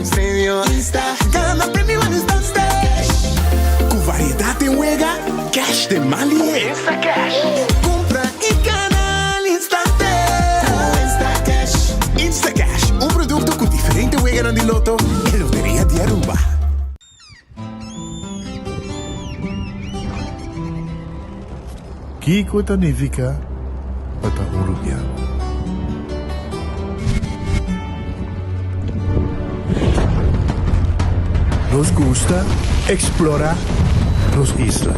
Premio Insta Gana premio al instante. Cu variedad den wega, cash den man lihe. Instacash. Cumpra y gana al instante. Cu Instacash. Instacash, un producto cu diferente weganan di loto e Loteria di Aruba. Kiko ta nifiká pa ta un rubiano? Nos gusta eksplorá nos isla.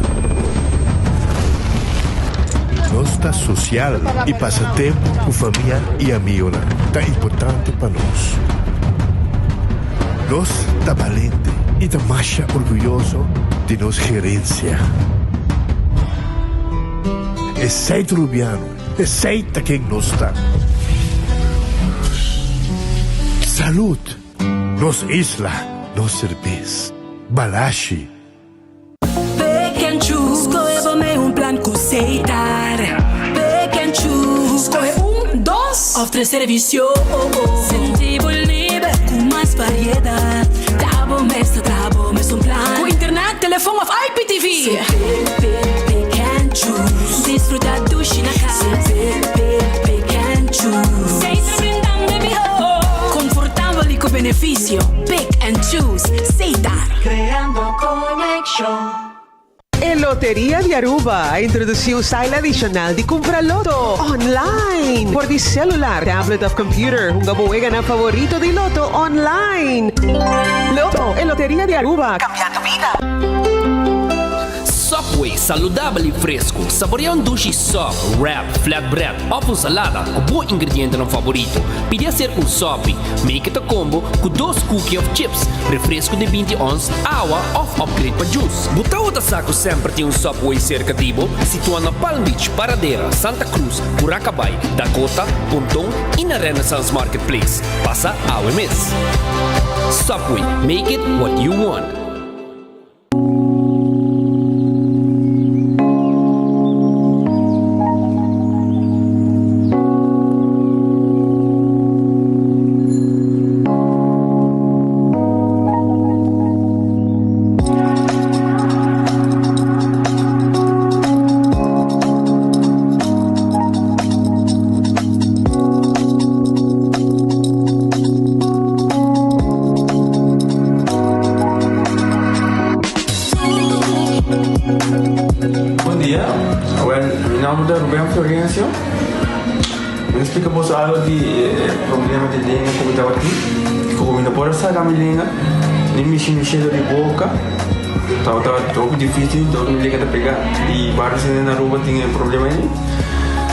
Nos ta sosial i pasa tempu ku famia i amigonan ta importante pa nos. Nos ta balente i ta masha orguyoso di nos gerensia. Esei ta Rubiano, esei ta ken nos ta. Salud! Nos isla, nos serbes. Balashi. Pick and choose, skohe bo mee un plan ku Setar. Pick and choose, skohe un, dos of tres servisio. Sinti bo liber ku mas variedat. Ta bo mes ta traha bo mes un plan. Ku internet, telefon of IPTV. Pick, pick, pick and choose. Disfruta dushi na kas. Pick, pick, pick and choose. Setar brindando e mihó. Konfortabel i ku benefisio. Pick and choose. Setar. Creando conexion. E Loteria di Aruba a introduci un style adicional di cumpra loto online. Por di celular, tablet of computer, hunga bo weganan favorito di loto online. Lotto, e Loteria di Aruba, cambiando bida. Subway, saludabel y fresco. Saborea un dushi sub, wrap, flatbread of un salada cu bo ingredientenan favorito. Pidi acerca un sopi. Make it a combo cu dos cookie of chips, refresco di binti ons, awa of upgrade pa juice. Bo tabata sa cu semper tin un Subway cerca di bo? Situa na Palm Beach, Paradera, Santa Cruz, Curacabai, Dakota, Ponton y na Renaissance Marketplace. Pasa awe mes. Subway, make it what you want. Bon dia, awel mi nomber ta Ruben Florencio. Mi ta splika boso algo di e problema di lenga ku mi tabatin, ku mi no por a saka mi lenga, ni mishi mi shelo di boka. Tabata hopi dificil, dor mi lenga ta pega i varios hende na Aruba tin e problema ei.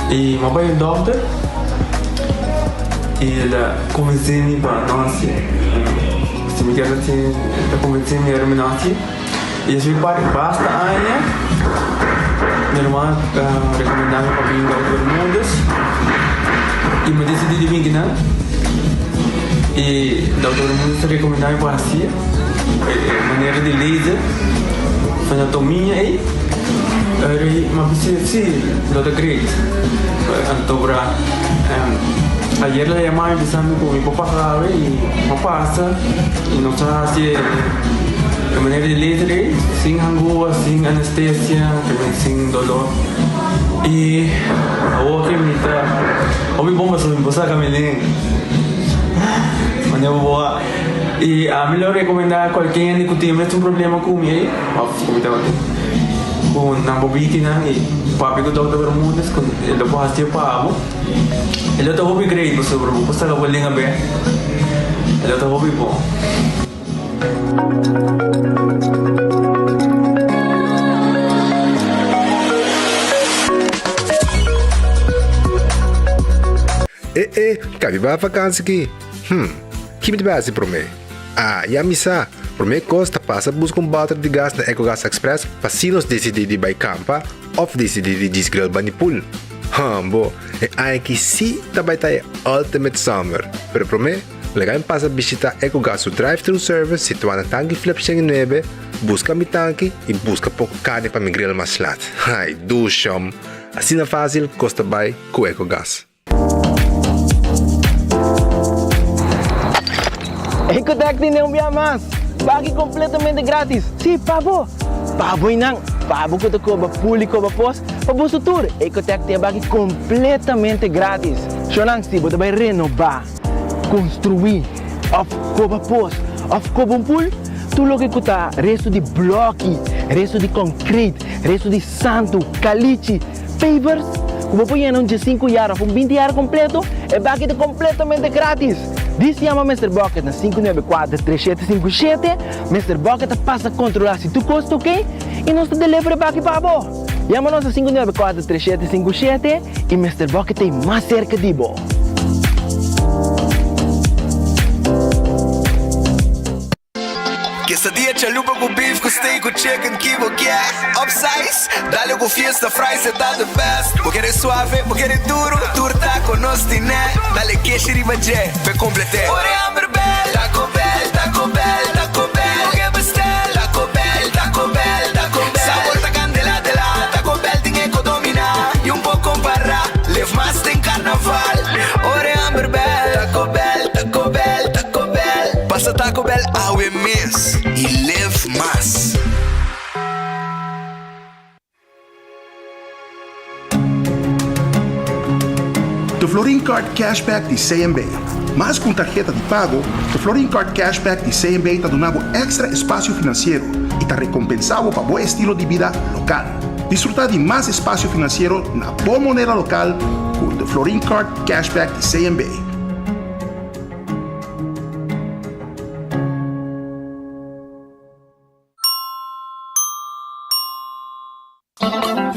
I mi a bai un dokter i el a konvensé mi pa no hasié. Si mi kier hasié, el a konvensé mi ora mi no hasié. I despues di basta aña mi ruman a rekomendá mi pa bin Dokter Bermudez i mi a disidí di bin kinan. I Dokter Bermudez a rekomendá mi pa hasié e manera di laser anatomia ei. Mi a bisa si, lo ta great. Anto bra ayer el a yama mi bisa mi ku mi por pasa awe i mi a pasa i nos a hasi e manera di laser ei sin hangua, sin anestesia, sin dolor. I awor ke mi ta hopi bon pasobra mi por saka mi lenga. Manera bo por wak. I ami lo rekomendá kualke hende ku tin e mesun problema ku mi ei òf ku mi tabatin ku nan por biki nan i papia ku Dòkter Bermudez ku e lo por hasié pa bo. E lo ta hopi great pasobra bo por saka bo lenga bèk. E lo ta hopi bon. E e, kabi bai vakansi ki? Hm, ki mi ta bai hasi promé? Ah, ya mi sa! Promé kos ta pasa buska un bòter di gas na Ecogas Express pa si nos disidí di bai kampa òf disidí di djis grill bani pool. Hambo, e aña aki sí ta bai ta e ultimate summer! Pero promé, laga mi pasa bishitá Ecogas su drive-thru service situá na Tanki Flip 109, buska mi tanki i buska poko karni pa mi grill mas lat. Ai, dushom! Asina fásil kos ta bai ku Ecogas. Ecotec tene un bia mas! Baki completamente gratis! Sí, pa bo! Pa bo y nan! Pa bo cu ta coba pool y coba pos, pa boso tur! Ecotec tin e baki completamente gratis! Shownan, si bo ta bay renoba, construi, of coba pos, of coba un pool, tur loke cu ta resto di bloki, resto di concrete, resto di santu, calichi, pavers, cu bo por yena un diesinku yar of un binti yar completo, e baki ta completamente gratis! Dis yama Mister Bucket na 594 3757, Mister Bucket ta pasa controla si tur cos ta ok y nos ta deliver e baki pa bo. Yama nos na 594 3757 y Mister Bucket ta ey mas cerca di bo. Quesadilla chalupa cu beef cu steak cu chicken ki bo kier Upsize, dale cu fiesta fries e ta the best Bo kere suave, bo kere duro, tur taco nos tine Dale keshi riba dje, p'e complete Ora e hamber bel, Taco Bell, Taco Bell, Taco Bell Bo ke bestel, Taco Bell, Taco Bell, Taco Bell Sabor ta candela de la, Taco Bell tin e co domina Y un por compara, live mas den carnaval Ora e hamber bel, Taco Bell, Taco Bell, Taco Bell Pasa Taco Bell awe mes y live mas. The Florin Card Cashback di CMB. Mas ku un tarheta di pago, The Florin Card Cashback di CMB ta duna bo èkstra espasio finansiero i ta rekompensá bo pa bo estilo di bida lokal. Disfrutá di mas espasio finansiero na bo moneda lokal ku The Florin Card Cashback di CMB.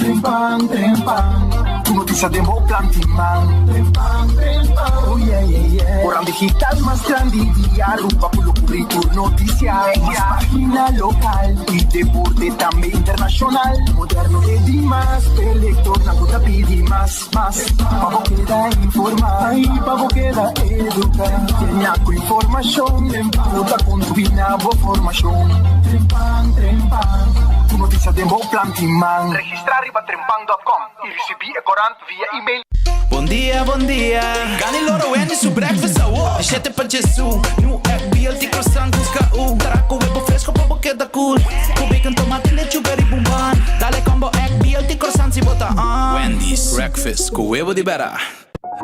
Trempan, trempan, ku notisia den bo plan tin man. Trempan, trempan, oh yeah, yeah, yeah. Koran digital mas grandi di Aruba ku lo kubri tur notisia. Mas pagina lokal i deporte tambe internashonal. Moderno e dimas, p'e lektornan ku ta pidi mas. Mas pa bo keda informá i pa bo keda eduká. Yena ku informashon ku ta kontribuí na bo formashon. Trempan, trempan, tur notisia den bo plan tin man. Registrá riba trempan dòt kòm i risibí e korant via email. Bon dia, bon dia. Gani loro Wendy su breakfast awo. Di shete pa djesu. New egg, BLT croissant ku skau. Tara ku webo fresco pa bo keda cool. Ku bacon, tomate, lechuga riba un bun. Dale combo egg, BLT croissant si bo ta on. Wendy's breakfast ku webo di bera.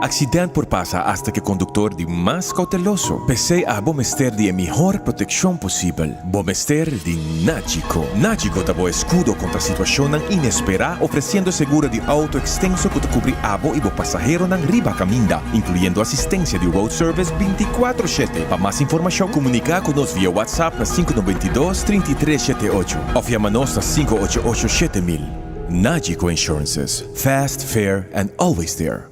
Accident por pasa hasta cu e conductor di mas cauteloso. P'esey abo mester di e mihor proteccion posibel. Bo mester di Nagico. Nagico ta bo escudo contra situacionnan inespera, ofreciendo seguro di auto extenso cu ta cubri abo y bo pasaheronan riba caminda, incluyendo asistencia di road service binticuatro shete. Pa mas informacion, comunica cu nos via WhatsApp na sinku noventa i dos, trinta i tres shete ocho of yama nos na sinku ocho ocho shete mil. Nagico Insurances, fast, fair and always there.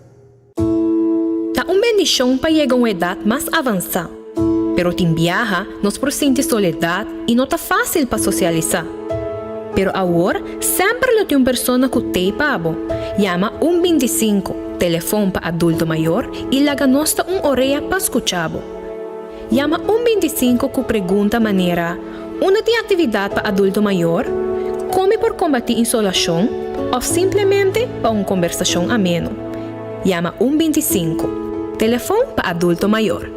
Ta un bendishon pa yega un edat mas avansá, pero tin biaha nos por sinti soledat i no ta fásil pa sosialisá. Pero awor semper lo tin un persona ku t'ei pa bo. Yama un bintisinku, telefon pa adulto mayor, i laga nos ta un orea pa skucha bo. Yama un bintisinku ku pregunta manera, Unda tin aktividat pa adulto mayor? Kon mi por kombatí insolashon? Òf simplemente pa un kombersashon ameno. Yama un bintisinku, telefon pa adulto mayor.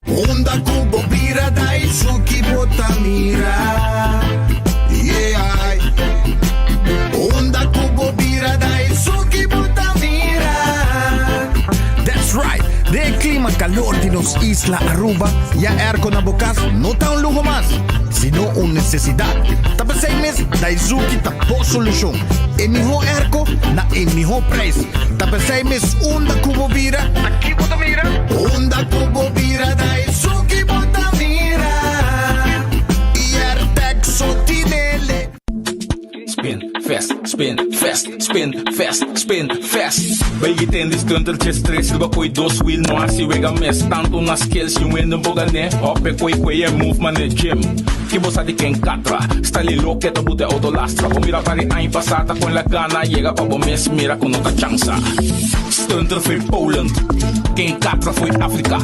Unda ku bo bira dai suki bo ta mira yeah. Unda ku bo bira dai suki bo ta mira. That's right! Den e clima calor di nos isla Aruba, ya airco na bo cas no ta un luho mas, sino un necesidad. Ta p'esey mes Daizuki ta bo solucion. E miho airco na e miho prijs. Ta p'esey mes unda cu bo bira, ta ki bo ta mira? Unda cu bo bira, Daizuki bo ta mira. Y Airtec so tinele. Spin fast, spin fast, spin fast, spin fast. Baby ten di stunter djes tres riba koe dos wheel no hasi wega mes tanto na skills yu hende bo gané hop e koe koe e move mane gym ki bo sa di ken katra style loke ta bute auto lastra bo mira pari añ pasa ta kon la gana yega pa bo mes mira ku no ta chansa stunter foi Poland ken katra foi Afrika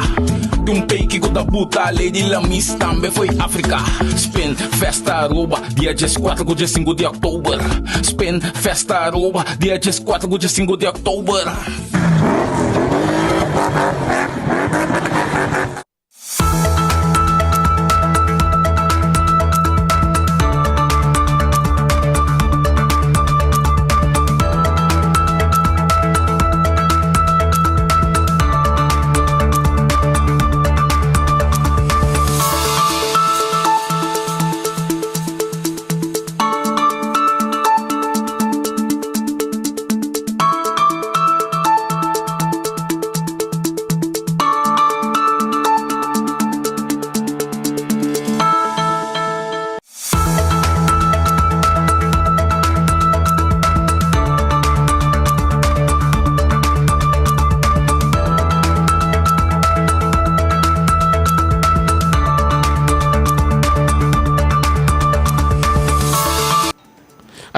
tin un peiki ku ta buta lady lamis tambe foi Afrika spin festa Aruba Dia dieskuater ku diesinku di òktober, Spin Festa Aruba, dia dieskuater ku diesinku di òktober.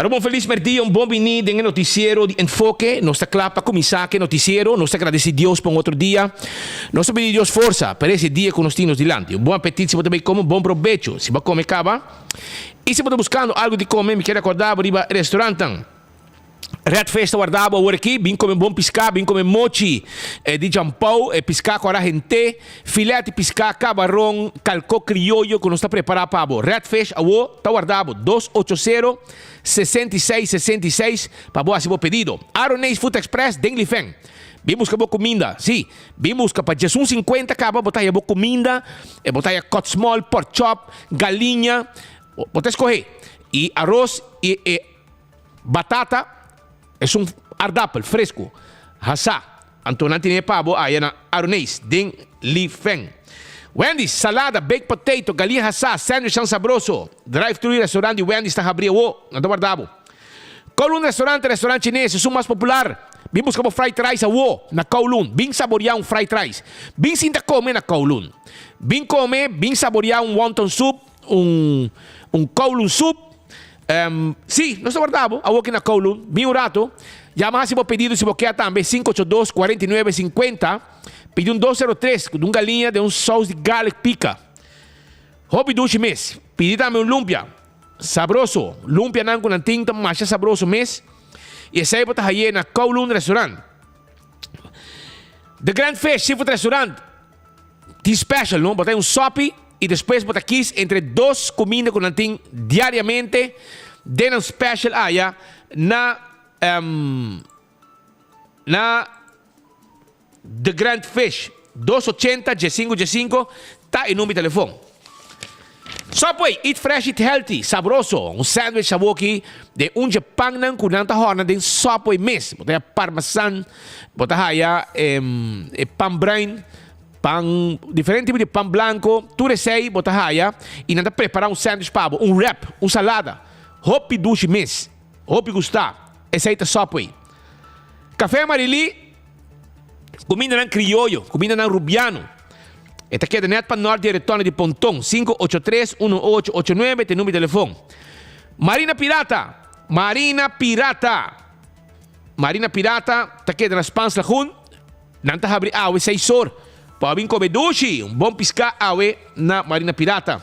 Aruba un felis merdia, un bon bini den e noticiero di Enfoke. Nos ta kla pa kuminsá ku e noticiero. Nos ta gradesí Dios pa un otro dia. Nos ta pidi Dios forsa pa resi e dia ku nos tin nos dilanti. Un bon apetit si bo ta bai kome, un bon probecho si bo a kome kaba. I si bo ta buskando algu di kome, mi kier rekordá bo riba e restaurantnan. Red Fish ta warda bo awor aki. Bin kome bon piská, bin kome mochi di Jampou, e piská ku a hent'é, filet di piská, kabaron, kalkó krioyo ku nos ta prepará pa bo. Red Fish awor ta warda bo, 280 66 66 pa bo hasi bo pedido. Aroneis Food Express den Lifen. Bin buska bo kuminda, sí, bin buska pa djesun sinkuenta kaba bo ta haya bo kuminda, e bo ta haya cut small, pork chop, galiña, bo ta eskohé. I aros i e Batata es un ardapel fresco, hasá. Anto nan tene pa bo aya na Aroneis, den Li Feng. Wendy's, salada, baked potato, galiña hasá, sandwichnan sabroso. Drive-thru i restaurant di Wendy's ta habri awo, nan ta warda bo. Kowloon Restaurant, restaurant chines, esun mas popular. Bin buska bo fried rice awo na Kowloon. Bin saboriá un fried rice. Bin sinta kome na Kowloon. Bin kome, bin saboriá un wonton soup, un un Kowloon soup. Sí, nos ta warda bo awoki na Kowloon. Bin un rato. Yama hasi bo pedido si bo ke tambe, 582 49 50. Pidi un 203 ku un galiña den un sous di garlic pika. Hopi dushi mes. Pidi tambe un lumpia. Sabroso. Lumpianan ku nan tin ta masha sabroso mes. I esei bo ta haye na Kowloon Restaurant. The Grand Fish Seafood Restaurant. Tin special no, bo ta un sopi y despues bo ta kies entre dos cuminda cu nan tin diariamente den nan special aya na na The Grand Fish. 280 diesinco diesinco ta e number di telefon. Subway, eat fresh, eat healthy, sabroso. Un sandwich awoki den un dje pannan cu nan ta horna den Subway mes. Bo ta haya parmesan, bo ta haya e pan bruin, pan, diferente tipo di pan blanco, tur esey bo ta haya y nan ta prepara un sandwich pa bo, un wrap, un salada. Hopi dushi mes, hopi gusta. Esey ta Subway. Café Marily, cumindanan crioyo, cumindanan rubiano. E ta keda net pa nort di e retorno di Ponton, 583 1889 ta e number di telefon. Marina Pirata, Marina Pirata, Marina Pirata ta keda na Spaans Lagoen. Nan ta habri awe seis or. Pa bin kome dushi, un bon piská awe na Marina Pirata.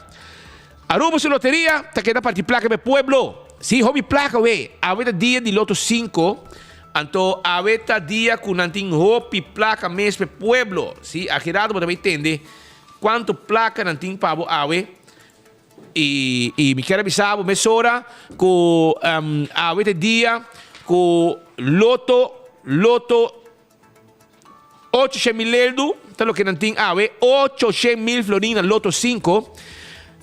Aruba su loteria ta keda parti plaka pa e pueblo. Si, hopi plaka we. Awe ta dia di Loto 5, anto awe ta dia ku nan tin hopi plaka mes pa e pueblo. Si, aki rato bo ta bay tende kuantu plaka nan tin pa bo awe. I, i mi kier a bisa bo mesora ku awe ta dia ku Loto, Loto. 800 mil eldu ta loke nan tin awe, 800 mil florin na loto 5.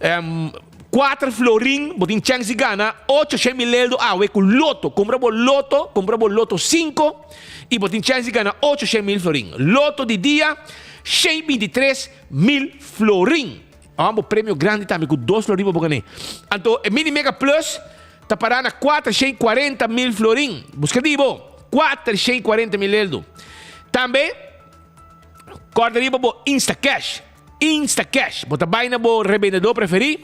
Um, 4 florin, bo tin chance di gana 800 mil eldu awe ku loto. Kumpra bo loto, kumpra bo loto 5 i bo tin chance di gana 800 mil florin. Loto di dia, 123 mil florin. Awan bo premio grandi tambe ku 2 florin bo por gané. Anto e mini mega plus ta pará na 440 mil florin. Buska di bo, 440 mil eldo. Tambe, kòrda riba bo Instacash. Instacash. Bo ta bai na bo rebendedó preferí,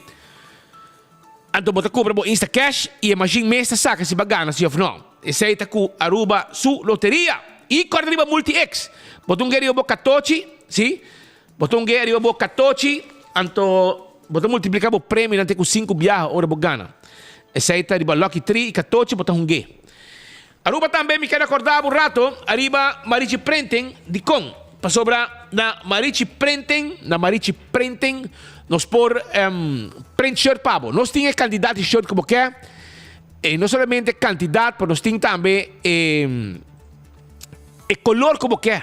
anto bo ta kumpra bo Instacash i e mashin mes ta saka si bo a gana si òf nò. Esei ta ku Aruba su loteria. I kòrda riba Multi-X. Bo ta un gei riba bo katochi, sí. Bo ta un gei ariba bo katochi, anto bo ta multipliká bo premionan te ku sinku biaha ora bo gana. Esei ta riba Lucky Tree i katochi bo ta hung'é. Aruba tambe mi keda kòrda bo un rato ariba Marichi Printing. Dikon? Pasobra na Marichi Printing, na Marichi Printing nos por print shirt pa bo. Nos tin e kantidat di shirt ku bo ke, e no solamente kantidat, pero nos tin tambe e e kolor ku bo ke.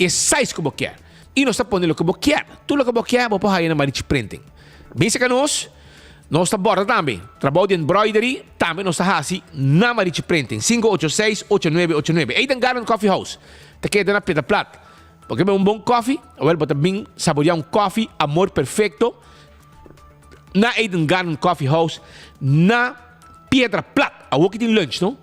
E size ku bo kier. I nos ta pone loke bo kier. Tur loke bo kier bo por haya na Marichi Printing. Bin seka nos, nos ta borda tambe. Trabou di embroidery tambe nos ta hasi na Marichi Printing. 586 8989. Eden Garden Coffee House ta keda na Piedra Plat. Bo ke bebe un bon kofi? Awel bo ta bin saborea un kofi Amor Perfecto na Eden Garden Coffee House na Piedra Plat. Awor ki tin lunch no.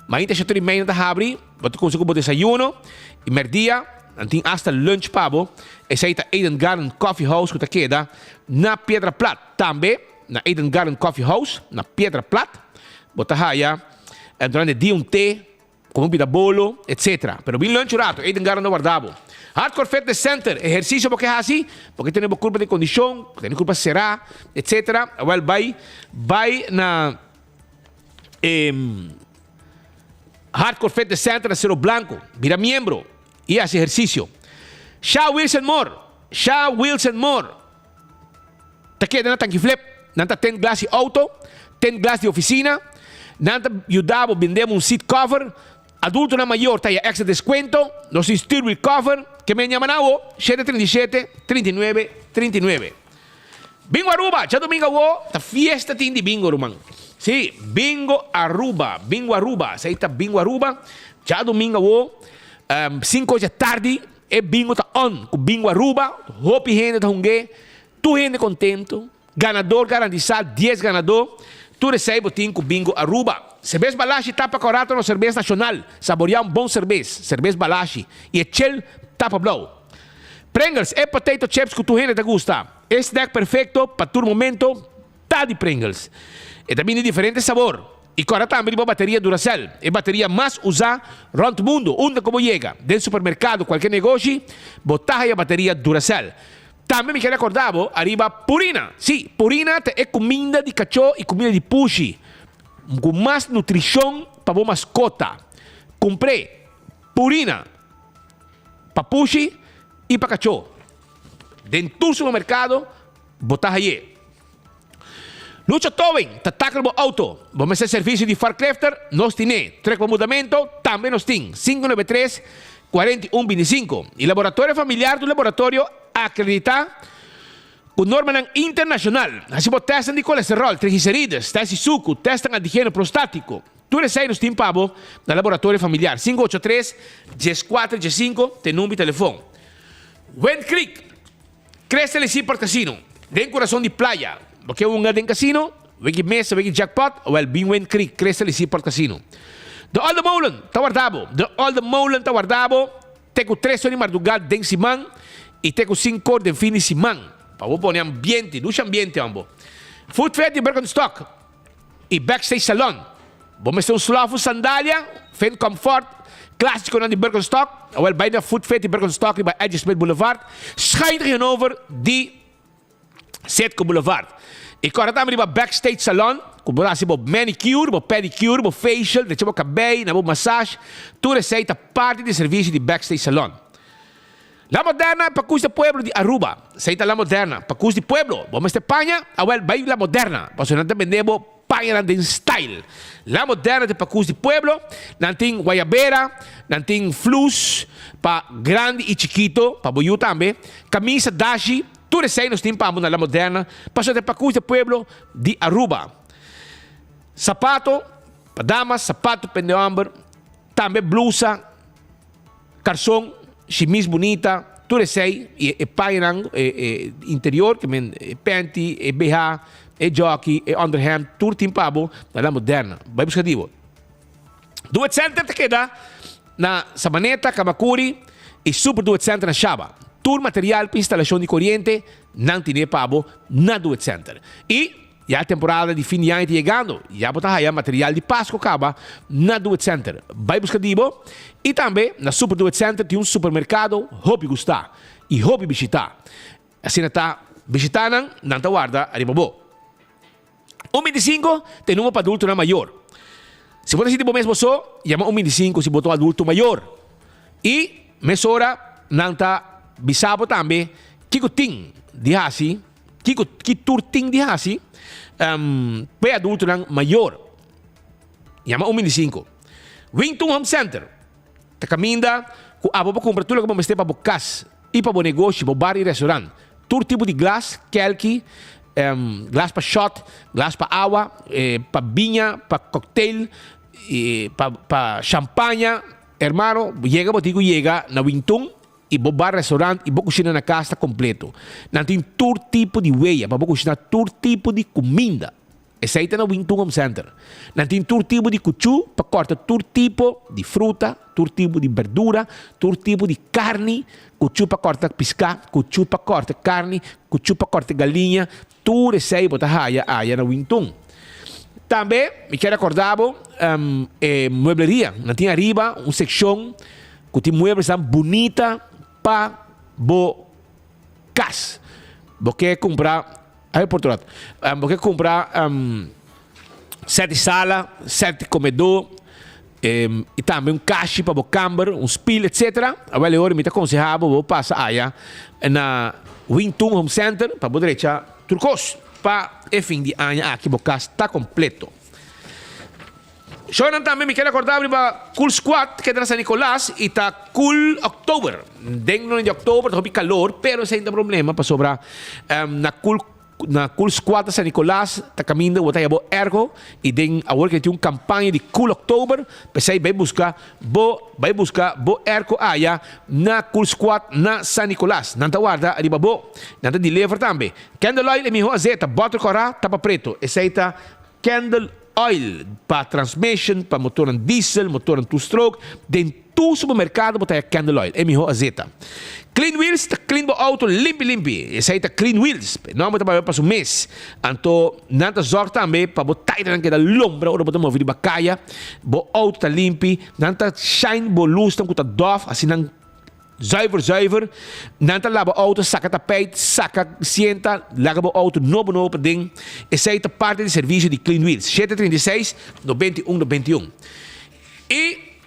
Mainta shete di meina ta habri. Bo ta cuminsa cu bo desayuno y merdia nan tin hasta lunch pa bo. Esey ta Eden Garden Coffee House cu ta keda na Piedra Plat. Tambe na Eden Garden Coffee House na Piedra Plat bo ta haya. Durante dia un te, come un pida bolo, etc. Pero bin lunch un rato, Eden Garden ta warda bo. Hardcore Fitness Center, ehercicio bo ke haci, bo ke tene bo curpa den condicion, tene curpa cera, etc. Awel bay, bay na e Hardcore Fitness Center na Cerro Blanco, bira miembro y haci ehercicio. Sha Wilson Moore, Sha Wilson Moore. Ta keda na tanki flip. Nan ta tint glas di auto, tint glas di oficina. Nan ta yuda bo bende bo un seat cover. Adultonan mayor ta haya extra descuento. Nos tin steer wheel cover. Ke men yama nan awo, 737, 39, 39. Bingo Aruba, djadomingo awo ta fiesta tin di bingo ruman. Si, Bingo Aruba, Bingo Aruba, esei ta Bingo Aruba. Djadomingo awo, cinco dja tardi. E bingo ta on ku Bingo Aruba, hopi hende ta hung'é, tur hende kontento, ganador garantisa, dies ganadó, tur esei bo tin ku Bingo Aruba. Serbes Balashi tapa kòrá ta nos serbes nashonal, saboriá un bon serbes, Serbes Balashi, i e chel tapa blou. Pringles, e potato chips ku tur hende ta gusta, e snack perfekto pa tur momento, Ta di Pringles. E ta bini diferente sabor. I kòrda tambe riba bateria Duracell, e bateria mas usá rònt mundu. Unda ku bo yega, den supermerkado, kualke negoshi, bo ta haya bateria Duracell. Tambe mi ker rekordá bo ariba Purina. Sí, Purina ta e kuminda di kachó i kuminda di pushi ku mas nutrishon pa bo maskota. Kumpr'é Purina pa pushi i pa kachó den tur supermerkado. Bo ta haye. Lucha Towing ta tackle bo auto. Bo mester servicio di forklifter? Nos tine. Truck pa mudamento? Tambe nos tin. 593 41 25. Y Laboratorio Familiar ta un laboratorio acredita cu normanan internacional. Haci bo testnan di colesterol, triglicerides, test di sucu, testnan antigeno prostatico. Tur esey nos tin pa bo na Laboratorio Familiar. 583 14 15 ta e number di telefon. Wind Creek. Crystal y Seaport Casino, den kurason di playa. Bo ke hunga den casino? Wiki mesa, wiki jackpot? Wel, bin Wind Creek, Crystal y Seaport Casino. De Olde Molen ta warda bo. De Olde Molen ta warda bo te ku tres or di mardugá den siman y te ku sinku or den fin di siman. Pa bo pone ambiente, dushi ambiente hombo. Food Fair di Birkenstock y Backstage Salon. Bo mester un slof, un sandalia, fin comfort, clasiconan di Birkenstock? Awel bay na Food Fit di Birkenstock riba Edgy Smith Boulevard, schuin tegenover di Citgo Boulevard. Y corda tambe riba Backstage Salon, cu bo ta haci bo manicure, bo pedicure, bo facial, drecha bo cabey, na bo massage, tur esey ta parti di servicio di Backstage Salon. La Moderna pa cus di pueblo di Aruba. Esey ta La Moderna pa cus di pueblo. Bo mester paña? Awel bay La Moderna, pasobra nan ta bende bo Pañanan den style. La Moderna ta pakus di pueblo. Nan tin guayabera, nan tin flus pa grandi i chikito, pa bo yu tambe. Camisa, dashi, tur esei nos tin pa bo na La Moderna, pasobra ta pakus di pueblo di Aruba. Sapato pa damas, sapato pa hende homber, tambe blusa. Karson, shimis bunita, tur esei i e pañanan e interior ke men e panty, e BH, e jockey, e onderhemd, tur tin pa bo na La Moderna. Bai buska di bo. Duet Center ta keda na Sabaneta, Camacuri i Super Duet Center na Shaba. Tur material pa instalashon di koriente nan tine pa bo na Duet Center. I Ya e temporada di fin di aña ta yegando, ya bo ta haya material di Pasco caba na Do It Center. Bay busca di bo. Y tambe na Super Do It Center tin un supermercado hopi gusta y hopi bishita. Asina ta bishita nan, nan ta warda ariba bo. Un 25 ta e numero pa adultonan mayor. Si bo ta sinti bo mes bo so, yama un 25 si bo ta un adulto mayor. Y mesora nan ta bisa bo tambe kico tin di haci. Kiko ki tur tin di hasi pa e adultonan mayor? Yama un 25. Wington Home Center ta kaminda ku abo por kumpra tur loke bo mester pa bo kas i pa bo negoshi, bo bar i restaurant. Tur tipo di glas, kelki, glas pa shot, glas pa awa, pa biña, pa cocktail, pa shampaña. Hermano, yega bo tin ku yega na Wington. I bo bar, restaurant i bo kushina na kas ta kompleto. Nan tin tur tipo di weya pa bo kushina tur tipo di kuminda. Esei ta na Wing Tun Home Center. Nan tin tur tipo di kuchú pa kòrta tur tipo di fruta, tur tipo di berdura, tur tipo di karni, kuchú pa kòrta piská, kuchú pa kòrta karni, kuchú pa kòrta galiña, tur esei bo ta haya aya na Wing Tun. Tambe mi kier recorda bo e muebleria. Nan tin ariba un seccion cu tin mueblesnan bunita pa bo cas. Bo ke cumpra, ay por otro lado, bo ke cumpra set di sala, set di comedor y tambe un kashi pa bo camber, un spiel etc. Awel e ora mi ta conseha bo bo pasa aya na Wing Tun Home Center pa bo drecha tur cos pa e fin di aña aki bo cas ta completo. Shownan tambe mi keda corda riba Cool Squad keda na San Nicolas y ta Cool October. Den luna di october ta hopi calor pero esey no ta problema pasobra na Cool na Cool Squad na San Nicolas ta caminda bo ta haya bo airco y den awor ke tin un campaña di Cool October pesey bay busca bo bay busca bo airco aya na Cool Squad na San Nicolas. Nan ta warda riba bo. Nan ta deliver tambe. Candle oil e miho azeta boter cora tapa preto esey ta Candle oil pa transmission, pa motornan diesel, motornan two stroke, den tur supermercado bo ta haya candle oil, e miho azeta. Clean wheels ta clean bo auto limpi limpi, esey ta clean wheels, e nomber ta papia pa su mes. Anto nan ta zorg tambe pa bo tairenan keda lombra ora bo ta move riba caya, bo auto ta limpi, nan ta shine bo luznan cu ta dof, asina nan. Zuiver zuiver, nan ta laba auto, saca tapijt, saca sienta, laga bo auto nobo nobo paden. Esey ta parti di servicio di Clean Wheels. Shete 36, 91 91. Y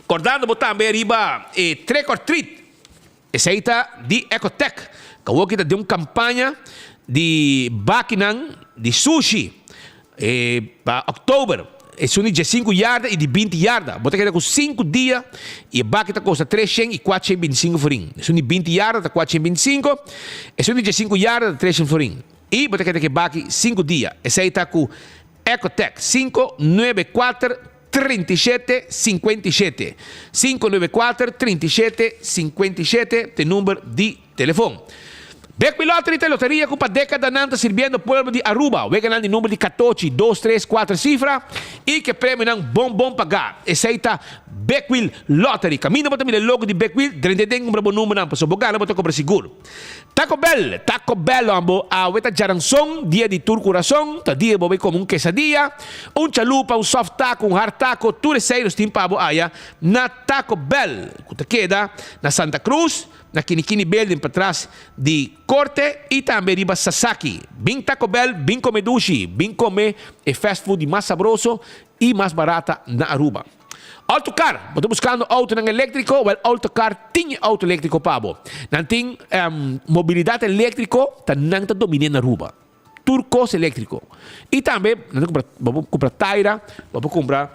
cordando bo tambe riba e Trick or Treat. Esey ta di Ecotech. Kawoki ta den un campaña di bakinan di sushi. E pa oktober, esun di diesinku yarda i di binti yarda. Bo ta keda ku sinku dia i e baki ta kosta tres shen i kuat shen binti sinku florin. Esun di binti yarda ta kuat shen binti sinku, esun di diesinku yarda ta tres shen florin. I bo ta keda ku e baki sinku dia. Esei ta ku Ecotec, sinku nuebe kuater 37 57. 594 37 57 ta e number di telefon. Bek Lottery ta e loteria cu pa decadanan ta sirbiendo pueblo di Aruba. Weganan di number di catochi, dos, tres, cuater cifra y cu e premionan bon bon paga. Esey ta Bek Wheel Lottery. Caminda bo ta mira e logo di Bek Wheel, drenta den cumpra bo numbernan pasobra bo gana bo ta cobra sigur. Taco Bell, Taco Bell hombo, awe ta djaranson, dia di tur curason, ta dia bo bay come un quesadilla, un chalupa, un soft taco, un hard taco, tur esey nos tin pa bo aya na Taco Bell, cu ta keda na Santa Cruz, na Kinikini Building patras di Corte y tambe riba Sasaki. Bin Taco Bell, bin come dushi, bin come e fast food di mas sabroso y mas barata na Aruba. Autocar, Bo ta buskando outonan eléktriko? Wèl, Autocar tin e outo eléktriko pa bo. Nan tin mobilidat eléktriko, ta nan ta dominé na Aruba. Tur kos eléktriko. I tambe nan ta kumpra, bo por kumpra taira, bo por kumpra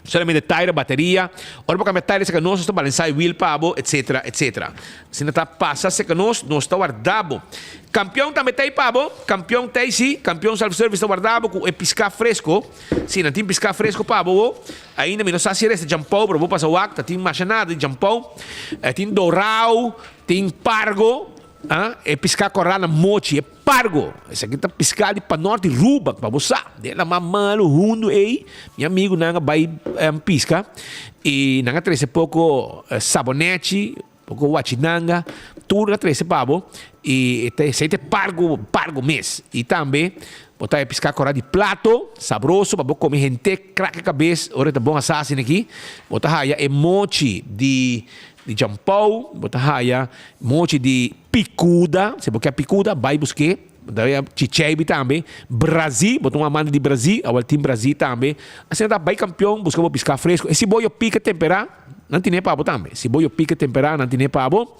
solamente taira, bateria. Ora bo kambia taira serka nos, nos ta balansá e wiel pa bo, etsetera, etsetera. Asina ta pasa serka nos, nos ta warda bo. Kampion tambe ta ei pa bo, Kampion ta ei si, Kampion Self Service ta warda bo ku e piská fresko. Si, nan tin piská fresko pa bo. Ainda mi no sa si resta djampou, pero bo pasa wak, ta tin masha nada di djampou. E tin dorau, tin pargo, ah, e piská kòrá na mochi, e pargo. Esaki ta piská di panòrt di Ruba, pa bo sa. Den laman malu hundu ei, mi amigunan a bai piska i nan a trese poko sabonechi, Poko wachinanga, tur a trese pa bo y e ta esey ta e pargo, pargo mes. Y tambe bo ta e pisca cora di plato, sabroso pa bo come hente crack e cabes ora e ta bon asa asina aki. Bo ta haya e mochi di di jampou, bo ta haya mochi di picuda, si bo kier picuda bay buske, bo ta haya chicheibi tambe, brazi, bo ta un amante di brazi, awor tin brazi tambe. Asina ta bay campeon busca bo pisca fresco. E siboyo pica tempera. Nan tine pa bo tambe. Si bo yo pika temperá, nan tine pa bo.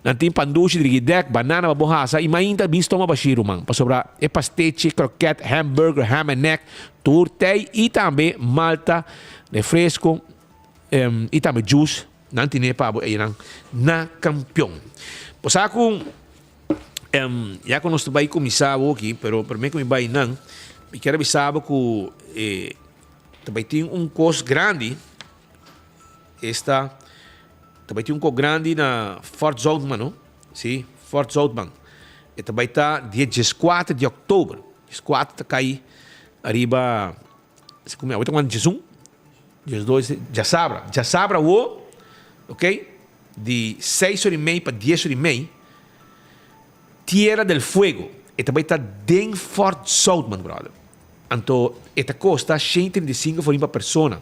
Nan tin pandushi, drigidèk, banana pa bo hasa i mainta bin stoma bashí, ruman. Pasobra e pastechi, krokèt, hamburger, ham and egg, tur tei i tambe malta, refresco i tambe juice, nan tine pa bo einan na Kampion. Bo sa ku ya ku nos ta bai kuminsá awoki, pero promé ku mi bai nan, mi kier a bisa bo ku ta bai tin un kos grandi. Esta ta bai tin un kos grandi na Fort Zoutman no, si, Fort Zoutman. E ta bai ta dia dieskuater di òktober. Dieskuater ta kai ariba, si ku mi awe ta kuantu diesun, diesdos, djasabra. Djasabra awo, ok, di seis ora i mei pa dies ora i mei, Tierra del Fuego. E ta bai ta den Fort Zoutman, brother. Anto e ta kosta 135 florin pa persona.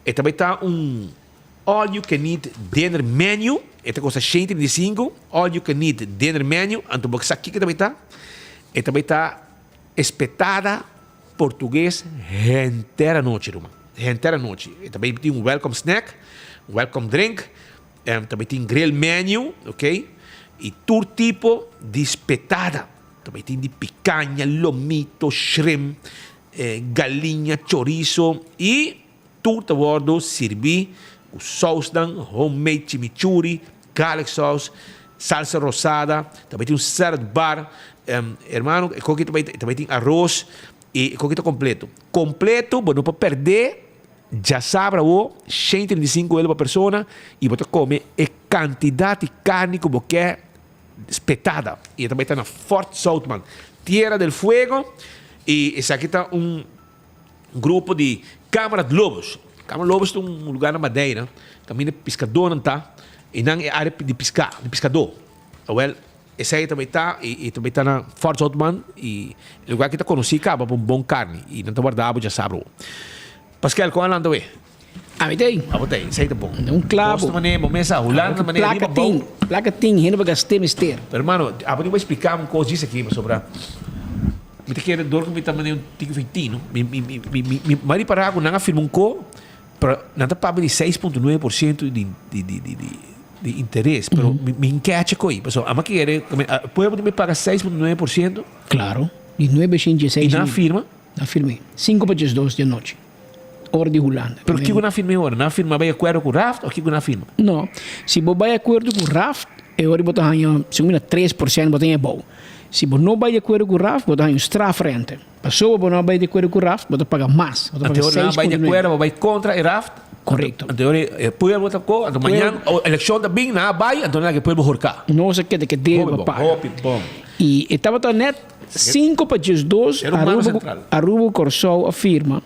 E ta bai ta un all you can eat dinner menu. E ta kosta 135, all you can eat dinner menu. Anto bo sa kiko e ta bai ta? E ta bai ta espetada portugues henter anochi, ruman. Henter anochi. E ta bai tin un welcome snack, welcome drink. Ta bai tin grill menu, ok? I tur tipo di spetada. Ta bai tin di picaña, lomito, shrimp, galiña, chorizo i tur ta wordo sirbi ku sausnan, homemade chimichurri, garlic sauce, salsa rosada. Ta bai tin un salad bar. Hermano, e koki ta bai ta bai tin aros i e koki ta completo. Completo, bo no por perde. Djasabra awo, 135 euro pa persona i bo ta kome e kantidat di karni ku bo ke spetada. I e ta bai ta na Fort Zoutman, Tierra del Fuego. I esaki ta un grupo di Cámara de Lobos. Cámara de Lobos ta un lugar na Madeira kaminda piskadónan ta i nan e área di piska, di piskadó. Awèl, esei ta bai ta i ta bai ta na Fort Zoutman i e lugar aki ta konosí kaba pa un bon karni i nan ta warda bo djasabra awo. Paskel, kon a lanta awe? Ami ta ei. Abo ta ei, esei ta bon. Un klabo. Bos ta manera bo mesa, Hulanda ta manera riba bou. Plaka tin, hende pa gast'é mester. Pero hermano, abo tin bo explica un cos djis aki pasobra mi ta kere dor cu mi ta manera un tiki fitino, mi mi mi mi mi mi a ripara cu nan a firma un co, pero nan ta papia di 6.9% di di di di di di interes, pero mi mi nkeche cu ei, pasobra amo a kere, pueblo tin paga 6.9%. Claro, di nuebe shinchi seis mil. I nan a firma? Nan a firma 5 pa 12 di anochi. Ora di Hulanda. Pero kiko nan firma e ora? Nan firma bai akuerdo ku Raft o kiko nan firma? No. Si bo bai akuerdo ku Raft, e ora bo ta haña, segun mi na 3% bo ta haña abou. Si bo no bai di akuerdo ku Raft, bo ta haña un strafrente. Pasobra bo no a bai di akuerdo ku Raft, bo ta paga mas. Bo ta paga Anto e ora nan bai di 6.9. akuerdo, bo bai kontra e Raft. Korekto. Anto e ora e pueblo ta ko, anto mañan elekshon ta bin, nan a bai, anto nan laga e pueblo horká. Nos a keda ke debe Hopi pa bon, paga. hopi bon. I e tabata nèt 5 pa 12 Ser humano Aruba, sentral. Aruba Kòrsou a firma.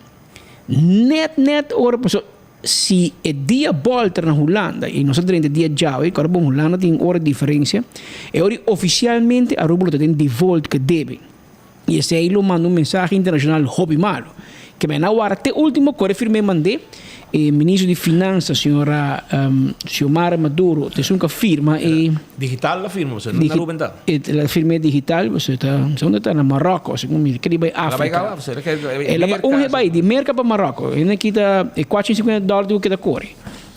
Net net ora paso si e dia bolter na Hulanda y nos a drenta e dia djawe cu ora bon Hulanda tin ora diferencia e ora oficialmente Aruba lo ta den default cu debe y esey lo manda un mensahe internacional hopi malo ke men a warda te ultimo core firme mande e ministro di finansa señora Xiomara Maduro ta esun cu a firma e Digital la firma pasobra no na Aruba ta. E la firma e digital pasobra ta sa unda ta na Maroko segun mi kere bai Afrika. E la bai un bai di Merka pa Maroko e na kita e 450 dollar ku kita kore.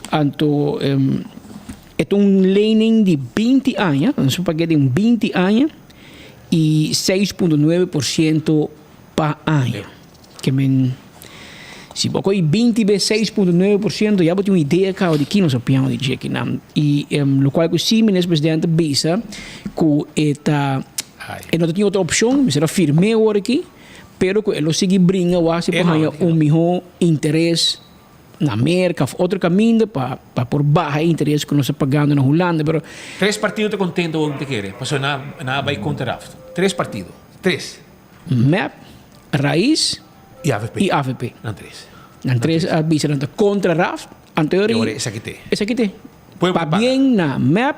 Anto e ta un lening di 20 aña nos a paga den 20 aña i 6.9% pa aña. Ke men, si bo ko'i 20 bes 6.9% ya bo tin un idea kaba di ki nos a piano di dje kinan. I lokual ku si Minister Presidente bisa ku e ta e no ta tin otro opshon, mester a firm'é awor aki, pero ku e lo sigui bringa wak si por haña un mihó interes na Merka òf otro kaminda pa pa por baha e interes ku nos ta pagando na Hulanda, pero. Tres partido ta kontento awor mi ta kere, pasobra nan a bai kontra Raft. Tres partido. Tres. Mep, Raiz I avp. I avp. Nan tres. Nan tres a bisa nan ta kontra Raft, anto E ora esaki te. Esaki te. Pueblo paga. Pabien na Mep,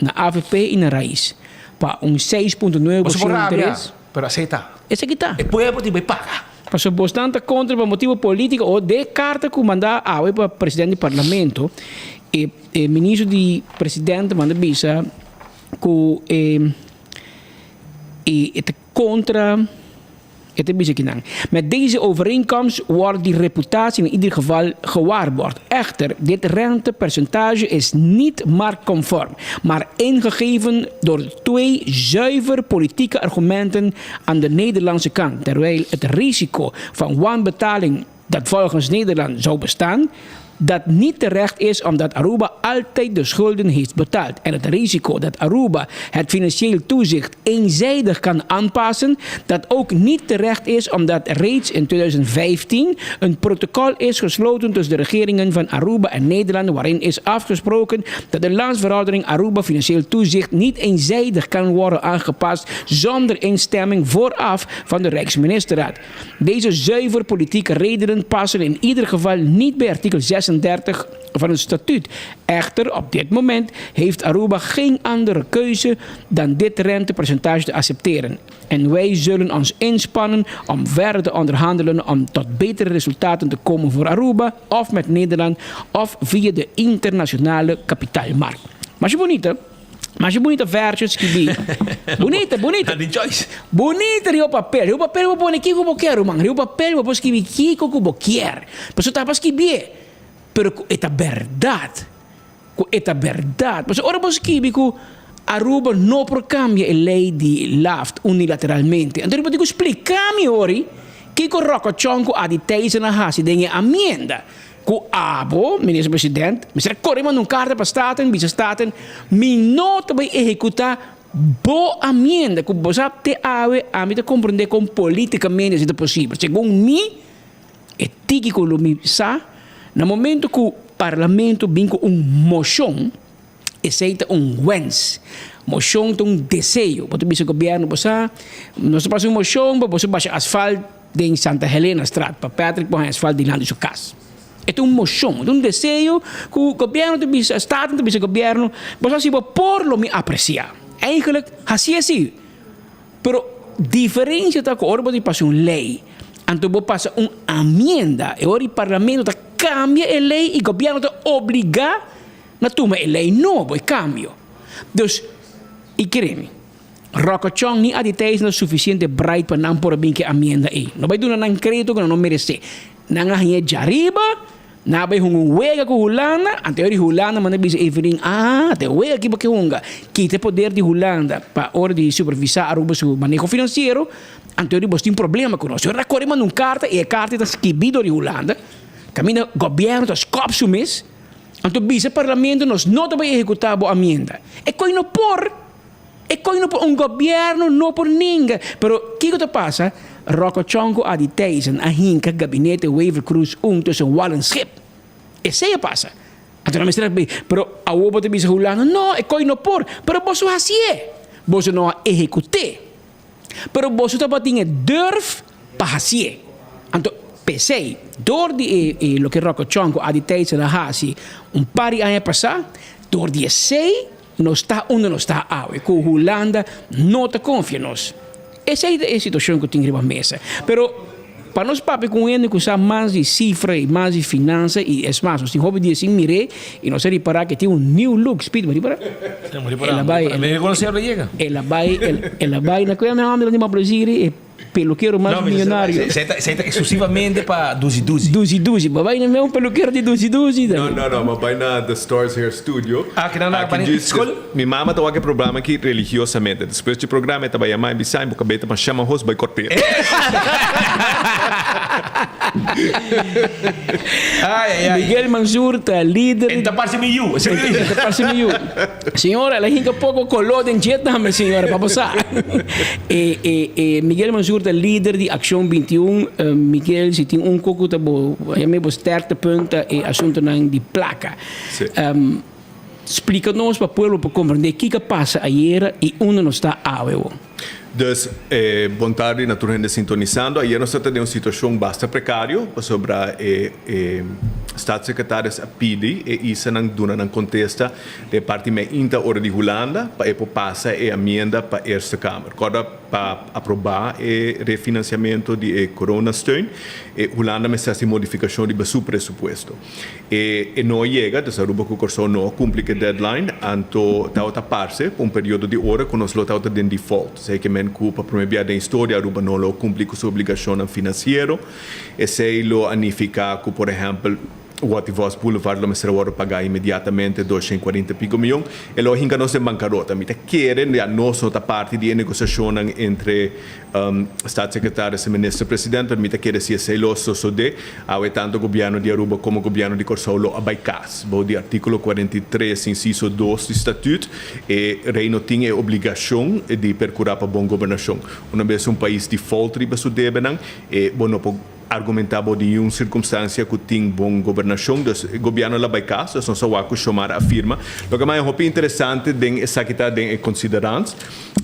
na avp i na Raiz. Pa un 6.9 Boso por por ciento rabia, interes. pero asei ta. Esaki ta. E pueblo tin bai paga. Pasobra bosnan ta kontra pa motibo politico o de karta ku manda awe pa presidente di parlamento, e e ministro di presidente manda bisa ku e. I e ta kontra, e ta bisa kinan, Met deze overeenkomst wordt die reputatie in ieder geval gewaarborgd. Echter, dit rentepercentage is niet marktconform, maar ingegeven door twee zuiver politieke argumenten aan de Nederlandse kant, terwijl het risico van wanbetaling dat volgens Nederland zou bestaan, dat niet terecht is omdat Aruba altijd de schulden heeft betaald en het risico dat Aruba het financieel toezicht eenzijdig kan aanpassen, dat ook niet terecht is omdat reeds in 2015 een protocol is gesloten tussen de regeringen van Aruba en Nederland waarin is afgesproken dat de landsverordening Aruba financieel toezicht niet eenzijdig kan worden aangepast zonder instemming vooraf van de Rijksministerraad. Deze zuiver politieke redenen passen in ieder geval niet bij artikel 36. 36 van het statuut. Echter, op dit moment heeft Aruba geen andere keuze dan dit rentepercentage te accepteren. En wij zullen ons inspannen om verder te onderhandelen om tot betere resultaten te komen voor Aruba of met Nederland of via de internationale kapitaalmarkt. Masha bunita. Masha bunita verso skibi. Bunita, bunita. Bunita riba papel. Riba papel bo pone kiko bo kier, ruman. Riba papel bo por skibi kiko ku bo kier. Pasobra ta pa skibié. Pero ku e ta bèrdat. Ku e ta bèrdat. Pasobra ora bo skibi ku Aruba no por kambia e lei di Laft unilateralmente, anto bo tin ku splika mi ori kiko Ròkòchòn ku Adi Thijssen a hasi den e amienda ku abo, Minister President, mester a kore manda un karta pa Staten, bisa Staten, mi no ta bai ehekutá bo amienda ku bo sa te awe ami ta komprendé kon politikamente esei ta posibel. Segun mi, E tiki ku lo mi sa, na momento ku Parlamento bin ku un moshon, esei ta un wens. Moshon ta un deseo. Bo ta bisa gobièrnu, bo sa, nos ta pasa un moshon pa boso basha asfalt den Santa Helenastraat, pa Patrick por haña asfalt dilanti su kas. E ta un moshon, e ta un deseo ku gobièrnu ta bisa, Staten ta bisa gobièrnu, bo sa si bo por lo mi apresiá. Eigenlijk hasié si. Pero diferencia ta cu ora bo di pasa un ley, anto bo pasa un amienda, e ora di parlamento ta cambia e ley y gobierno ta obliga na tuma e ley nobo, e cambio. Dus, y kere mi, Rocochon ni Adi Thijs no ta suficiente bright pa nan por a bin cu e amienda ey. No bay duna nan credito cu nan no merece. Nan a hañ'e djariba. Nan a bai hunga un wega ku Hulanda, anto e ora di Hulanda manda bisa Evelyn, ah, ta e wega aki bo ke hunga. Kita e poder di Hulanda pa ora di supervisá Aruba su maneho finansiero, anto e ora bos tin problema ku nos. E ora a kore manda un karta i e karta ta skibí dor di Hulanda, kaminda gobièrnu ta skòp su mes, anto bisa parlamento nos no ta bai ehekutá bo amienda. E koi no por! E koi no por, un gobièrnu no por ninga. Pero kiko ta pasa? Rocco Chong ku Adi Thijssen a hinka gabinete Wever Croes un tussen wal en schip. Esei a pasa. Anto nan mester a bi, pero awor bo ta bisa Hulanda, no, e koi no por. Pero boso hasié. Boso no a ehekut'é. Pero boso tabatin e durf pa hasié. Anto, p'esei, dor di e e loke Rocco Chong ku Adi Thijssen a hasi un par di aña pasá, dor di esei, Nos ta unda nos ta awe, ku Hulanda no ta konfia nos. Esei ta e situashon ku tin riba mesa. Pero pa nos papia ku un hende ku sa mas di sifra i mas di finansa i es mas, nos tin hopi dia sin mir'é i nos a ripará ke tin un new look. Speed, bo ripará? El a bai, el a bai, el a bai na ku e hòmber di Mabloziri e. Peluquero mas millonario. No, esey ta exclusivamente pa Duzi Duzi. Duzi Duzi. Bo bai na un peluquero di Duzi Duzi. No, no, no. Bo bai na The Stars Hair Studio. Ah, ki nan na bani skol? Mi mama ta wak e programa aki religiosamente. Despues dje programa e ta bai yama i bisa mi bo kabei ta masha mahos bai kort'é. Ay, ay, ay. Miguel Mansur ta lider. En ta parse mi yu. En ta parse mi yu. Señora, el a hinka poko koló den dje tambe, señora, pa bo sa. E, e, e Miguel Mansur ta lider di Akshon 21. Miguel, si tin un koko ta bo, yam'é bo sterktepunt ta e asuntunan di plaka. Splika nos pa pueblo por komprendé kiko a pasa ayera i unda nos ta awe wou. Dus, e bon tardi na tur hende sintonisando. Ayer nos ta den un situacion basta precario pasobra e e staatssecretaris a pidi e isanan duna nan contesta den parti meinta ora di Hulanda pa e por pasa e amienda pa Eerste Kamer. Corda pa aproba e refinanciamento di e coronasteun e Hulanda mester haci modificacion riba su presupuesto. E e no a yega, dus Aruba ku Kòrsou no a kumpli ku e deadline, anto tabata parse pa un periodo di ora ku nos lo tabata den default. Esei ke men ku pa promé bia den historia Aruba no lo a kumpli ku su obligashonnan finansiero. Esei lo a nifiká ku por ehèmpel Watty Vos Boulevard lo mester a wòrdu pagá inmediatamente 240 piko mion. E lo a hinka nos den bankarota. Mi ta kere, ya nos no ta parti di e negosiashonnan entre Staatssecretaris en Minister President, pero mi ta kere si esei lo sosode, awe tanto Gobierno di Aruba como Gobierno di Corsou lo a bay cas. Bou di articulo 43 inciso 2 di Statuut, e Reino tin e obligacion di percura pa bon gobernacion. Una bes un pais default riba su debenan, e bo no por. argumenta bo di un circunstancia cu tin bon gobernacion, dus e gobierno la bay cas, dus nos a wak cu Xiomara a firma. Loke a maya hopi interesante den esaki ta den e considerans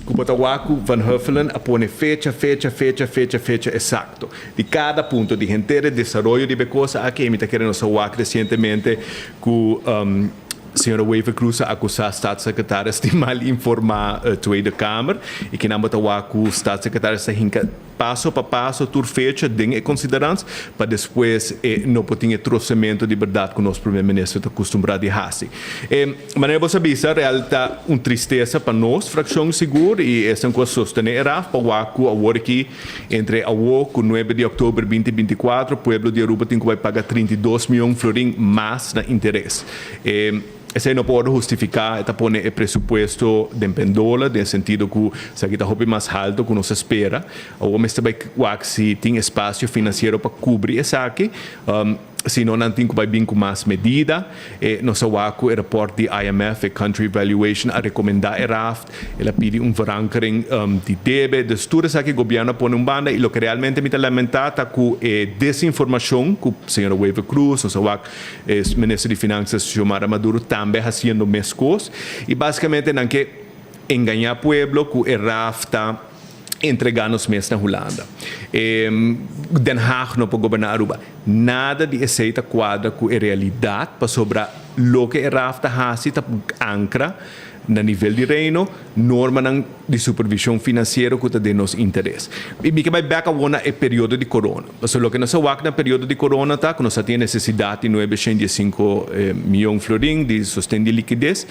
cu bo ta wak cu Van Huffelen a pone fecha, fecha, fecha, fecha, fecha exacto di cada punto di henter e desaroyo di be cosa aki y mi ta kere nos a wak recientemente cu Señora Wever-Croes a acusa Staatssecretaris di mal informa Tweede Kamer y kinan bo ta wak cu Staatssecretaris ta hinca paso pa paso tur fecha den e considerans pa despues e no por tin e trocemento di berdad cu nos Primer Minister ta custumbra di haci. E manera bo sa bisa real ta un tristesa pa nos fraccion sigur y esnan cu a sostene e raf pa wak cu awor aki entre awo cu nuebe di october binti 24 pueblo di Aruba tin cu bay paga 32 miyon florin mas na interes. E Esei no por wòrdu hustifiká, e ta pone e presupuesto den pendola, den sentido ku esaki ta hopi mas haltu ku nos a spera. Awor mester bai wak si tin espasio finansiero pa kubri esaki, si no nan tin ku bai bin ku mas medida. E nos a wak ku e rapòrt di IMF, e Country Evaluation, a rekomendá e raft, el a pidi un verankering di debe. Dus tur esaki gobièrnu a pone un banda i loke realmente mi ta lamentá ta ku e desinformashon ku señora Wever-Croes, nos a wak E minister di Finanzas Xiomara Maduro tambe haciendo mescos y basicamente nan ke engaña pueblo cu e RAF ta entrega nos mes na Hulanda. E Den Haag no por goberna Aruba. Nada di esey ta cuadra cu e realidad pasobra loke e RAF ta haci ta ancra na nivel di Reino, normanan di supervision financiero cu ta den nos interes. Y mi ke bay bek awor na e periodo di corona. Pasobra loke nos a wak na periodo di corona ta cu nos a tin e necesidad di nuebe shen die cinco miyon florin di sosten di likides.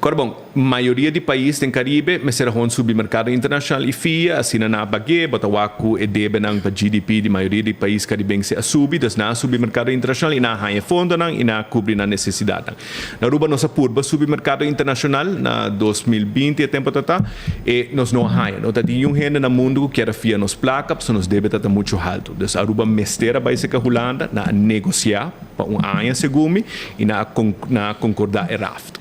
Kor bon, mayoria di pais den Caribe mester a hon subi mercado internacional y fia, asina nan a bag'é, bo ta wak cu e debenan pa GDP di mayoria di pais Caribense a subi, dus nan a subi mercado internacional y nan a haña e fondonan y nan a cubri nan necesidadnan. Na Aruba nos a purba subi mercado internacional na 2020 e tempo ta ta e nos no a haya. No ta tin niun hende na mundo cu kier a fia nos placa pasobra nos debe ta ta mucho halto. Dus Aruba mester a bay cerca Hulanda na a negocia pa un aña segun mi y na a na a concorda e raft.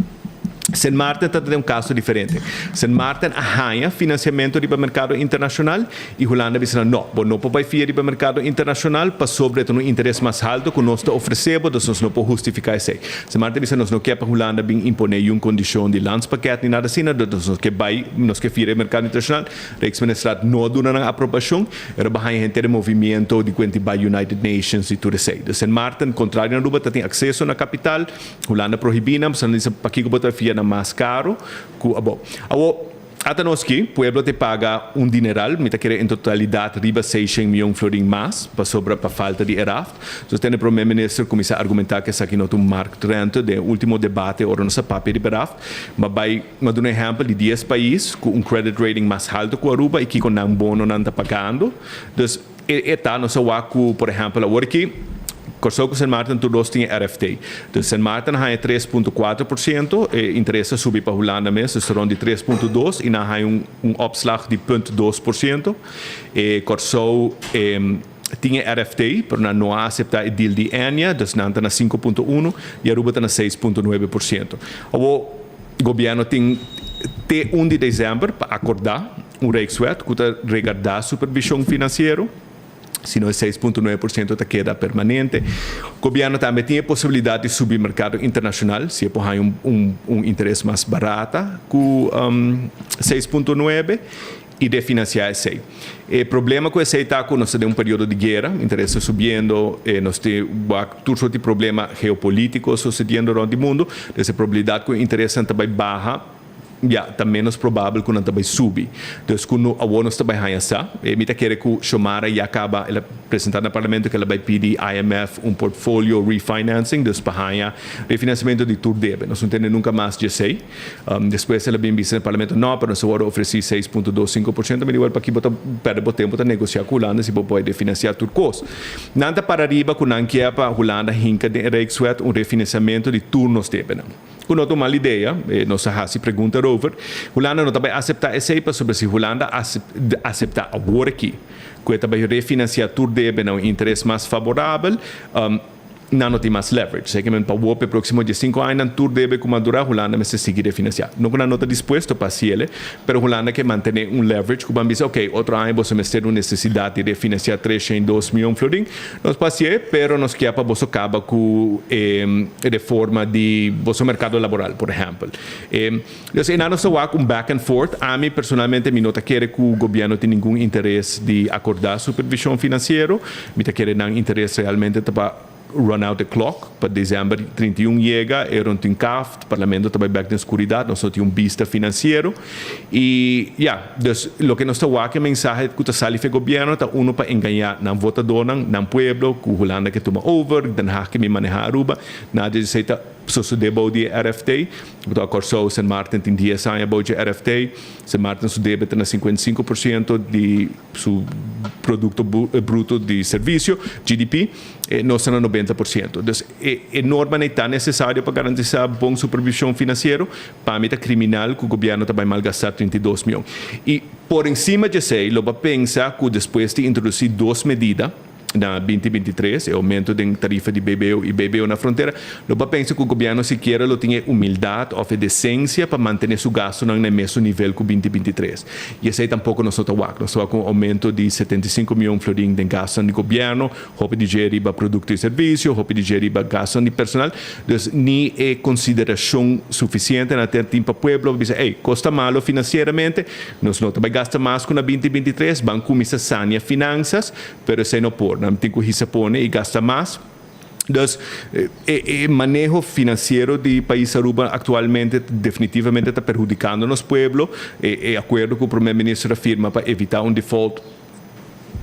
Sint Maarten ta den un caso diferente. Sint Maarten a haya financiamento riba mercado internacional Y Hulanda bisa nan, No, bo no por bai fia riba merkado internashonal pasobra e ta un interes mas haltu ku nos ta ofresé bo, dus nos no por hustifiká esei. Sint Maarten bisa, Nos no ke pa Hulanda bin imponé yun kondishon di landspakket ni nada asina, dus nos ke bai, nos ke fia riba merkado internashonal. Rijksministerraad no a duna nan aprobashon, pero bo haña henter e movimiento di kuenti bai United Nations i tur esei. Dus Sint Maarten, kontrario na Aruba, ta tin akseso na kapital, Hulanda prohibí nan, pasobra nan bisa, Pakiko bo ta fia nan mas karu ku abo? Awor. Ata nos ki, pueblo te paga un dineral, mi ta kere en totalidad riba seishen miyon florin mas, pasobra pa falta di e raft. So tende Prome Minister cuminsa argumenta cu esaki no ta un marktrente den e ultimo debate ora nos a papia riba e raft. Ma bay, ma duna ehempel di dies pais cu un credit rating mas halto cu Aruba y kico nan bononan ta pagando. Dus, E e ta nos a wak ku, por ehèmpel, awor aki Kòrsou ku Sint Maarten tur dos tin e RFT. Dus Sint Maarten a haña 3.4%, e interes a subi pa Hulanda mes, dus rond di 3.2 i nan a haña un un opslag di punt 2%. E Kòrsou tin e RFT, pero nan no a aseptá e deal di Ennia, dus nan ta na 5.1 i Aruba ta na 6.9%. Awor gobièrnu tin te un di desèmber pa akordá. Un Rijkswet ku ta regardá supervishon finansiero, sino e 6.9% ta keda permanente. Gobièrnu tambe tin e posibilidat di subi merkado internashonal si e por haña un un interes mas barata ku 6.9 i refinansiá esei. E problema ku esei ta ku nos ta den un periodo di guera, interes ta subiendo, nos tin wak tur sort di problema geopolítiko sosediendo rònt di mundu, dus e probabilidat ku e interesnan ta bai baha, Ya, ta ménos probabel ku nan ta bai subi. Dus ku no awor nos ta bai haña sa. E mi ta kere ku Xiomara ya kaba, el a presentá na parlamento ku el a bai pidi IMF un portfolio refinancing, dus pa haña refinansiamentu di tur debe. Nos no tende nunka mas dje esei. Despues el a bin bisa na parlamento, no, pero nos a wòrdu ofresí 6.25%. Mi di, wèl, pakí bo ta pèrdè bo tempu ta negosiá ku Hulanda si bo por bai refinansiá tur kos? Nan ta para riba ku nan kier pa Hulanda hinka den e Rijkswet un refinansiamentu di tur nos debenan. Ku no ta un mal idea, nos a hasi pregunta erover. Hulanda no ta bai aseptá esei pasobra si Hulanda aseptá awor aki ku e ta bai refinansiá tur debe na un interes mas faborabel, Nan no tin mas leverage. Zeker pa wop e proximo diescinco añanan tur debe cu madura Hulanda mester sigui refinancia. No cu nan no ta dispuesto pa haciele, pero Hulanda ke mantene un leverage cu ban bisa ok, otro aña boso mester un necesidad di refinancia 302 miyon florin, nos por hacié, pero nos kier pa boso caba cu e reforma di boso mercado laboral, por ehempel. Dus einan nos ta wak un back and forth. Ami personalmente mi no ta kere cu gobierno tin ningun interes di acorda supervision financiero. Mi ta kere nan interes realmente ta pa run out the clock, pa december 31 yega, e rond tin kaft, parlamento ta bay bek den scuridad, nos no tin un bista financiero. Y ya, dus loke nos ta wak e mensahe cu ta sali fe gobierno ta uno pa engaña nan votadornan, nan pueblo, cu Hulanda ke tuma over, Den Haag ke bin maneha Aruba, nada di esey ta sosode bou di e RFT. Bo ta Kòrsou, Sint Maarten tin dies aña bou dje RFT. Sint Maarten su debe ta na 55% di su produkto bruto di servisio, GDP, nos ta na 90%. Dus e e normanan ei ta nesesario pa garantisá bon supervishon finansiero. Pa mi ta kriminal ku gobièrnu ta bai malgastá 32 mion. I por ensima djesei lo bo a pensa ku despues di introdusí dos medida, Na binti binti tres, e aumento den tarifa di BBO y BBO na frontera, lo pa pensa cu gobierno sikiera lo tin e humildad of e decencia pa mantene su gastonan na e mesun nivel cu 2023. Y esey tampoco nos no ta wak. Nos ta wak un aumento di 75 miyon florin den gastonan di gobierno, hopi di dje riba producto y servicio, hopi di dje riba gastonan di personal. Dus ni e consideracion suficiente nan ta tin pa pueblo pa bisa, ey, cos ta malo financieramente, nos no ta bay gasta mas cu na 2023, ban cuminsa sania finanzas, Pero esei no por. Nan tin ku hisa pone i gasta mas. Dus e e maneho finansiero di pais Aruba aktualmente definitivamente ta perhudikando nos pueblo. E e akuerdo ku Prome Minister a firma pa evitá un default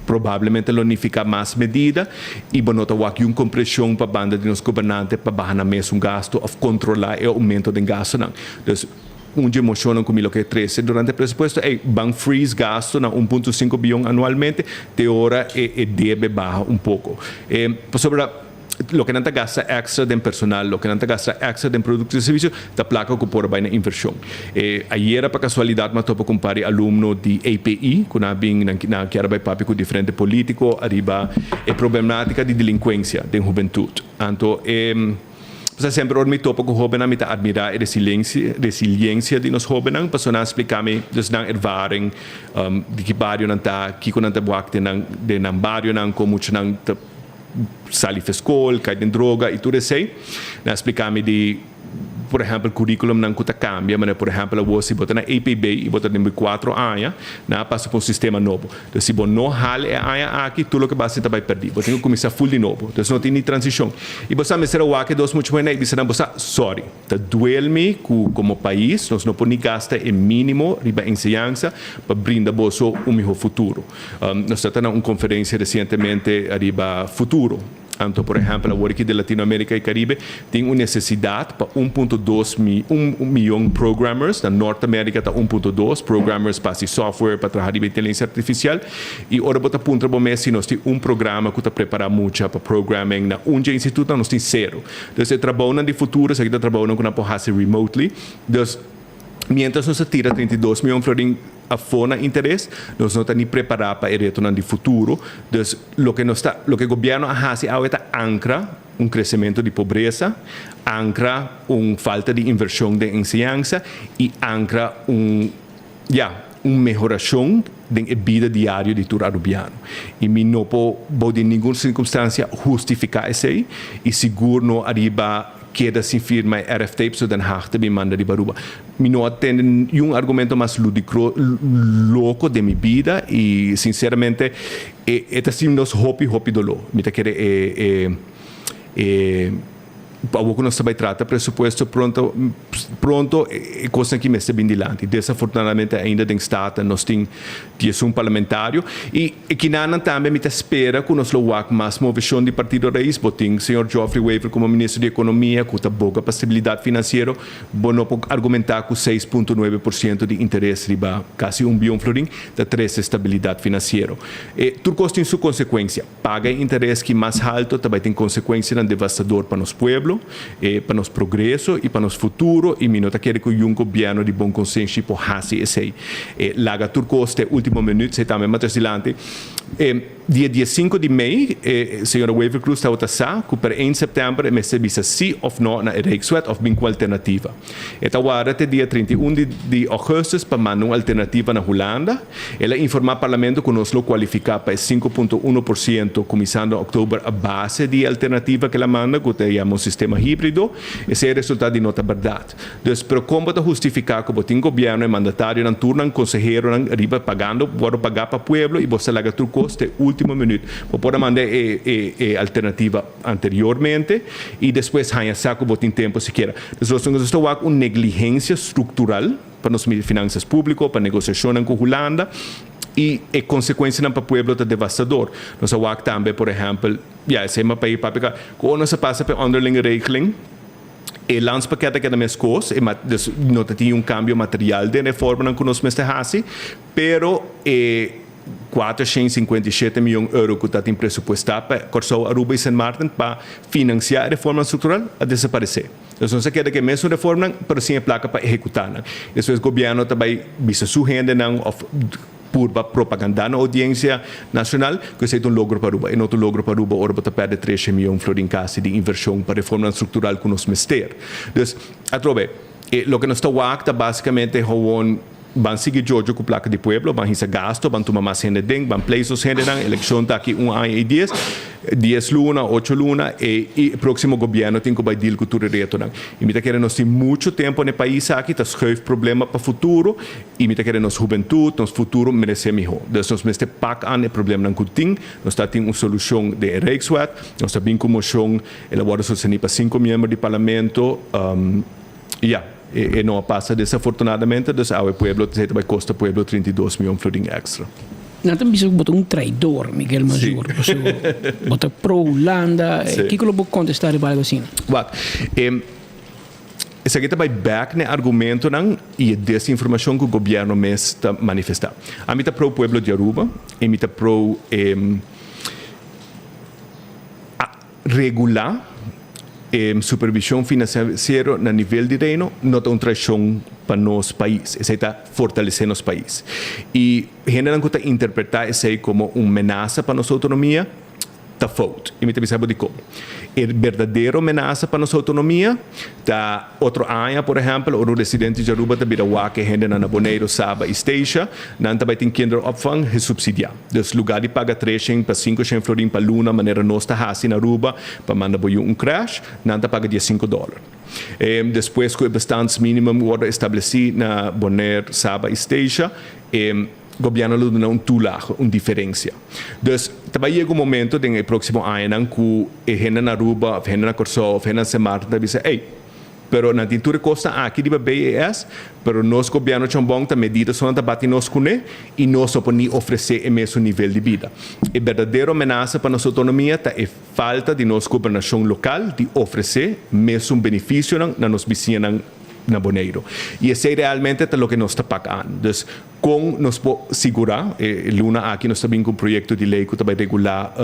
probablemente lo nifiká mas medida i bo no ta wak yun kompreshon pa banda di nos gobernante pa baha nan mesun gasto òf kontrolá e oumento den gastonan. Dus. Un dje moshonnan ku mi lo ke trese durante e presupuesto ei, ban freeze gasto na 1.5 bion anualmente te ora e e debe baha un poko. E pasobra loke nan ta gasta èkstra den personal, loke nan ta gasta èkstra den produkto i servisio ta plaka ku por a bai na invershon. E ayera pa kasualidat mi a topa ku un par di alumno di API ku nan a bin nan nan kier a bai papia ku diferente politiko ariba e problematika di delinkuensia den hubentut. Anto e. Pasobra semper ora mi topa ku hóbennan mi ta admirá e resiliensia di nos hóbennan pasobra nan a splika mi dus nan ervaring di ki bario nan ta, kiko nan ta wak den nan den nan barionan, kon mucha nan ta sali for skol, kai den droga i tur esei. Nan a splika mi di por ehèmpel kurikulumnan ku ta kambia, manera por ehèmpel awor si bo ta na EPB i bo ta den bo kuatro aña, nan a pasa pa un sistema nobo. Entonces si bo no hal e aña aki, tur loke bo hasi ta bai perdí. Bo tin ku kuminsá ful di nobo. Entonces no tin ni transishon. I bo sa mester a wak e dos mucha muhé i bisa nan, bo sa, sorry, ta duel mi ku komo pais nos no por ni gasta e mínimo riba enseñansa pa brinda boso un mihó futuro. Nos ta ta na un konferensia resientemente riba futuro. Anto, por ehèmpel, awor aki den Latinoamérika i Karibe tin un nesesidat pa 1.2 mi un miyon programmers. Na Nort Amérika ta 1.2 programmers pa hasi software pa traha riba intelensia artifisial. I ora bo ta puntra bo mes si nos tin un programa ku ta prepará mucha pa programming na un dje institutonan, nos tin sero. Dus e trabounan di futuro esaki ta trabounan ku nan por hasi remotely. Dus. Mientras nos a tira 32 miyon florin afó na interes, nos no ta ni prepará pa e retonan di futuro. Dus loke nos ta, loke gobièrnu a hasi awe ta ankra un kresementu di pobresa, ankra un falta di invershon den enseñansa i ankra un, ya, un mehorashon den e bida diario di tur arubiano. I mi no por bou di ningun sirkunstansia hustifiká esei i sigur no ariba Keda sin firma e RFT pasobra Den Haag ta bin manda riba Aruba. Mi no a tende niun argumento mas ludicro, loco den mi bida y sinceramente e e ta haci nos hopi hopi dolor. Mi ta kere e e e awor cu nos ta bay trata presupuesto pronto pronto e cosnan aki mester bin dilanti. Desafortunadamente ainda den Staten nos tin 11 parlamentario y E kinanan tambe mi ta spera ku nos lo wak mas moveshon di Partido Rais. Bo tin señor Geoffrey Wever komo minister di Ekonomia ku ta boga pa stabilidat finansiero. Bo no por argumentá ku 6.9% di interes riba kasi un bion florin ta trese stabilidat finansiero. E tur kos tin su konsekuensia. Paga e interes ki mas halto ta bai tin konsekuensianan devastador pa nos pueblo, pa nos progreso i pa nos futuro i mi no ta kere ku yun gobièrnu di bon konsenshi por hasi esei. E laga tur kos te ultimo minuut, esei tambe matres dilanti. Dia diesinco di mei e señora Wever Croes tabata sa cu per ein september e mester bisa si of no na e Rijkswet of bin cu alternativa. E ta warda te dia 31 di di augustus pa manda un alternativa na Hulanda. El a informa Parlamento cu nos lo cualifica pa e 5.1% cuminsando october a base di e alternativa cu el a manda cu ta yama un sistema hibrido. Esey a resulta di no ta berdad. Dus, pero kon bo ta hustifiká ku bo tin gobièrnu e mandatarionan tur nan konseheronan riba pagando wòrdu pagá pa pueblo i bo sa laga tur kos te último minüt? Bo por a manda e e e alternativa anteriormente i despues haña sa ku bo tin tempu sikiera. Dus nos nos ta wak un negligensia struktural pa nos finansas públiko, pa negosiashonnan ku Hulanda i e konsekuensianan pa pueblo ta devastador. Nos a wak tambe por ehèmpel, ya esei mi a pei papia ku ora nos a pasa pa e onderlinge regeling, E landspakket a keda meskos, e dus no ta tin un kambio material den reformanan ku nos mester hasi, pero e 457 mion euro ku ta tin presupuestá pa Kòrsou, Aruba i Sint Maarten pa finansiá e reformanan struktural a desaparesé. Dus nos a keda ku e mesun reformanan, pero sin e plaka pa ehekutá nan. Despues gobièrnu ta bai bisa su hendenan òf. Purba propaganda na audiencia nacional cu esey ta un logro pa Aruba. E no ta un logro pa Aruba ora bo ta perde trece miyon florin casi di inversion pa reformanan structural cu nos mester. Dus, atrobe, e loke nos ta wak ta basicamente gewoon ban sigui djodjo cu placa di pueblo, ban hisa gasto, ban tuma mas hende den, ban place nos hendenan, eleccion ta aki un aña y dies, dies luna, ocho luna, e e proximo gobierno tin cu bay deal cu tur e retonan. Y mi ta kere nos tin mucho tempo na e pais aki ta schuif problema pa futuro. I mi ta kere nos hubentut, nos futuro meresé mihó. Dus nos mester pak an e problemanan ku tin. Nos ta tin un solushon den e Rijkswet. Nos ta bin ku moshon, el a wòrdu sostení pa sinku miembro di parlamento. Ya, e no a pasa desafortunadamente. Dus awe pueblo, esei ta bai kosta pueblo 32 mion florin èkstra. Nan ta bisa ku bo ta un traidor, Miguel Mazur. Pasobra bo ta pro Hulanda. Kiko lo bo kontestá riba algu asina? Wak, Esaki ta bai bek na e argumentonan y e desinformacion cu gobierno mes ta manifesta. Ami ta pro pueblo di Aruba y mi ta pro e regula e supervision financiero na nivel di Reino no ta un traicion pa nos pais. Esey ta fortalece nos pais. Y hendenan cu ta interpreta esey como un menasa pa nos autonomia ta fout. I mi ta bisa bo dikon. E berdadero menasa pa nos outonomia ta otro aña, por ehèmpel, ora un residente di Aruba ta bira wak e hendenan na Boneiru, Saba i Statia, nan ta bai tin kinderopvang gesubsidiá. Dus lugá di paga treshen pa sinkoshen florin pa luna manera nos ta hasi na Aruba pa manda bo yu un krèsh, nan ta paga diesinku dòler. Despues ku e bestandsminimum wòrdu establesí na Bonaire, Saba i Statia, e. Gobierno lo duna un toelage, un diferencia. Dus ta bay yega un momento den e proximo añanan cu e hende na Aruba of hende na Corsou of hende na Sint Maarten ta bisa, ey, pero nan tin tur e cosnan aki riba BES, pero nos gobierno chambon ta medida so nan ta bati nos cune y nos no por ni ofrece e mesun nivel di bida. E berdadero amenaza pa nos autonomia ta e falta di nos gobernacion local di ofrece mesun beneficionan na nos bisiñanan na Boneiru. Y esey realmente ta loke nos ta pak aan. Dus con nos por sigura, e luna aki nos ta bin cu un proyecto di ley cu ta bay regula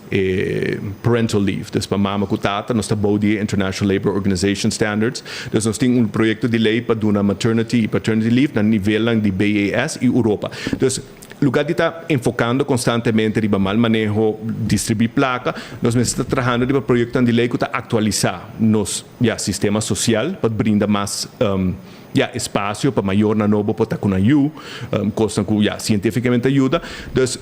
e parental leave. Dus pa mama cu tata nos ta bou di e International Labor Organization standards. Dus nos tin un proyecto di ley pa duna maternity y paternity leave na nivelnan di BES y Europa. Dus Lugar di ta enfocando constantemente riba mal maneho, distribui placa, nos mester ta trahando riba proyectonan di ley cu ta actualisa nos, ya, sistema social pa brinda mas, ya, espacio pa mayornan nobo por ta cu nan yu, cosnan cu, ya, cientificamente ta yuda. Dus,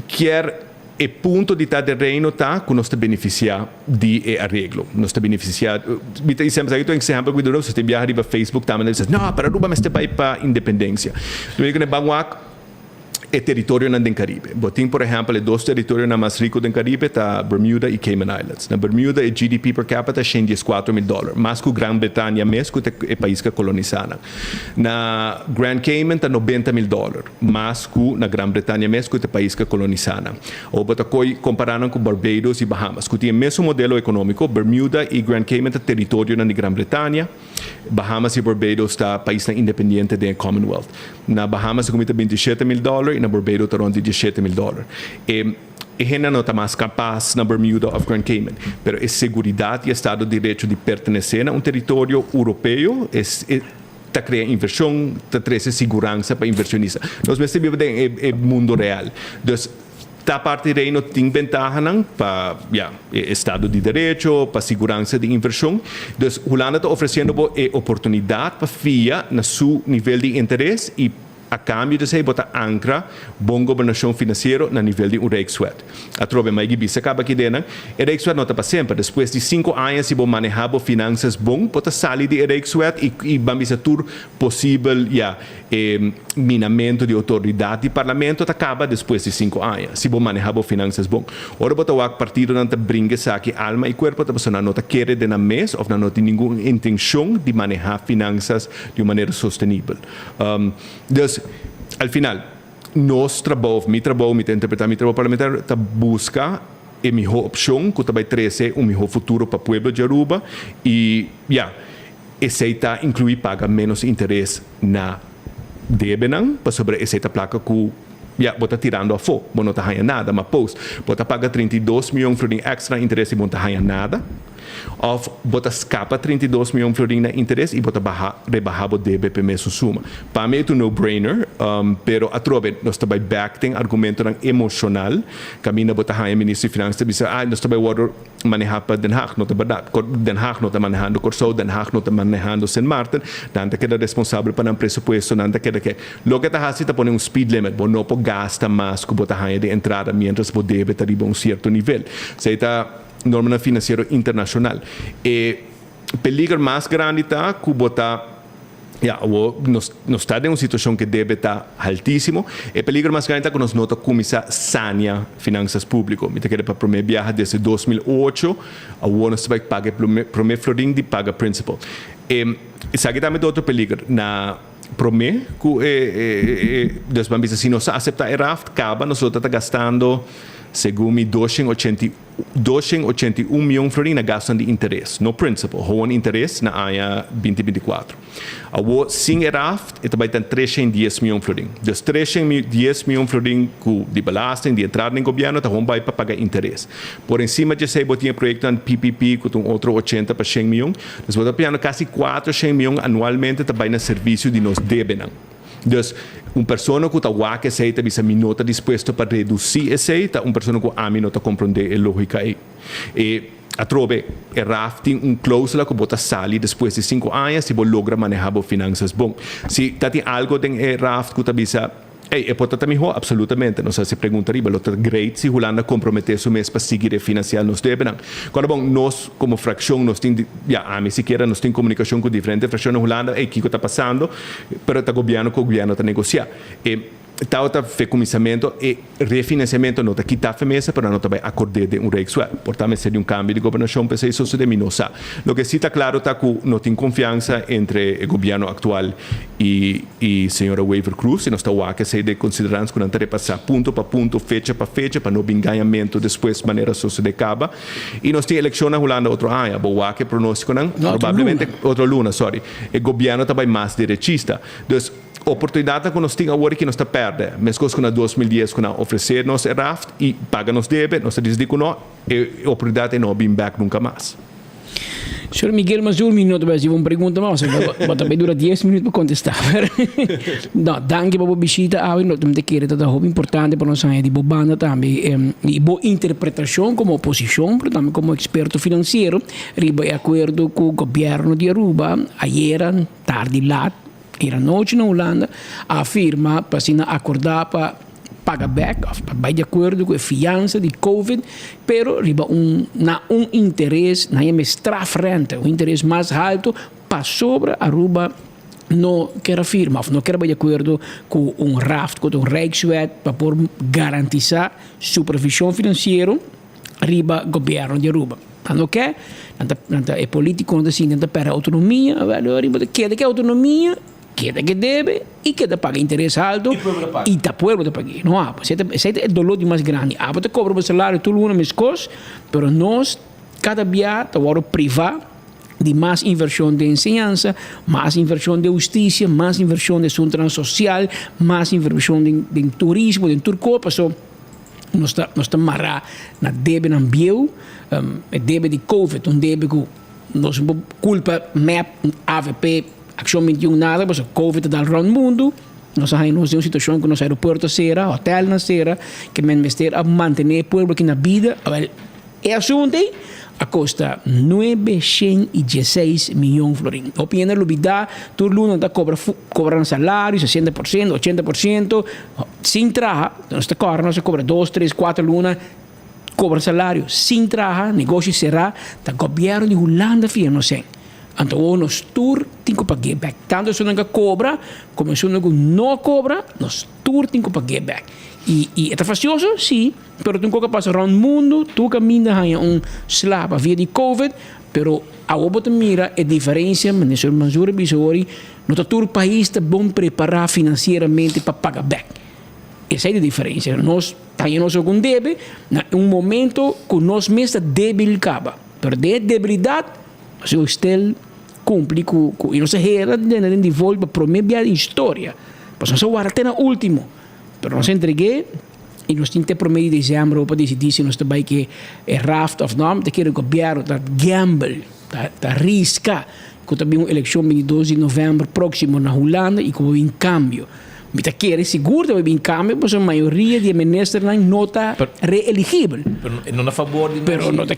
kier e punto di ta den Reino ta cu nos ta beneficia di e areglo. Nos ta beneficia, mi ta di semper, esaki ta un ehempel cu mi duna, si ta biaha riba Facebook tambe nan ta bisa, no, pero Aruba mester bay pa independencia. Lo único nan ban wak e teritorionan den Caribe. Bo tin por ehempel e dos teritorionan mas rico den Caribe ta Bermuda y Cayman Islands. Na Bermuda e GDP per capita shen dies cuatro mil dollar, mas cu Gran Bretania mes cu ta e pais cu a colonisa nan. Na Grand Cayman ta nobenta mil dollar, mas cu na Gran Bretania mes cu ta e pais cu a colonisa nan. Ora bo ta coy compara nan cu Barbados y Bahamas, cu tin e mesun modelo economico, Bermuda y Grand Cayman ta teritorionan di Gran Bretania, Bahamas y Barbados ta paisnan independiente den e Commonwealth. Na Bahamas e cumi ta 27 mil dollar y na Barbados ta rond di 17 mil dollar. E e hende no ta mas capas na Bermuda of Grand Cayman, pero e seguridad y estado di derecho di pertenece na un teritorio Europeo es e. Ta crea inversion, ta trece siguransa pa inversionista. Nos mester biba den e e mundo real. Dus ta parti Reino tin bentahanan pa ya e estado di derecho, pa siguransa di inversion. Dus Hulanda ta ofreciendo bo e oportunidad pa fia na su nivel di interes y A cambio di esey bo ta ancra bon gobernacion financiero na nivel di un Rijkswet. Atrobe Maigi bisa caba aki denan, e Rijkswet no ta pa semper. Despues di cinco aña si bo maneha bo finanzas bon, bo ta sali di e Rijkswet y y ban bisa tur posibel ya e minamento di autoridad di Parlamento ta caba despues di cinco aña, si bo maneha bo finanzas bon. Ora bo ta wak partidonan ta bringa esaki alma y cuerpo ta pasobra nan no ta kere den nan mes of nan no tin ningun intencion di maneha finanzas di un manera sostenibel. Dus, al final, nos trabou, of mi trabou, mi ta interpreta mi trabou parlamentario, ta busca e miho opcion cu ta bay trece un miho futuro pa pueblo di Aruba y, ya, esey ta inclui paga menos interes na debenan, pasobra esey ta placa cu, ya, bo ta tirando afo, bo no ta haya nada, ma post, bo ta paga 32 miyon florin extra na interes y bo no ta haya nada. Of bo ta skapa 32 mion florin na interes i bo ta baha rebaha bo debe p'e mesun suma. Pa mi e ta un no brainer, pero atrobe nos ta bai bek den argumentonan emoshonal kaminda bo ta haña minister di Finansa ta bisa ay nos ta bai wòrdu manehá pa Den Haag. No ta bèrdat. Den Haag no ta manehando Kòrsou, Den Haag no ta manehando Sint Maarten. Nan ta keda responsabel pa nan presupuesto, nan ta keda ke. Loke ta hasi ta pone un speed limit, bo no por gasta mas ku bo ta haña den entrada miéntras bo debe ta riba un sierto nivel. Esei ta. Normanan finansiero internashonal. E peliger mas grandi ta ku bo ta, ya, awor nos nos ta den un situashon ku e debe ta haltísimo. E peliger mas grandi ta ku nos no ta kuminsá sania finansas públiko. Mi ta kere pa promé biaha desde 2008 awor nos ta bai paga e promé promé florin di paga principal. E esaki tambe ta otro peliger. Na promé ku e e dus ban bisa si nos ta aseptá e raft kaba nos lo ta ta gastando segun mi 281 mion florin na gastunan di interes, no principal, gewoon interes na aña 2024. Awor sin e raft e ta bai ta 310 mion florin. Dus 310 mion florin ku di belasting, di entrada den gobièrnu ta gewoon bai pa paga interes. Por encima di esei bo tin e proyektonan PPP ku ta un otro 80 pa shen mion. Dus bo ta piando kasi 400 mion anualmente ta bai na servisio di nos debenan. Dus, un persona ku ta wak esei ta bisa mi no ta dispuesto pa redusí esei ta un persona ku ami no ta komprondé e lógika ei. E atrobe, e raf tin un klóusula ku bo ta sali despues di sinku aña si bo logra manehá bo finansas bon. Si ta tin algu den e raft ku ta bisa, Ey, e por ta ta mihó? Absolutamente. Nos hasi pregunta riba. Lo ta great si Hulanda komprometé su mes pa sigui refinansiá nos debenan. Kòrda bon, nos komo frakshon nos tin, ya, ami sikiera nos tin komunikashon ku diferente frakshon na Hulanda, ey, kiko ta pasando? Pero ta gobièrnu ku gobièrnu ta negosiá. E tabata fe kuminsamentu, e refinansiamentu no ta kitá fe mesa, pero nan no ta bai akord'é den un rijkswet. Por ta mester di un kambio di gobernashon pa esei sosodé, mi no sa. Loke sí ta klaro ta ku no tin konfiansa entre e gobièrnu aktual i i señora Wever Croes i nos ta wak esei den konsiderans ku nan ta repasá punto pa punto, fecha pa fecha pa no bin gañamentu despues manera sosodé kaba. I nos tin elekshon na Hulanda otro aña. Bo wak e pronóstikonan, probablemente otro luna, sorry. E gobièrnu ta bai mas derechista. Dus, oportunidatnan ku nos tin awor aki nos ta pèrdè. Meskos ku na 2010 ku nan ofresé nos e raft i paga nos debe, nos ta disidí ku no, e oportunidat ei no a bin bèk nunka mas. Señor Miguel Mazur, mi no ta bai hasi bo un pregunta mas, pasobra bo ta bai dura dies minuut pa kontestá. No, danki pa bo bishita awe. No, mi ta kere ta ta hopi importante pa nos haña di bo banda tambe i bo interpretashon komo oposishon, pero tambe komo eksperto finansiero riba e akuerdo ku gobièrnu di Aruba ayera tardi lat, ayera nochi na Hulanda, a firma pa asina akordá pa paga bek òf pa bai di akuerdo ku e fiansa di covid, pero riba un na un interes, nan yama e strafrente, un interes mas haltu pasobra Aruba no kier a firma òf no kier a bai di akuerdo ku un raft, ku ta un rijkswet pa por garantisá supervishon finansiero. riba gobierno di Aruba. Nan no ke, nan ta, nan ta, e politiconan ta sinti nan ta perde autonomia, awel ora bo ta keda ke autonomia, keda ke debe y keda paga interes alto y ta pueblo ta pag'e, no abo. Esey ta, esey ta e dolor di mas grandi. Abo ta cobra bo salario tur luna mescos, pero nos cada bia ta worde priva di mas inversion den enseñansa, mas inversion den husticia, mas inversion den asuntonan social, mas inversion den, den turismo, den tur cos, paso. Nos ta nos ta mará na debenan bieu, e debe di covid, un debe ku nos no por kulpa mep, avp, Akshon 21 nada pasobra Covid ta dal rònt mundu. Nos a haña nos den un situashon ku nos aeropuerto a sera, hotèlnan a sera, ke men mester a mantené e pueblo aki na bida. Awèl, e asuntu ei a kosta 916 miyon florin. Hopi hende a lubidá, tur luna nan ta kobra kobra nan salario, 60%, 80%, sin traha. Nos ta kòrda nos a kobra dos, tres, kuater luna kobra salario sin traha, negoshi será, ta gobièrnu di Hulanda fia nos en. Anto awor nos tur tin ku pag'é bèk. Tantu esunnan ku a kobra komo esunnan ku no a kobra, nos tur tin ku pag'é bèk. I i e ta fasioso? Sí, pero tin kos ku a pasa rònt mundu, tur kaminda haña un sla pa via di covid, pero awor bo ta mira e diferensia, manera señor Mansur a bisa hori, no ta tur pais ta bon prepará finansieramente pa paga bèk. Esei ta e diferensia. Nos ta haña nos algun debe na un momento ku nos mes ta débil kaba, pero den e debilidat Pasobra usted cumpli cu cu y nos a hera den den di volt pa prome bia den historia. Pasobra nos a warda te na ultimo. Pero nos a entregue y nos tin te prome di december pa decidi si nos ta bay ke e raft of no. Mi ta kere gobierno ta gamble, ta ta risca cu ta bin un eleccion 22 di november proximo na Hulanda y cu bo bin cambio. Mi ta kere sigur ta bin cambio pasobra mayoria di e ministernan no ta reeligibel. Pero no na favor di nos. Pero no ta,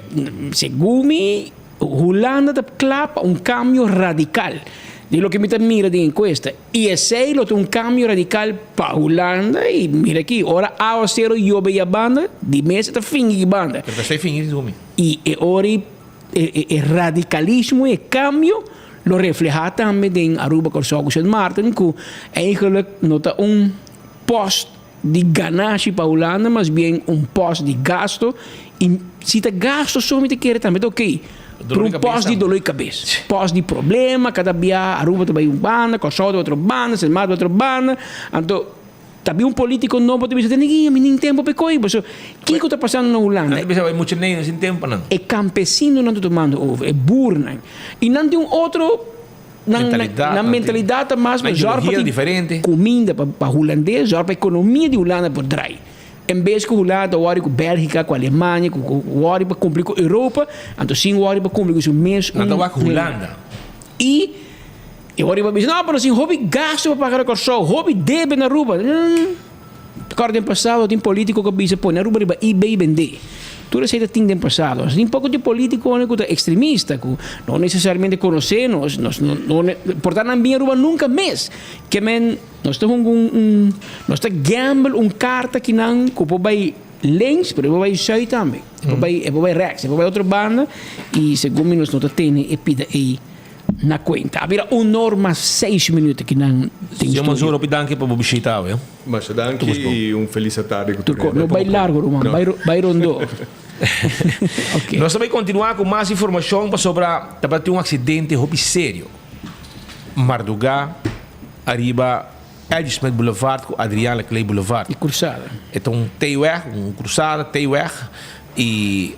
segun mi. Hulanda ta kla pa un kambio radikal di loke mi ta mira den enkuesta i esei lo ta un kambio radikal pa Hulanda i mira aki ora awasero yobe ya banda di mes e ta fingi ki banda. Pero ta esei fingi di homi. I e ora e radikalismo e kambio lo refleha tambe den Aruba, Kòrsou ku Sint Maarten ku eigenlik no ta un post di ganashi pa Hulanda mas bien un post di gasto y si ta gasto so mi ta kere tambe ta ok pero un post di dolor di cabes post di problema cada bia Aruba ta bay un banda Kòrsou ta bay otro banda Sint Maarten ta bay otro banda anto ta bin un politico nobo ta bisa tene ki mi tin tempo pa e koy pasobra kiko ta pasando na Hulanda Nan ta bisa bay mucha ney sin tempo nan. E campesinonan ta tomando over e boernan y nan tin un otro Nan Mentalidad, nan mentalidad ta mas nan pa zorg pa ideologia tin diferente. cuminda pa pa hulandes, zorg pa economia di Hulanda por draai. En bes cu Hulanda ta wori cu Belgica, cu Alemania, cu cu wori pa cumpli cu Europa, anto sin wori pa cumpli cu su mes Nan ta un wak Hulanda. Y e wori pa bisa, no, pero nos tin hopi gasto pa paga na Corsou, hopi debe na Aruba. Kòrda den pasado tin polítiko ku a bisa pone Aruba riba eBay bendé. Tur esei ta tin den pasado. Nos tin poko di polítikonan ku ta ekstremista ku no nesesariamente konosé nos, nos no no por ta nan bin Aruba nunka mes. Ke men nos ta hunga un un nos ta gamble un karta kinan ku por bai links pero e por bai sùit tambe. E por bai e por bai rèks e por bai otro banda i segun mi nos no ta tene e pida ei. Na cuenta. A bira un or mas seis minuut aki nan den Señor Mansur, studio. hopi danki pa bo bishita awe. Masha danki y un feliz atardi cu tur Turco, hende. no bay largo ruman, No. bay bay rondo. Ok. Nos ta bay continua cu mas informacion pasobra tabatin un accidente hopi serio marduga ariba L. G. Smith Boulevard cu Adriaan Laclé Boulevard. E cruzada. E ta un T-weg, un cruzada T-weg y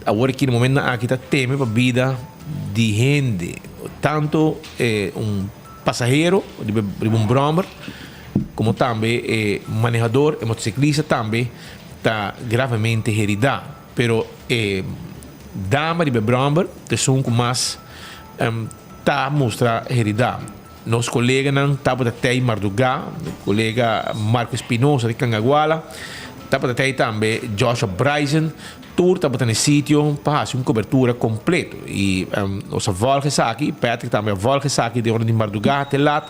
Awor aki na momentonan aki ta teme pa bida di hende, tanto e un pasahero riba riba un brommer como tambe e manehador, e motociclista tambe ta gravemente herida. Pero e dama riba e brommer ta esun cu mas ta mustra herida. Nos coleganan tabata tey marduga, colega Marco Espinosa di Cangaguala, tabata tey tambe Joshua Bryson, tur tabata na e sitio pa haci un cobertura completo. Y nos a volg esaki, Patrick tambe a volg esaki den ora di marduga te lat,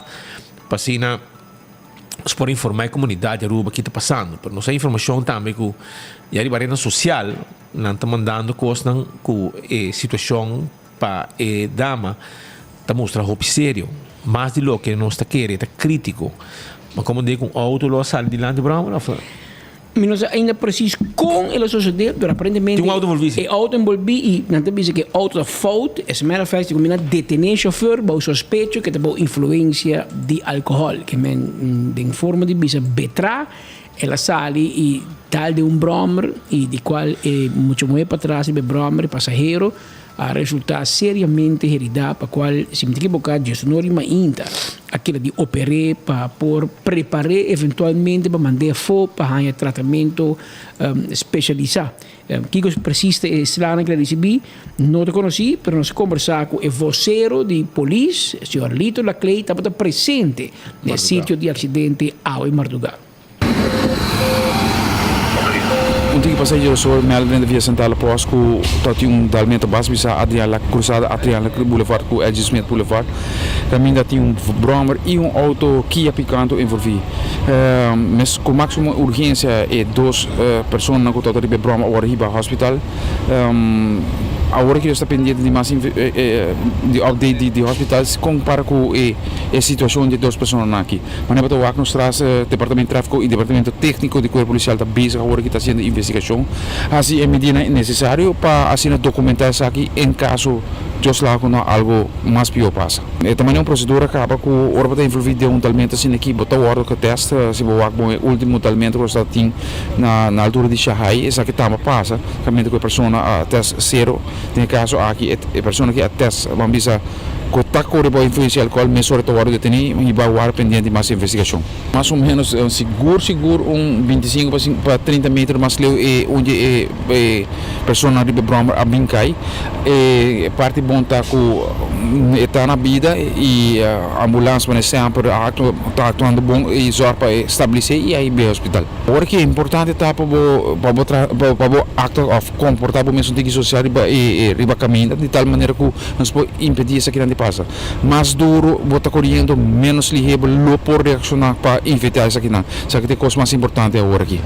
pa asina nos por informa e comunidad di Aruba ki ta pasando. Pero nos a informacion tambe cu ya riba rednan social nan ta mandando cosnan cu e situacion Pa e dama ta mustra hopi serio, mas di loke nos ta kere, ta critico. Ma como di cu un auto lo a sali dilanti broma of no? Mi no sa ainda precies con el a sucede, pero aparentemente Tin un auto envolvi si. e auto envolvi y nan ta bisa cu e auto ta fout. As a matter of fact, si cuminda detene e chauffeur bou sospecho cu ta bou influencia di alcohol. Ke men den forma di bisa betra el a sali y dal den un brommer y di cual e mucha muher patras riba e brommer, e pasahero. a resultá seriamente heridá pa kual, si mi ta ekiboká, djesnori mainta a keda di oper'é pa por prepar'é eventualmente pa mand'é afó pa haña tratamentu spesialisá. Kiko presis ta e slanan ku el a risibí no ta konosí, pero nos a kombersá ku e vosero di polis, señor Lito Laclay, tabata presente na e sitio di aksidente awe mardugá. Un tiki pasahero sobre meld den via Centrale Post ku ta tin un dalmento bas bisa Adriaan La Cruzada Adriaan La Boulevard ku LG Smith Boulevard kaminda tin un brommer i un auto Kia Picanto envolvi. Mes ku máksimo urgensia e dos personanan ku tabata riba e bròma a wòrdu hiba hospital. Awor aki nos ta pendiente di mas di update di hospital kon para ku e situashon di e dos personanan aki. Manera bo ta wak nos tras Departamento di Tráfiko i Departamento Tékniko di Kuerpo Polisial ta bezig awor aki ta hasiendo investigashon, hasi e medidanan nesesario pa asina dokumentá esaki en kaso Dios laga ku no algu mas pió pasa. E ta manera un prosedura kaba ku ora bo ta envolví den un talmento asina aki bo ta wòrdu getèst si bo wak bon e último talmento ku nos ta tin na na altura di Shahai esaki tamba pasa kaminda ku e persona a tèst sero den e kaso aki e persona ki a tèst ban bisa ku ta kore bou influensia di alkohòl mesora ta wòrdu detení i bai wòrdu pendiente di mas investigashon. Mas o ménos sigur sigur un bintisinko pa pa trinta meter mas leu e un di e e personanan riba e bròmer a bin kai. E parti bon ta ku e ta na bida i ambulans manera semper a aktua ta aktuando bon i zòrg pa e stabilis'é i a hib'é hospital. Ora ki e importante ta pa bo pa bo tra pa bo aktua òf komportá bo mes un tiki sosial riba e riba kaminda di tal manera ku nos por impedí esakinan di pasa. Mas duro bo ta koriendo, ménos lihé bo lo por reakshoná pa evitá esakinan. Esaki ta e kos mas importante awor aki.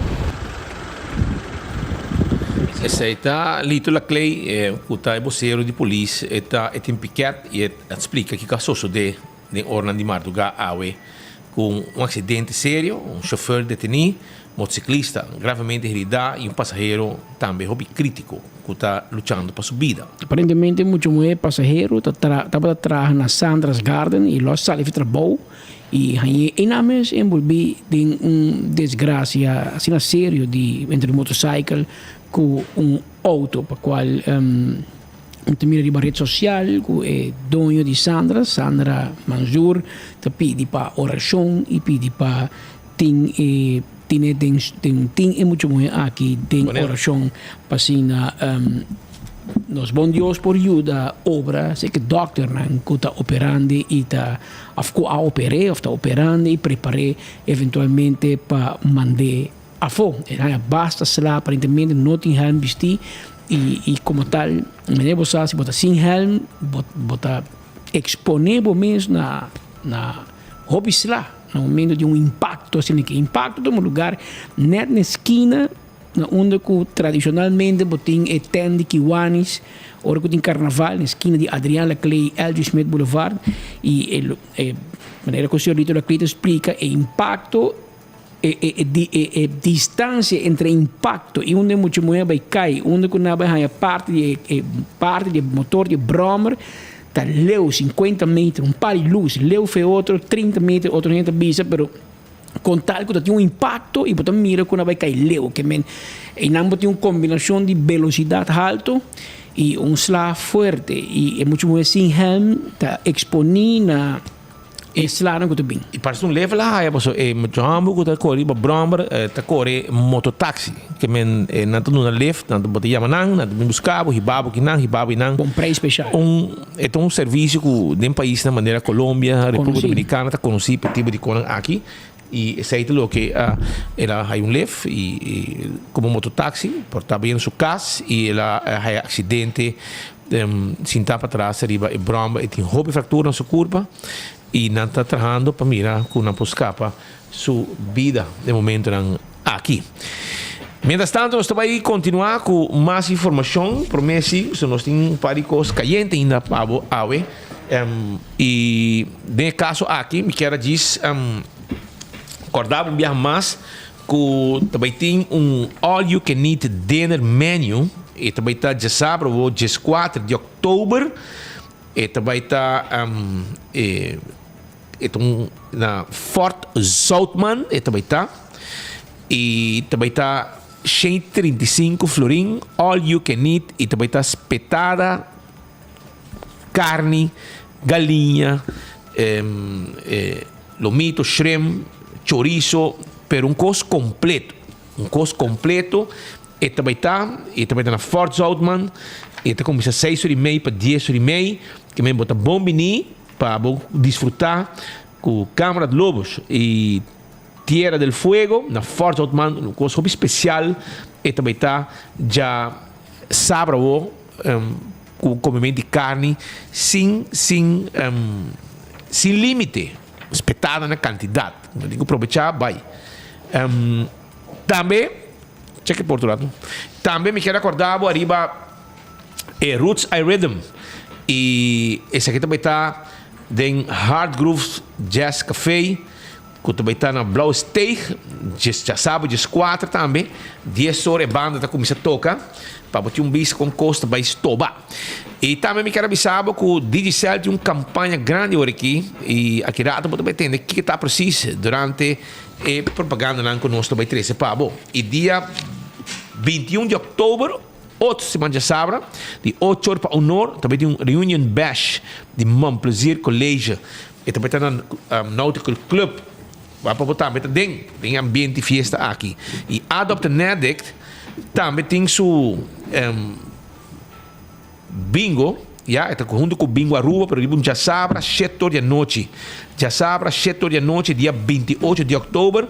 Esei ta Lito Laclay, ku ta e bosero di polis. E ta e tin piket i e ta splika kiko a sosodé den oranan di mardugá awe ku un aksidente serio, un shofer detení, motosiklista gravemente heridá i un pasahero tambe hopi krítiko ku ta luchando pa su bida. Aparentemente mucha muhé pasahero ta tabata traha na Sandra's Garden i lo a sali fi trabou i hañ'é einan mes enbolbí den un desgrasia asina serio di entre un motorcycle ku un outo pa kual Mi ta mira riba red sosial ku e doño di Sandra, Sandra Manzoor, ta pidi pa orashon i pidi pa tin e tine den den tin e mucha muhé aki den orashon pa asina nos bon Dios por yuda obra si ke dòkternan ku ta operando i ta òf ku a oper'é òf ta operando i prepar'é eventualmente pa mand'é afó. E haña basta sla aparentemente no tin hèlm bistí. I i komo tal, manera bo sa si bo ta sin hèlm, bo bo ta eksponé bo mes na na hopi sla na momento di un impakto asina ke. Impakto ta tuma lugar nèt na e skina na unda ku tradishonalmente bo tin e tènt di Kiwanis ora ku tin karnaval na e skina di Adriaan Laclé i LG Smith Boulevard i e e manera ku señor Lito Laclé ta splika e impakto E distancia entre e impacto y unda e mucha muher bay cay, unda cu nan bay haya parti di e parti di e motor di e brommer ta leu, cincuenta meter, un par di luz, leu fe otro trinta meter, otro hende ta bisa, pero con tal cu ta tin un impacto y bo ta mira cu nan bay cay leu, ke men eynan bo tin un combinacion di velocidad halto y un sla fuerte y e mucha muher sin helm ta exponi na. E slanan ku ta bin. I parse un level a haya pasobra e mucha hòmber ku ta kore riba bròmber ta kore mototaxi. Ke men nan ta duna lift, nan ta bo ta yama nan, nan ta bin buska bo, hiba bo kinan, hiba bo einan. Bon preis speshal. Un e ta un servisio ku den paisnan manera Colombia, Repúblika Dominikana ta konosí pa e tipo di konan aki. I esei ta loke el a haya un lift i komo mototaxi por ta bayendo su kas i el a haya aksidente Sintá patras riba e bròmber, e tin hopi fraktura na su kurpa i nan ta trahando pa mira ku nan por skapa su bida den momentonan aki. Mientras tanto nos ta bai kontinuá ku mas informashon. Promé si, pasobra nos tin un par di kos kayente ainda pa bo awe. I den e kaso aki mi kier a djis kòrda bo un biaha mas Ku ta bai tin un all you can eat dinner menu, e ta bai ta djasabra wo djeskuater di oktober, e ta bai ta e e ta un na Fort Zoutman e ta bai ta i ta bai ta 135 florin all you can eat i ta bai ta spetada. carni, galiña, lomito, shrimp, chorizo, pero un cos completo. Un cos completo e ta bay ta, e ta bay ta na Fort Zoutman, e ta cuminsa seis ora y mei pa dies ora y mei, ke men bo ta bon bini pa bo disfruta cu Kamerad Lobos y Tierra del Fuego na Fort Zoutman, un cos hopi special e ta bay ta dja sabra awo cu comimento di carni sin sin sin limite, respetada na cantidad, bo tin cu probecha bay. Tambe, check e por otro lado, tambe mi kier acorda bo ariba e Roots I Rhythm y esaki ta bay ta den Hard Grooves Jazz Café cu ta bay ta na Blauwe Steeg djasabado djescuater tambe dies ora e banda ta cuminsa toca pa bo tin un bista con cos ta bay stoba. Y tambe mi kier a bisa bo cu Digicel tin un campaña grandi ora aki y aki rato bo ta bay tende kico ta precies durante E propagandanan ku nos ta bai trese pa bo. E dia 21 di òktober, otro siman djasabra, di ocho or pa un or, ta bai tin un reunion bash di Mon Plaisir College. E ta bai ta na Nautical Club. Wak pa bo tambe ta den den e ambiente fiesta aki. I Adopt an Addict tambe tin su Bingo, ya, e ta hunto ku Bingo Aruba, pero riba un djasabra shete or di anochi. Djasabra shete or di anochi, dia 28 di òktober.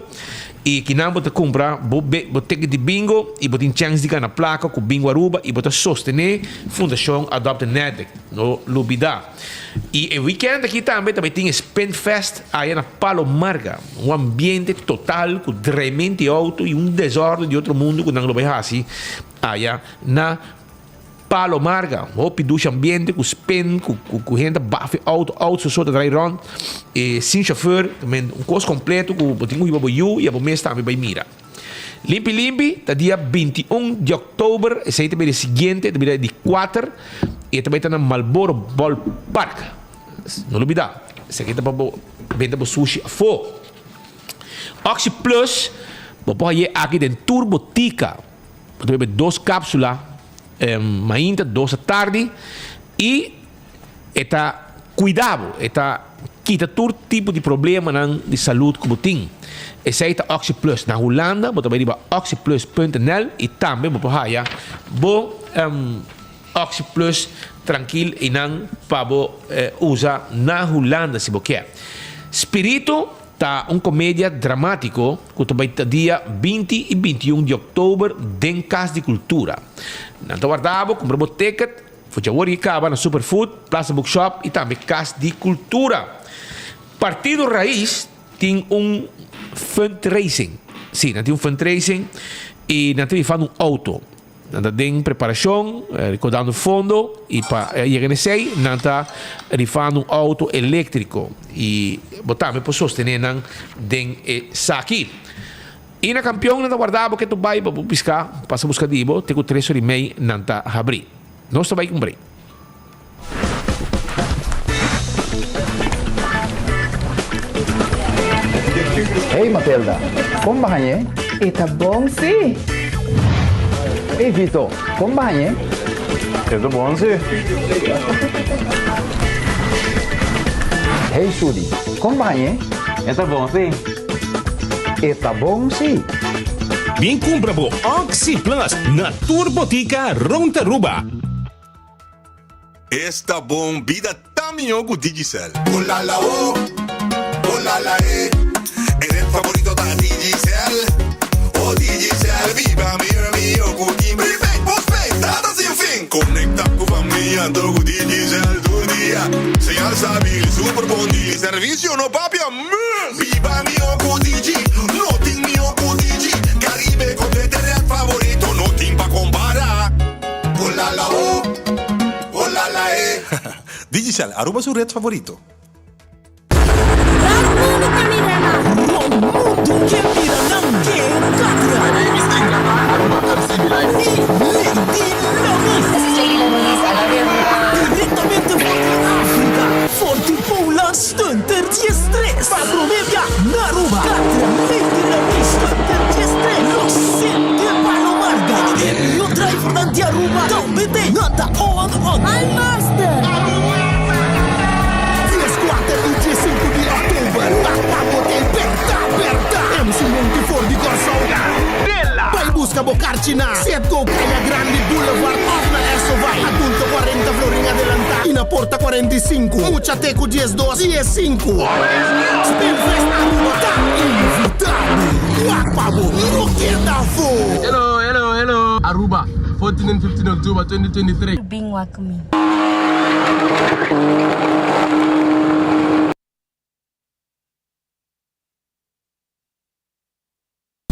I kinan bo ta kumpra bo bo ticket di bingo i bo tin chèns di gana plaka ku Bingo Aruba i bo ta sostené Fundashon Adopt an Addict. No lubidá. I e wikènt aki tambe ta bai tin e Spinfest aya na Palo Marga. Un ambiente total ku dreimenti outo i un desòrdu di otro mundu ku nan lo bai hasi aya na Palo Marga, hopi dushi ambiente ku spin, ku ku hende ta bafia auto, auto so so ta drai rond, e sin chauffeur, men un kos kompleto ku bo tin ku hiba bo yu i abo mes tambe bai mira. Limpi Limpi ta dia 21 di oktober, esei ta bira e siguiente, ta bira di kuater, i e ta bai ta na Marlboro Ballpark. No lubida, esaki ta pa bo benta bo sushi afó. Oxi Plus bo por haye aki den tur botika. Bo ta bebe dos cápsula mainta, dos atardi y e ta cuida bo, e ta kita tur tipo di problemanan di salud cu bo tin. Esey ta Oxi Plus. Na Hulanda bo ta bay riba oxiplus.nl y tambe bo por haya bo Oxi Plus trankil eynan pa bo usa na Hulanda si bo kier. Spirito Ta un komedia dramátiko ku ta bai ta dia 20 i 21 di òktober den Kas di Kultura. Nan ta warda bo, kumpra bo ticket for djawor i kaba na Superfood, Plaza Bookshop i tambe Kas di Kultura. Partido Raiz tin un fundraising. Sí, nan tin un fundraising i nan ta rifando un outo. Nan ta den preparashon, rekodando fondo i pa yega na esei nan ta rifando un outo eléktriko i bo tambe por sostené nan den esaki. I na kampion nan ta warda bo ke tu bai pa bo piska pasa buska di bo te ku tres ora i mei nan ta habrí. Nos ta bai ku un break. Hey Matilda, kon ba hañ'é? E ta bon sí! Hey Vito, kon ba hañ'é? E ta bon sí! Hey Sudi, kon ba hañ'é? E ta bon sí! E ta bon sí! Bin kumpra bo Oxi Plus na tur botika rond Aruba. Esta bon, bida ta mihó ku Digicel. Olala o, olala e, e red favorito ta Digicel. Oh Digicel, biba mihó mihó ku tin prepaid, postpaid, data sin fin. Konekta ku famia anto ku Digicel tur dia. Señal stabil, super bon di servisio no papia mes. Biba mihó ku Digi, no tin mihó ku Digi. Karibe komplete red favorito, no tin pa kompara. Olala o, olala e. Digicel, Aruba su red favorito. Rond mundo ta mira nan. Rond mundo ke mira nan ke Catra. My name is Inga Aruba MCB Live. I Lady Lamis. This is Lady Lamis, I love you. Directamente for di Africa, for di Poland Stunter 13. Pa prome bia na Aruba. Catra, Lady Lamis, Stunter 13. Los Sete Palo Marga. E mihó drivernan di Aruba tambe t'ei. Nan ta on on. Al Master. buska bo karchi na Citgo Kaya Grandi Boulevard òf na Esso Vai. Adulto 40 florin adelantá i na porta 45. Mucha te ku 12, 15. Spinfest Aruba ta invitá bo. Wak pa bo no keda afó! Hello, hello, hello Aruba, 14 and 15 October 2023. Bin wak mi.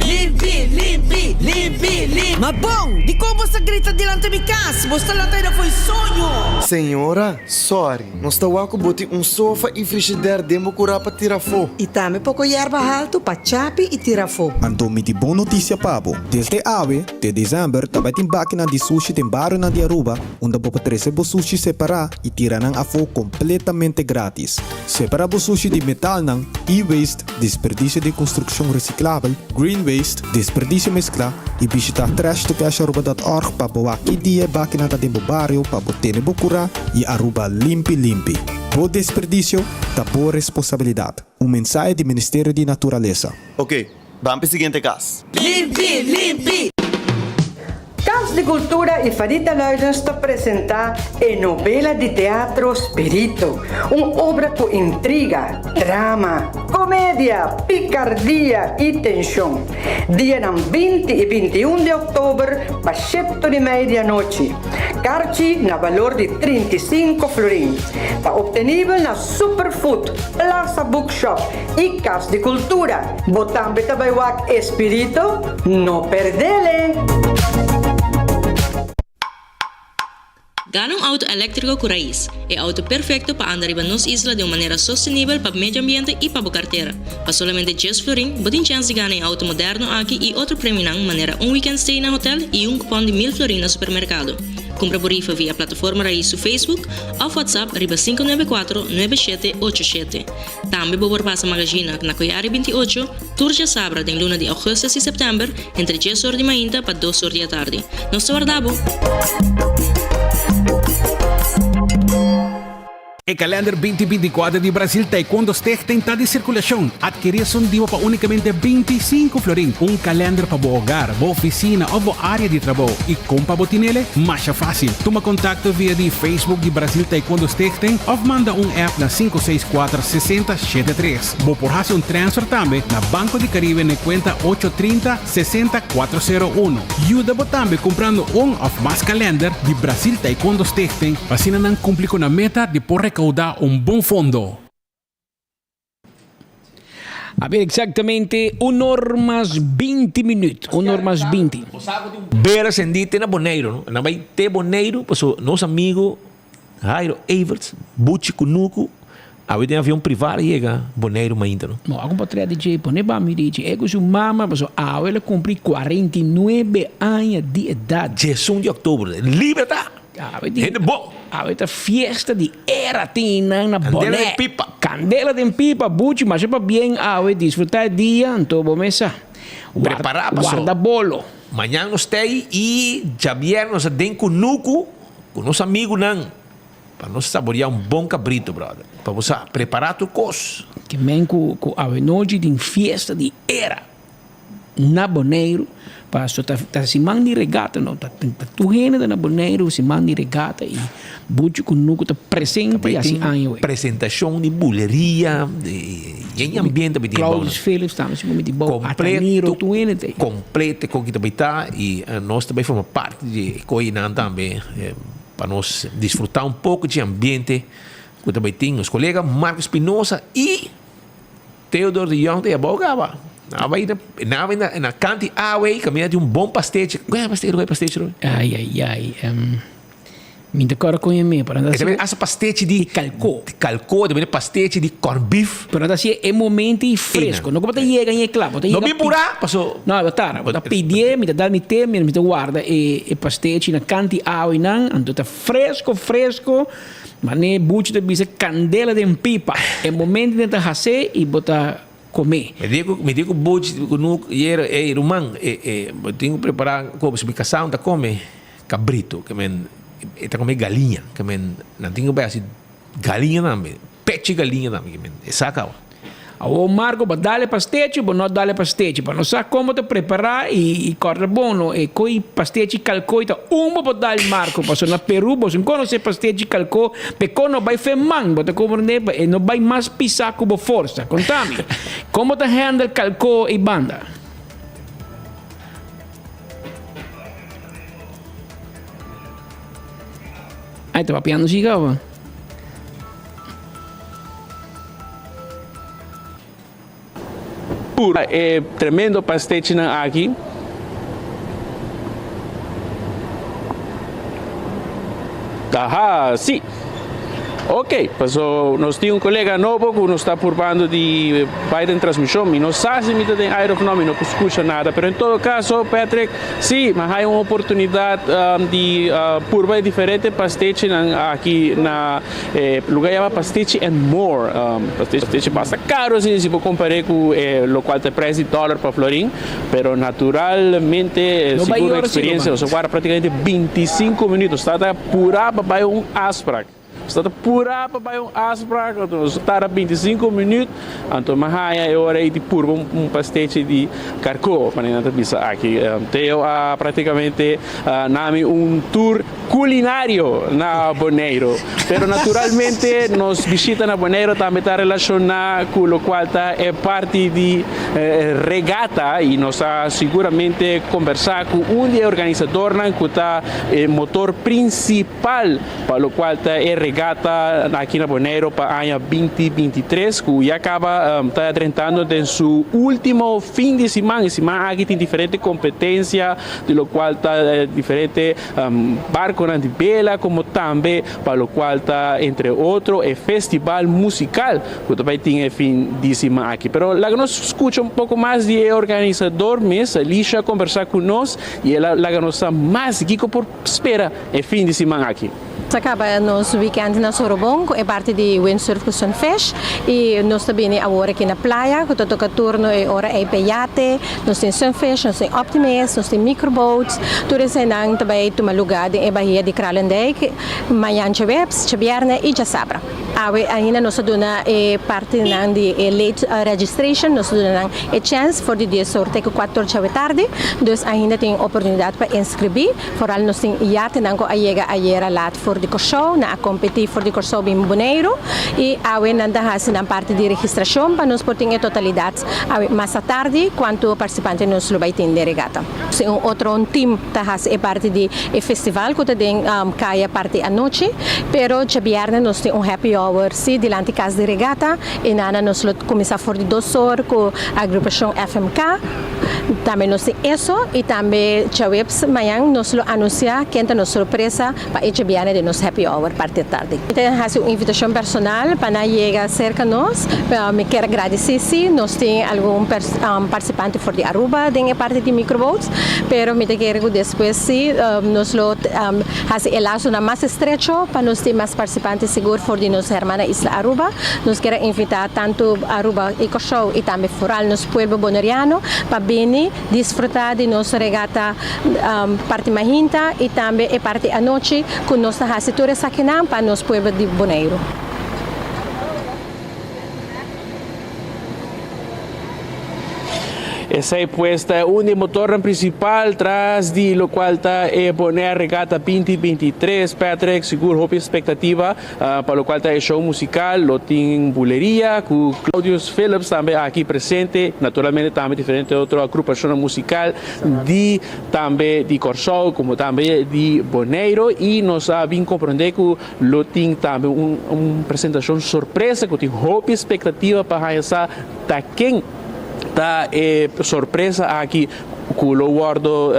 Limpi, limpi, limpi, limpi. Ma bon, dikon bo sa grita dilanti mi kas? Bo sta lanta aida fo'i soño. Señora, sorry. Nos ta wak ku bo tin un sofa i frishider den bo kurá pa tira afó. I tambe poko yerba haltu pa chapi i tira afó. Anto mi tin bon notisia pa bo. Desde awe te desèmber ta bai tin bakinan di sushi den barionan di Aruba unda bo por trese bo sushi separá i tira nan afó kompletamente grátis. Separá bo sushi di metalnan, e-waste, Desperdicio di construccion reciclabel, green waste, desperdicio mezcla y bishita trashtocasharuba.org pa bo wak ki dia e bakinan ta den bo bario pa bo tene bo cura y Aruba limpi limpi. Bo desperdicio ta bo responsabilidad. Un mensahe di Ministerio di Naturalesa. Ok, ban p'e siguiente cas. Limpi, limpi! Cas di Cultura y Farita Luidens ta presenta e novela di teatro Spirito, un obra cu intriga, drama, comedia, picardia y tension. Dianan 20 y 21 di october pa shepto di media anochi. Carchi na balor di 35 florin. Ta obtenibel na Superfood, Plaza Bookshop y Cas di Cultura. Bo tambe ta bay wak e Spirito? No perdele! Gana un auto eléktriko ku Raiz, e auto perfekto pa anda riba nos isla di un manera sostenibel pa medio ambiente i pa bo kartera. Pa solamente djes florin, bo tin chèns di gana e auto moderno aki i otro premionan manera un weekend stay na hotel i un kupòn di mil florin na supermerkado. Kumpra bo rifa via plataforma Raiz su Facebook òf WhatsApp riba 594 9787. Tambe bo por pasa magazina na Koyari 28, tur djasabra den luna di augustus i september entre djes or di mainta pa dos or di atardi. Nos ta warda bo! E kalender binti 24 di Brasil Taekwondo Stichting ta di sirkulashon. Adkirí esun dibo pa únikamente 25 florin. Un kalender pa bo hogar, bo ofisina òf bo área di trabou. I kon pa bo tinele? Masha fásil. Tuma kontakto via di Facebook di Brasil Taekwondo Stichting òf manda un app na sinku seis kuater sesenta shete tres. Bo por hasi un transfer tambe na Banco di Caribe na e kuenta ocho trinta sesenta kuater sero uno. Yuda bo tambe kumprando un òf mas kalender di Brasil Taekwondo Stichting pa asina nan kumpli ku nan meta di por rekoudá un bon fondo. A ber exactamente un or mas 20 minuut, un or mas 20. Bera sendí te na Boneiru, no? Nan bai te Boneiru paso nos amigo Jairo Everts, Buchi Kunuku, awe den avion priva a yega Boneiru mainta, no? No, a compa trea DJ pone ba mi DJ. E cu su mama paso awe el a cumpli 49 aña di edad. 11 di october, libre ta! Awe di Hende bon! Awe ta fiesta di era tin nan na Candela Bonaire. den pipa. Candela den pipa, Buchi, masha pa bien awe, disfruta e dia, anto bo mesa. Prepara paso. Warda bolo. Mañan nos ta ei y djabièrnè nos ta den Kunuku ku nos amigunan pa nos saboreá un bon kabrito, brother. Pa bo sa prepará tur kos. Ke men ku ku awenochi tin fiesta di era na Boneiru, paso ta ta siman di regata no, ta ta tur hende ta na Boneiru siman di regata i Buchi Kunuku ta presente Tabay hasi tin aña wei. presentashon di buleria, di yen ambiente tabay tin bou Claudius Philips tambe si ku mi di bou, Ataniro Completo, tur hende ta ei. completo e koki tabay ta i nos tabay forma parti di e koinan tambe pa nos disfruta un poko dje ambiente ku tabay tin. Nos kolega Marco Espinosa i Theodore de Jong ta e abou kaba. Nan a bai na, nan a bai na, na kant di awa ei kaminda tin un bon pastechi. Kua e pastechi? Kua e pastechi Roy? Ai, ai, ai. Mi ta kòrda kon e me, pero nan ta E ta bini hasta pastechi di. Di kalkó. Di kalkó, ta bini pastechi di corn beef. Pero nan ta hasié e momento ei fresco. No ku bo ta yega en e kla, bo ta No yega bin purá, paso. No, bo tarda. Bo ta pidié, mi ta dal mi te, mi ta warda e e pastechi na kant di awa einan, anto ta fresco, fresco. Mane Buchi ta bisa kandela den pipa. E momento nan ta hasé i bo ta kome. Mi di ku mi di ku Buchi ku nuk yera, ey ruman, e e bo tin ku prepará kobo si mi kasá un ta kome kabrito ke men e ta kome galiña ke men nan tin ku bai hasi galiña tambe, pechi galiña tambe ke men e sa kaba. Awor Marco bo dal e pastechi o bo no dal e pastechi? Pa nos sa kon bo ta prepara y corda bon no e coi pastechi calcoi ta un bo por dal Marco pasobra na Peru bo sin conoce pastechi calco pe con no bay fe man bo ta comprende pa e no bay mas pisa cu bo forsa. Contami con bo ta handle calco y banda? Ay ta papiando si caba. Purba e tremendo pastechinan aki. Aha, si. Ok, paso nos tin un colega nobo cu nos ta purbando di bay den transmision. Mi no sa si mi ta den aire of no, mi no por scucha nada. Pero en todo caso, Patrick, si, mi a haya un oportunidad di purba e diferente pastechinan aki na E lugar yama Pastechi and More. Pastechi basta caro asina si bo compare cu e locual ta e prijs di dollar pa florin, pero naturalmente No bai sigur un ora si experiencia. Roman. Nos a guarda practicamente 25 minuut. Nos tabata pura pa bai un afspraak. Nos tabata pura pa bai un afspraak, anto nos a tarda 25 minuut, anto mi a haya e ora ei di purba un pastechi di carco, manera nan ta bisa aki. Theo a practicamente nami un tour Culinario na Boneiru. Pero naturalmente nos bishita na Boneiru tambe ta relaciona cu locual ta e parti di regata y nos a siguramente conversa cu un di e organisadornan cu ta e motor principal pa locual ta e regata aki na Boneiru pa aña 2023 cu ya caba ta drentando den su ultimo fin di siman. E siman aki tin diferente competencia di locual ta diferente Barconan di bela como tambe pa locual ta entre otro e festival musical cu ta bay tin e fin di siman aki. Pero laga nos scucha un poco mas di e organisador mes, Alicia a conversa cu nos y el a laga nos sa mas kico por spera e fin di siman aki. Ta caba nos weekend na Sorobon cu e parti di windsurf cu sunfish y nos ta bini awor aki na playa cu ta toca turno e ora ey pa yate. Nos tin sunfish, nos tin optimist, nos tin microboats. Tur eseinan ta bay tuma luga den e bahia di Kralendijk mañan djaweps, djabierne y djasabra. Awe ainda nos ta duna e partinan di e late registration, nos ta duna nan e chance for di dies or te cu cuater or djawe tardi. Dus ainda tin oportunidad pa inscribi. Foral nos tin yatenan ku a yega ayera lat for di Kòrsou, nan a kompetí for di Kòrsou bin Boneiru i awe nan ta hasi nan parti di registrashon pa nos por tin e totalidat awe mas atardi kuantu partisipante nos lo bai tin den regata. Nos tin un otro un tim ta hasi e parti di e festival ku ta den kaya parti anochi, pero djabièrnè nos tin un happy hour si dilanti kas di regata i nana nos lo kuminsá for di dos or ku agrupashon FMK. Tambe nos tin eso y tambe djaweps mañan nos lo anuncia ken ta nos sorpresa pa e djabièrnè den nos happy hour parti tardi. Mi ta haci un invitacion personal pa nan yega cerca nos. Mi kier gradici si nos tin algun participante for di Aruba den e parti di microboats, pero mi ta kere cu despues si nos lo haci e lazonan mas estrecho pa nos tin mas participante sigur for di nos hermana isla Aruba. Nos kier a invita tanto Aruba y Corsou y tambe foral nos pueblo boneriano pa bini disfruta di nos regata parti mahinta y tambe e parti anochi cu nos ta haci tur esakinan pa nos pueblo di Boneiru. Esey pues ta e un di e motornan principal tras di locual ta e Bonaire Regatta 2023. Patrick, sigur hopi expectativa Pa locual ta e show musical lo tin Buleria cu Claudius Phillips tambe aki presente, naturalmente tambe diferente otro agrupacionnan musical di tambe di Corsou como tambe di Boneiro y nos a bin comprende cu lo tin tambe un un presentacion sorpresa cu tin hopi expectativa pa haya sa ta ken ta e sorpresa aki cu lo wordo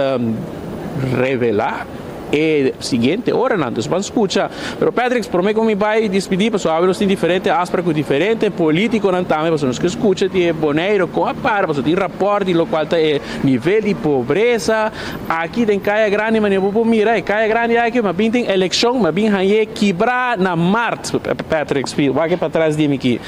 revela. E siguiente oranan. Dus ban scucha. Pero Patrick, prome cu mi bay dispidi pasobra awe nos tin diferente afspraak cu diferente politiconan tambe pasobra nos ke scucha di e Boneiro con a para pasobra tin rapport di locual ta e nivel di pobresa aki den Caya Grandi manera bo por mira e Caya Grandi aki ma bin tin eleccion ma bin hañe kibra na maart Patrick wak e patras di mi aki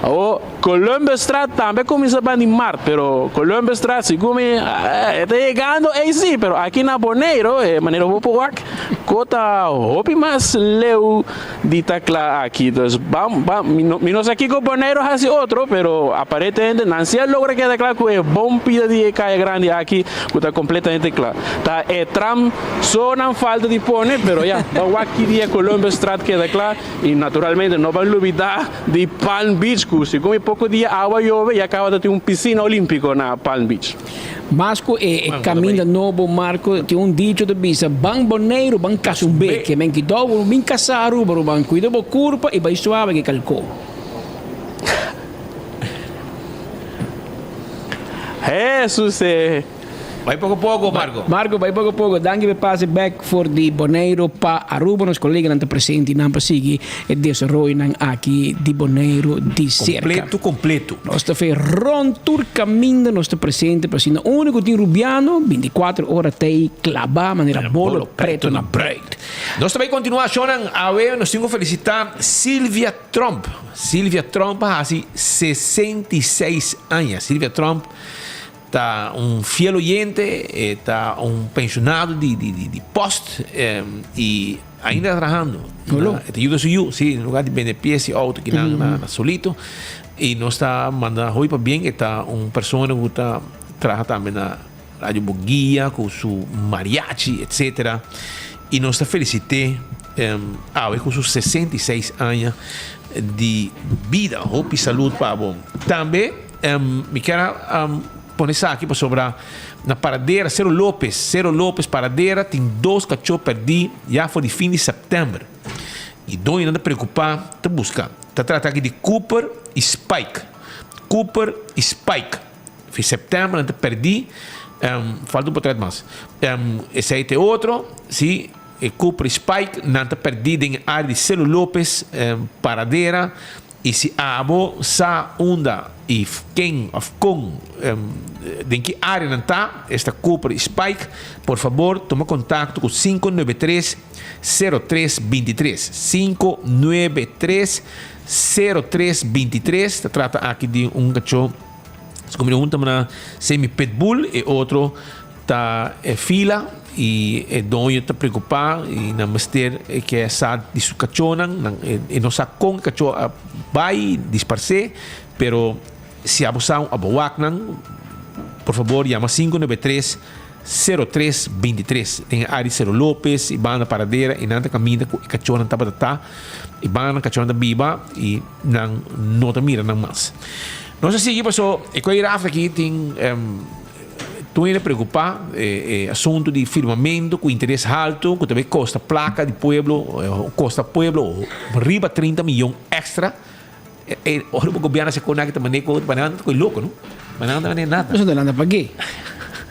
awo. Columbusstraat tambe a cuminsa ban di mart, pero Columbusstraat segun mi e ta yegando ey si, pero aki na Boneiro e manera bo por wak. wak ko ta hopi mas leu di ta kla aki. Dus ban ban mi no mi no sa kiko Boneiru hasi otro pero aparentemente nan si a logra keda kla ku e bon pida di e kaya grandi aki ku ta kompletamente kla. Ta e tram so nan falta di pone pero ya ban wak ki dia Columbusstraat keda kla i naturalmente no ban lubida di Palm Beach ku segun e poko dia awa yobe ya kaba ta tin un pisina olimpiko na Palm Beach. Mas ku e kaminda nobo Marco tin un dicho ta bisa ban Boneiru ban kasa un beke men kidou bo bin kasa Aruba ruman kuida bo kurpa i bai suave ke kalko. Hesus e. Bai poko poko Marco. Marco bai poko poko danki pa e pase bek for di Boneiru pa Aruba nos koleganan ta presente nan pa sigui e desaroyonan aki di Boneiru di serka. Completo completo. Nos ta fe rond tur caminda nos ta presente pa asina unda cu tin Rubiano binticuatro ora ta ey claba manera bolo preto na bruid. Nos ta bay continua shownan awe nos tin cu felicita Silvia Tromp. Silvia Tromp a haci 66 aña. Silvia Tromp Ta un fiel oyente, e ta un pensionado di di di di post y ainda ta trahando. Holo. E ta yuda su yu, si, en lugar di bende pies y auto kinan na na solito. Y nos ta manda hoy pabien, e ta un persona cu ta traha tambe na Radio Boguia cu su mariachi etcetera. Y nos ta felicit'e awe cu su 66 aña di bida. Hopi salud pa bo. Tambe. Mi kier a pone esaki pasobra na Paradera, Cero Lopez, Cero Lopez, Paradera tin dos kachó pèrdí ya for di fin di sèptèmber. I doñonan ta preokupá ta buska. Ta trata aki di Cooper i Spike. Cooper i Spike. Fin sèptèmber nan ta pèrdí. Falta un potrèt mas. Esei ta e otro, si, e Cooper i Spike nan ta pèrdí den e área di Cero Lopez, Paradera. I si abo sa unda i ken of kon den ki área nan ta, esta Cooper i Spike, por fabor tuma kontakto ku 593 03 23. 593 03 23. Ta trata aki di un kachó, segun mi un ta manda semi pitbull, e otro Ta e fila y e doño ta preocupa y nan mester ke sa di su cachonan, nan e no sa con e cacho a bay disparce, pero si abo sa abo wak nan, por fabor yama 593 03 23 den e area di Cerro Lopez y banda Paradera y nan ta caminda cu e cachonan tabata ta y banda nan cachonan ta biba y nan no ta mira nan mas. Nos a sigui paso e cu e raft aki tin. Tur hende preocupa e asunto di firmamento cu interes halto cu ta bay costa placa di pueblo, costa pueblo riba 30 miyon extra. E ora bo gobierno haci con aki ta mane cu otro, nan ta coy loco no, ma nan ta mane nada. Nos no ta nada pag'e.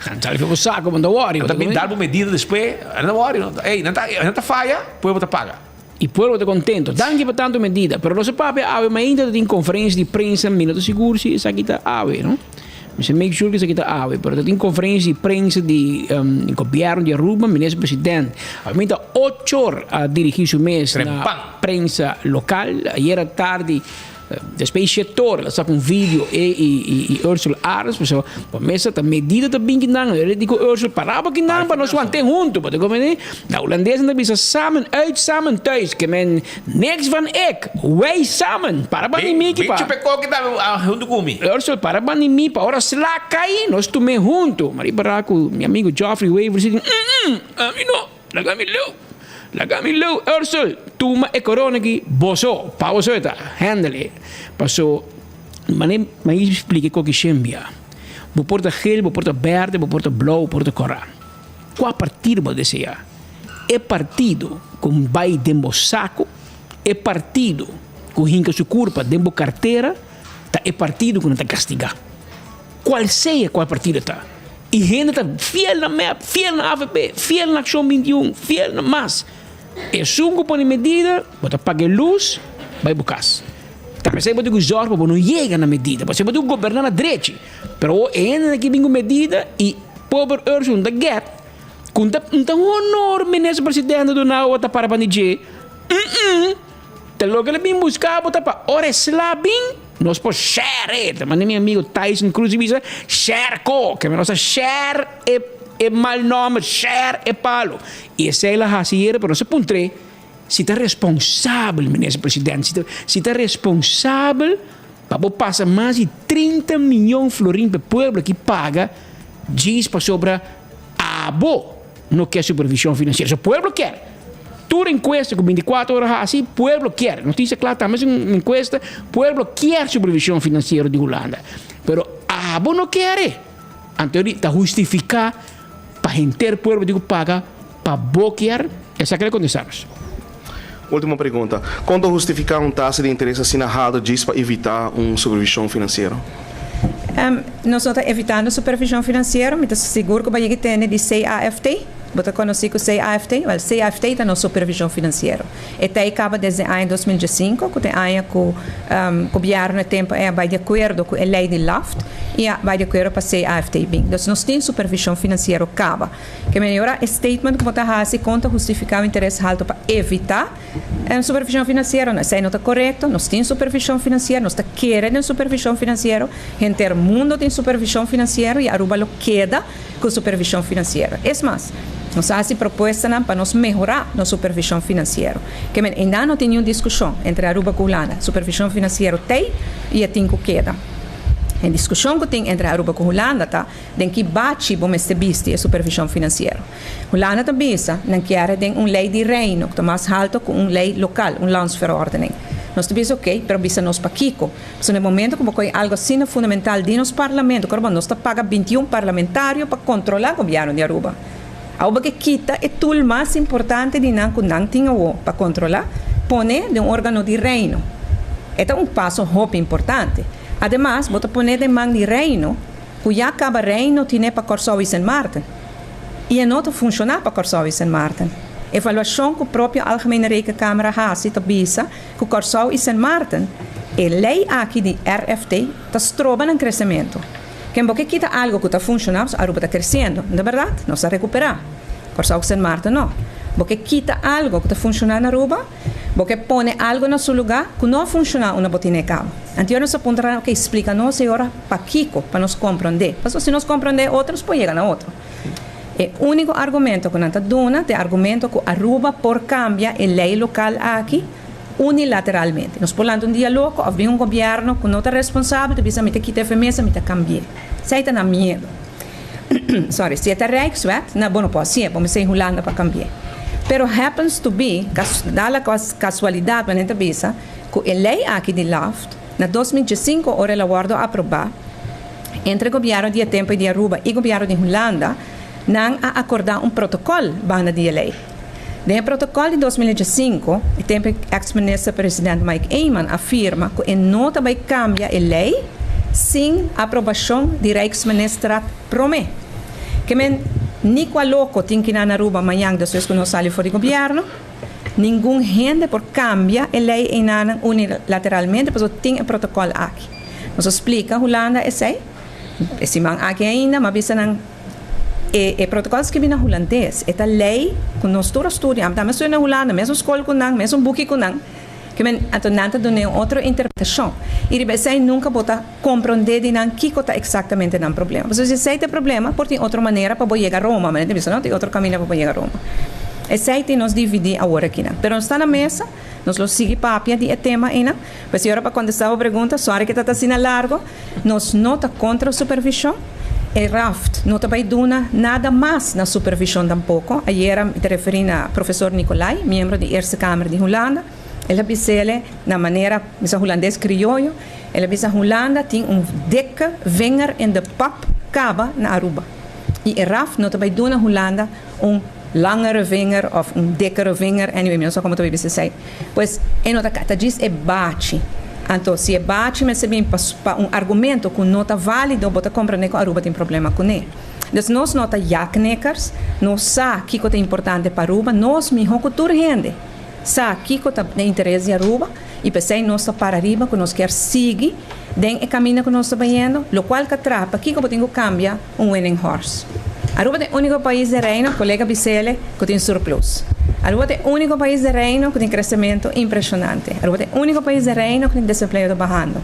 Nan sali for bo saco, bo no ta worry. Nan ta bin dal bo medida despues, nan ta worry no. Ey, nan ta faya, pueblo ta paga. Y pueblo ta contento. Danki pa tanto medida. Pero nos a papia awe mainta ta tin conferencia di prensa. Mi no ta sigur si esaki ta awe, no? Mi sa make sure cu esaki ta awe. Pero ta tin conferencia di prensa di gobierno di Aruba, minister president. Awe mainta ocho or a dirigi su mes na prensa local. Ayera tardi. Despues Shetor a saka un video e i Ursula Arends pasobra pa mester ta medida ta bin kinan e di ku Ursula para bo kinan pa nos want'é huntu bo ta komprende na hulandes nan ta bisa samen uit samen thuis ke men niks van ik wij samen para ban di mi ki pa Bin chupa e koki tambe huntu ku mi. Ursula para ban di mi pa ora sla kai nos tum'é huntu ma riba ku mi amigo Geoffrey Wever si di ami no. Laga mi leu, laga mi leu, Ursel, tuma e corona aki boso, pa boso e ta, handle e. Paso, mane mi splika e koki shen bia, bo por ta gel, bo por ta berde, bo por ta blou, bo por ta kora. Kua partido bo desea? E partido ku bai den bo sako, e partido ku hinka su kurpa den bo kartera, ta e partido ku nan ta kastiga. Kual sea kual partido ta. I hende ta fiel na mep, fiel na avp, fiel na Accion 21, fiel na mas. Esun ku pone medida, bo ta paga e lus, bai bo kas. Ta p'esei bo tin ku zòrg pa bo no yega na medida, pasobra bo tin ku goberná na drechi. Pero awor e hendenan aki bin ku medida i pober Ursula no ta gèt ku no ta no ta honor minister presidente duna awa ta para banda di dje. Mm-mm! Ta loke el a bin buska bo ta pa ora e sla bin. Nos por share e, ta manda mi amigo Tyson Cruz di bisa, share ko, ke nos a share e. e mal nòmber, share e palo. I esei el a hasi yere, pero nos a puntr'é si ta responsabel, Minister President, si ta si ta responsabel pa bo pasa mas di 30 miyon florin pa e pueblo aki paga djis pasobra abo no kier supervision financiero. So pueblo kier. Tur encuesta cu 24 ora haci, pueblo kier. Noticia Cla tambe haci un encuesta, pueblo kier supervision financiero di Hulanda. Pero abo no kier e. Anto ta hustifica pa henter pueblo tin cu paga pa bo kier? Esaki lo contesta nos. Ultimo pregunta. Con ta hustifica un tasa di interes asina halto djis pa evita un supervision financiero? Nos no ta evitando supervision financiero. Mi ta sigur cu bo a yega tende di CAFT. Bo ta conoci cu CAFT? Wel, CAFT ta nos supervision financiero. E ta ei caba desde aña 2015, cu ta e aña cu gobierno e tempo ei a bay di acuerdo cu e ley di LAFT y a bay di acuerdo pa CAFT bin. Dus nos tin supervision financiero caba. Ke meniora e statement ku bo ta hasi kon ta hustifiká un interes haltu pa evitá supervishon finansiero? No, esei no ta korekto. Nos tin supervishon finansiero, nos ta kere den supervishon finansiero. Henter mundo tin supervishon finansiero i Aruba lo keda ku supervishon finansiero. Es mas, nos a hasi propuestanan pa nos mehorá nos supervishon finansiero. Ke men einan no tin niun diskushon entre Aruba ku Hulanda. Supervishon finansiero t'ei i e tin ku keda. E diskushon ku tin entre Aruba ku Hulanda ta Den ki bachi bo mester bisti e supervision financiero? Hulanda ta bisa nan kier den un ley di Reino cu ta mas halto cu un ley local, un landsverordening. Nos ta bisa ok, pero bisa nos pakico. Pasobra na e momento cu bo coge algo asina fundamental di nos parlamento, cu nos ta paga 21 parlamentario pa controla gobierno di Aruba. Awo bo ke kita e tool mas importante di nan cu nan tin awo pa controla, pone den un organo di Reino. E ta un paso hopi importante. Ademas, bo ta pone den man di Reino Ku ya kaba Reino tine pa Kòrsou i Sint Maarten. I e no ta funshoná pa Kòrsou i Sint Maarten. Evaluashon ku propio Algemene Rekenkamer a hasi ta bisa ku Kòrsou i Sint Maarten e lei aki di RFT ta stroba nan kresementu. Ken bo ke kita algu ku ta funshoná pasobra Aruba ta kresiendo, no ta bèrdat? Nos a rekuperá. Kòrsou ku Sint Maarten no. Bo ke kita algu ku ta funshoná na Aruba? Bo ke pone algo na su lugá ku no a funshoná unda bo tine e kaba. Anto nos a puntra nan, ok, splika nos e ora pakiko pa nos komprondé. Pasobra si nos komprondé otro, nos por yega na otro. E úniko argumento ku nan ta duna ta e argumento ku Aruba por kambia e lei lokal aki unilateralmente. Nos por lanta un dia loko òf bin un gobièrnu ku no ta responsabel ta bisa mi ta kita efe mesa, mi ta kambi'é. Esei ta nan miedu. Sorry, si e ta Rijkswet, na bo no por hasié, bo mester in Hulanda pa kambi'é. Pero happens to be, da la casualidad, manera ta bisa, cu e ley aki di LAFT, na 2015 ora el a wordo aproba, entre gobierno di e tempo di Aruba y gobierno di Hulanda, nan a acorda un protocol banda di e ley. Den e protocol di 2015, e tempo ex minister president Mike Eman a firma cu e no ta bay cambia e ley sin aprobacion di Rijksministerraad prome. Ke men ni cua loco tin ki na Aruba mañan despues cu nos sali for di gobierno, ningun hende por cambia e ley einanan unilateralmente pasobra tin e protocol aki. Nos a splica Hulanda esey, e siman aki ainda, ma bisa nan e e protocol skibi na Hulandes, e ta ley cu nos tur a studia, ami tambe a studia na Hulanda, mesun scol cu nan, mesun buki cu nan, ke men anto nan ta dun'e un otro interpretacion y riba esey nunca bo ta Komprondé di nan kiko ta eksaktamente nan problema. Pasobra si esei ta e problema, por tin otro manera pa bo yega Roma. Manera ta bisa, no? Tin otro kaminda pa bo yega Roma. Esei tin nos dividí awor akinan. Pero nos ta na mesa, nos lo sigui papia di e tema einan. Pues si ora pa kontestá bo pregunta, sòri ke ta ta asina largo, nos no ta kontra supervishon. E raft no ta bai duna nada mas na supervishon tampoko. Ayera mi ta referí na profesor Nicolai, miembro di Eerste Kamer di Hulanda. El a bis'ele na manera, bisa hulandes krioyo, El a bisa Hulanda tin un dikke vinger in de pap kaba na Aruba. I e raf no ta bai duna Hulanda un langere vinger of un dikkere vinger, anyway mi no sa komo ta bai bisa esei. Pues e no ta ta djis e bachi. Anto si e bachi mester bin pa pa un argumento ku no ta valido bo ta komprende ku Aruba tin problema kuné. Dus nos no ta jaknikkers, nos sa kiko ta importante pa Aruba, nos mihó ku tur hende sa kiko ta den interes di Aruba. I p'esei nos ta para riba ku nos kier sigui den e kaminda ku nos ta bayendo, lokual ka traha. Pakiko bo tin ku kambia un winning horse? Aruba ta e úniko pais den Reino, kolega Bisele, ku tin surplus. Aruba ta e úniko pais den Reino ku tin kresementu impreshonante. Aruba ta e úniko pais den Reino ku tin desempleo ta bahando.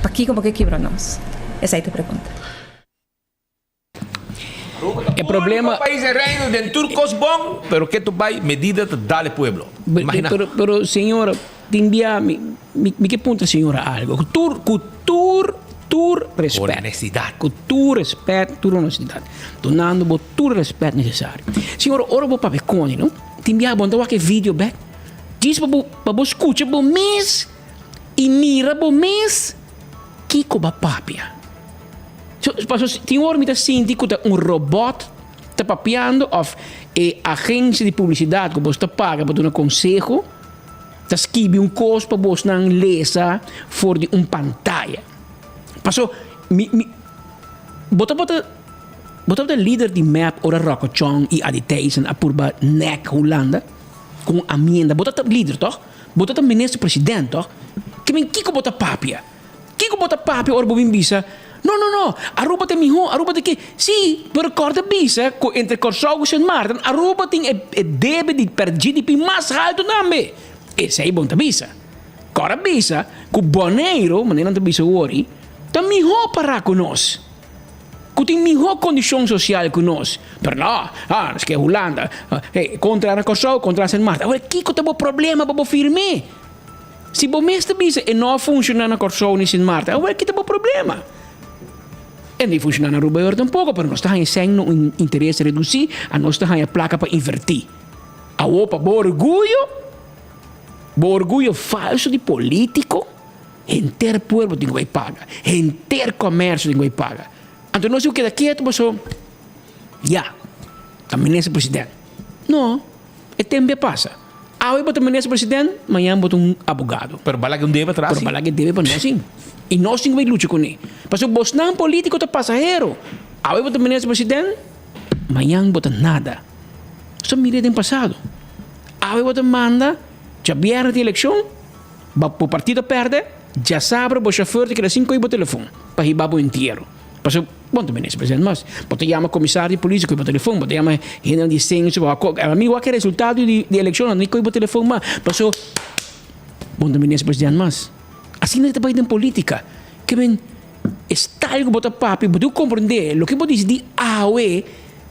Pakiko bo ke kibra nos? Esei ta e pregunta. problema Único pais den Reino den tur cos bon, pero ke tu bay medida ta dal e pueblo. Imagina. Pero, pero señora, tin bia mi, mi, mi ke puntra señora algo. Ku tur, ku tur, tur respet. Honestidad. Ku tur respet, tur honestidad. Dunando bo tur respet necesario. Señora, ora bo papia koni, no? Tin bia bo no ta wak e video bek. Djis pa bo, pa bo skucha bo mes i mira bo mes kiko bo a papia. So, paso tin ora mi ta sinti ku ta un robot ta papiando of e agencia di publicidad ku bos ta paga pa duna conseho ta skibi un kos pa bosnan lesa for di un pantaya. Paso mi mi bo tabata bo tabata lider di mep ora Rocco Chong i Adi Thijssen a purba nek Hulanda ku un amienda. Bo tabata lider toch? Bo tabata minister president toch? Ke men kiko bo ta papia? Kiko bo ta papia ora bo bin bisa, No, no, no, Aruba ta mihó, Aruba ta ke. Sí, pero kòrda bisa ku entre Kòrsou ku Sint Maarten, Aruba tin e e debe di per GDP mas haltu tambe. Esei bon ta bisa. Kòrda bisa ku Boneiru, manera nan ta bisa wori, ta mihó pará ku nos, ku tin mihó kondishon sosial ku nos. Pero no, ah, nos ke Hulanda, hey, kontra na Kòrsou, kontra na Sint Maarten. Awor, kiko ta bo problema pa bo firm'é? Si bo mes ta bisa e no a funciona na Corsou ni Sint Maarten, awel kita bo problema. E no funciona na Aruba ahora tampoco, pero nos ta haña sèn na un interes reduci, anos ta haña placa pa inverti. Awor pa bo orguyo, bo orguyo falso di politico, henter pueblo tin cu bay paga, henter comercio tin cu bay paga. Anto nos tin cu keda keto paso ya, ta minister president. No. E tempu a pasa. Awe bo ta minister president, mañan bo ta un abogado. Pero bala ke un debe atras Pero bala ke debe pa nos sin. I nos tin ku bai lucha kuné. Pasobra bosnan politiko ta pasahero. Awe bo ta minister president, mañan bo ta nada. Nos ta mira den pasado. Awe bo ta manda, djabièrnè tin elekshon, bo partido a pèrdè, djasabra bo shofèr ta keda sin kohe bo telefòn pa hiba bo entiero. Pasobra bo no ta minister president mas. Bo ta yama komisario di polis ku bo telefon, bo ta yama hendenan di senso, bo ami wak e resultado di elekshon ni koe bo telefon mas. Pasobra bo no ta minister president mas. Asina ta bai den politika. Ke men e style ku bo ta papia, bo tin ku komprende loke bo disidi awe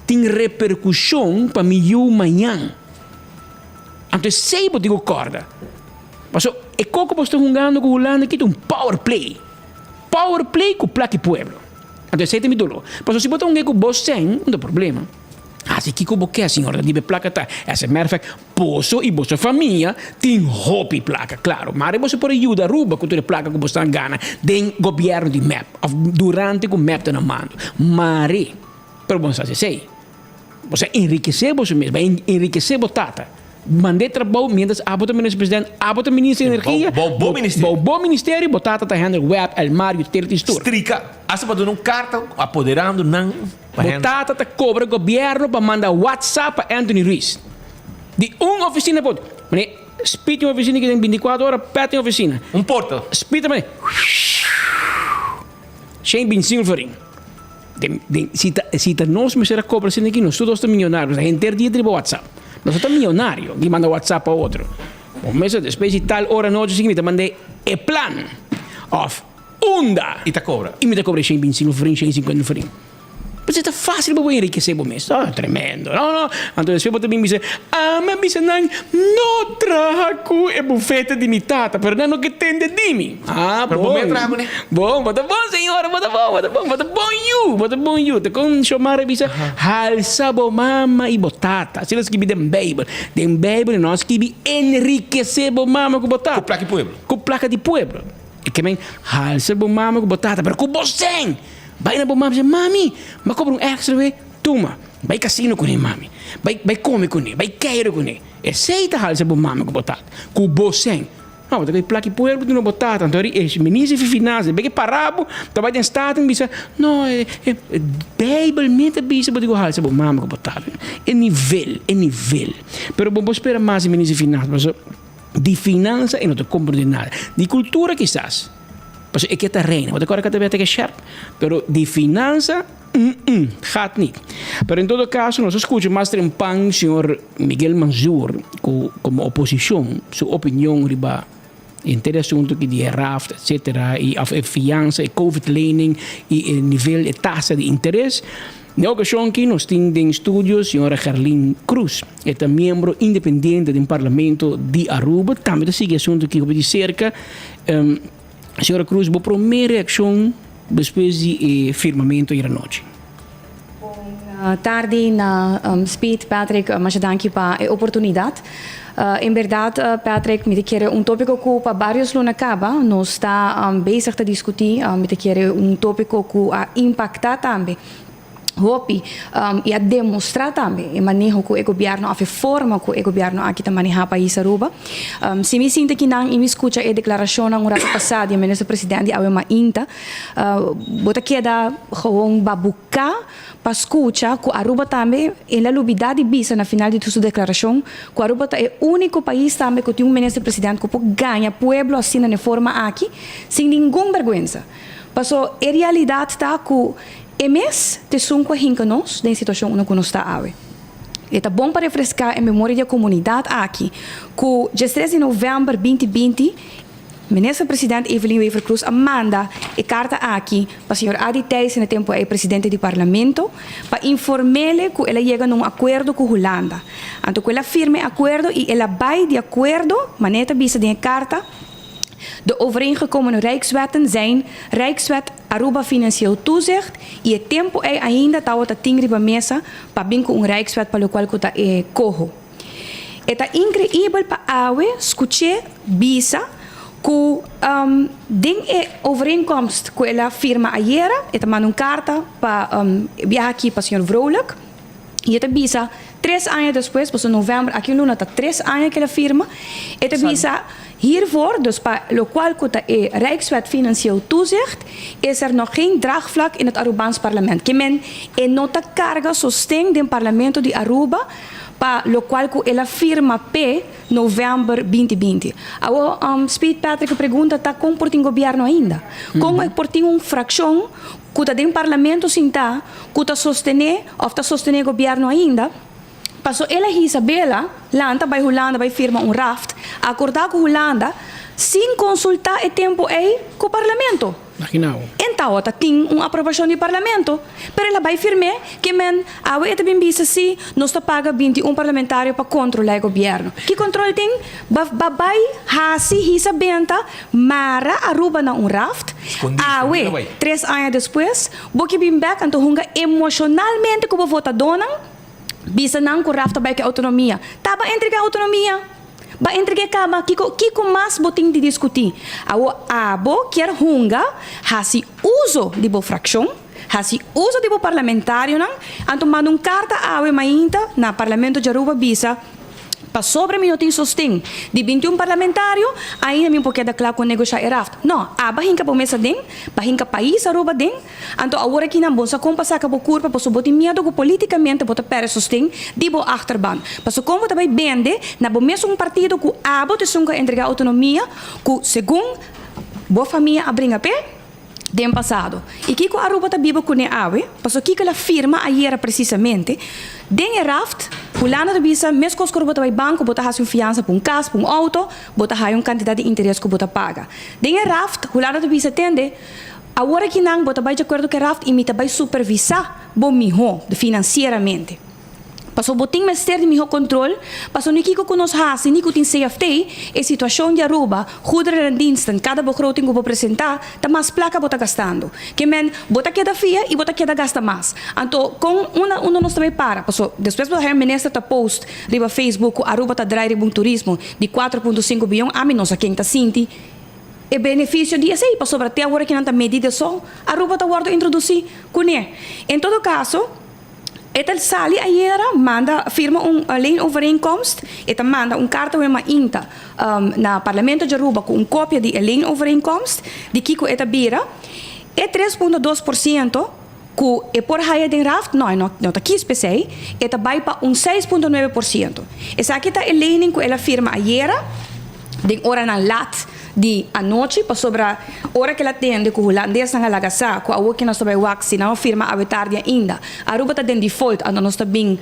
tin reperkushon pa mi yu mañan. Anto esei bo tin ku kòrda. Pasobra e koko bo sta hungando ku Hulanda aki ta un power play. Power play ku plak di pueblo. Anto esei ta mi doló. Pasobra si bo ta hunga ku bo sèn, no ta problema. Hasi kiko bo ke, señor, ta di bo e plaka ta. As a matter of fact, boso i boso famia tin hopi plaka, klaro. Mare boso por a yuda Aruba ku tur e plaka ku boso ta gana den gobièrnu di mep òf durante ku mep ta na mando. Mare, pero bo no sa hasi esei. Bo sa enrikesé boso mes, bo a enrikesé bo tata. Mand'é trabou mientras abo ta minister president, abo ta minister di energia. Bou bo ministerio. Bou bo ministerio, bo tata ta handle web, Elmar, utilities, tur. Strika. Hasta pa duna un karta apoderando nan pa Bo handle. tata ta kobra gobièrnu pa manda WhatsApp pa Anthony Ruiz. Di un ofisina pa otro. Mane, Speed tin ofisina ki den bintikuater ora, Pet tin ofisina. Un porta. Speed ta mane, Shen bintisingu florin. Den, den, si ta, si ta nos mester a cobra asina aki, nos tur dos ta millonario. Nos ta henter dia driba WhatsApp. Nos no ta millonario di manda WhatsApp pa otro. Bo mester despues di tal ora anochi asina mi ta manda e plan of unda. I ta cobra. I mi ta cobra e shen bintisingu florin, shen sinkuenta florin. Pues ta fácil pa bo enriquece bo mes. Oh, tremendo. No, no. Anto despues bo ta bin bisa, ami a bisa nan no traha cu e bufete di mi tata, pero nan no ke tende di mi. Ah, Pero bo bon. mes traha cu ne. Bon, bo ta bon, señora, bo ta bon, bo ta bon, bo ta bon yu, bo ta bon yu. Ta con Xiomara bisa, halsa bo mama y bo tata. Asina skibi den Bijbel. Den Bijbel no a skibi enriquece bo mama cu bo tata. Cu placa di pueblo. Cu placa di pueblo. E ke men, halsa bo mama cu bo tata, pero cu bo sen. Bai na bo mami bisa, Mami, m'a kobra un extra we. Tuma, bai kasino kuné, mami. Bai, bai kome kuné, bai keiru kuné. Esei ta halsa bo mami ku bo tata, ku bo sèn. No, bo ta kohe plaki pueblo duna bo tata. Anto e minister di finansa, beke para bo, ta bai den staten bisa, No, e, e Bijbel mes ta bisa bo di ku halsa bo mami ku bo tata. E nivel, e nivel. Pero bo por spera mas di minister di finansa, pasobra di finansa e no ta komprende nada. Di kultura kisas. Pasobra e ke ta reina. Bo ta kòrda kada bes ta ke shèrp. Pero di finansa, mm-mm, gaat niet. Pero en todo kaso nos a skucha mas trempan señor Miguel Mansur ku komo oposishon su opinion riba henter e asuntu aki di e raft etcetera i òf e fiansa, e covid lening i e nivel, e tasa di interes. Na e okashon aki nos tin den studio señora Gerlin Cruz. E ta miembro independiente den Parlamento di Aruba. Tambe ta sigui e asunto aki hopi di serka. Señora Cruz, bo prome reakshon despues di e firmamento ayer anochi? Bon tardi na Speed, Patrick, masha danki pa e oportunidad. En berdad Patrick, mi ta kere un topico cu pa varios luna caba nos ta bezig ta discuti, mi ta kere un topico cu a impacta tambe hopi y a demostra tambe e maneho cu e gobierno of e forma cu e gobierno aki ta maneha pais Aruba. Si mi sinta kinan y mi scucha e declaracionnan un rato pasa di e minister president di awe mainta, bo ta keda gewoon babuca pa scucha cu Aruba tambe, el a lubida di bisa na final di su declaracion cu Aruba ta e unico pais tambe cu tin un minister president cu por gaña pueblo asina na e forma aki sin ningun berguensa. Paso e realidad ta cu e mes ta esun cu a hinca nos den e situacion unda cu nos ta awe. E ta bon pa refresca e memoria di e comunidad aki cu diestres di november binti binti Minister President Evelyn Wever-Croes a manda e carta aki pa señor Adi Thijssen, e tempo ei presidente di Parlamento, pa informele cu el a yega na un acuerdo cu Hulanda. Anto cu el a firma e acuerdo y el a bay di acuerdo, manera e ta bisa den e carta, De overeengekomen Rijkswetten zijn Rijkswet Aruba Financieel Toezicht y e tempo ei ainda tawata tin riba mesa pa bin cu un Rijkswet pa locual cu ta e coho. E ta increibel pa awe scuché bisa cu den e overeenkomst cu el a firma ayera, e ta manda un carta pa biaha aki pa señor Vrolijk y e ta bisa tres aña despues, pasobra november aki un luna ta tres aña cu el a firma, e ta bisa hiervoor, dus pa locual cu ta e Rijkswet Financieel Toezicht, is er nog geen draagvlak in het Arubaans Parlement. Ke men e no ta carga sosten den Parlamento di Aruba pa locual cu el a firma p'e november binti binti. Awo, Speed Patrick e pregunta ta con por tin gobierno ainda? Con e por tin un fraccion cu ta den Parlamento sinta cu ta sostene of ta sostene gobierno ainda? Paso el a hisa bela lanta bay Hulanda bay firma un raft, acorda cu Hulanda sin consulta e tempo ey cu Parlamento. Imaginabo. En tawata tin un aprobacion di Parlamento, pero el a bay firm'é ke men awe e ta bin bisa si nos ta paga 21 parlamentario pa controla e gobierno. Ki control tin? Ba ba bay haci hisa benta mara Aruba na un raft, Scondi, scondi awe na bay. tres aña despues bo ke bin bek anto hunga emocionalmente cu bo votadónan? Bisa nan ku Raf ta bai ku e outonomia. Ta ba entregá outonomia. Ba entreg'é kaba. Kiko kiko mas bo tin di diskutí? Awor abo kier hunga hasi uso di bo frakshon, hasi uso di bo parlamentarionan, anto manda un karta awe mainta na Parlamento djaruba bisa, Pasobra mi no tin sosten di 21 parlamentario, ainda mi por keda kla ku negoshá e raft. No, aba hinka bo mes aden, ba hinka pais Aruba aden, anto awor aki nan bon sa kon pa saka bo kurpa pasobra bo tin miedu ku politikamente bo ta pèrdè sosten di bo achterban. Pasobra kon bo ta bai bende na bo mesun partido ku abo ta esun ku a entregá outonomia ku segun bo famia a bringa p'e? Den pasado. I kiko Aruba ta biba kuné awe? Pasobra kiko el a firma ayera presisamente? Den e raft, Hulanda ta bisa, meskos ku ora bo ta bai banko, bo ta hasi un fiansa pa un kas, pa un outo, bo ta haya un kantidat di interes ku bo ta paga. Den e raft, Hulanda ta bisa, Tende, awor akinan bo ta bai djakuerdo ku e raft i mi ta bai supervisá bo mihó finansieramente. Pasobra bo tin mester di miho control, pasobra ni kico cu nos haci ni cu tin CFT, e situacion di Aruba, goederen en diensten, cada begroting cu bo presenta, ta mas placa bo ta gastando. Ke men, bo ta keda fia y bo ta keda gasta mas. Anto, con unda unda nos ta bay para? Pasobra despues bo ta haya minister ta post riba Facebook cu Aruba ta draai riba un turismo di 4.5 biyon, ami no sa ken ta sinti e beneficio di esey, pasobra te awor aki nan ta medi de so Aruba ta wordo introduci cune. En todo caso, E ta sali ayera manda firma un leenovereenkomst. E ta manda un karta wema inta na Parlamento di Aruba ku un kopia di e leenovereenkomst di kiko e ta bira. E 3.2% ku e por haya den raft, no e no ta kis p'esei, e ta bai pa un 6.9%. Esaki ta e lening ku el a firma ayera den oranan lat di anochi pasobra ora kel a tende ku hulandesnan a laga sa ku awor ke nos ta bai wak si nan no firma awe tardi ainda Aruba ta den default anto nos ta bin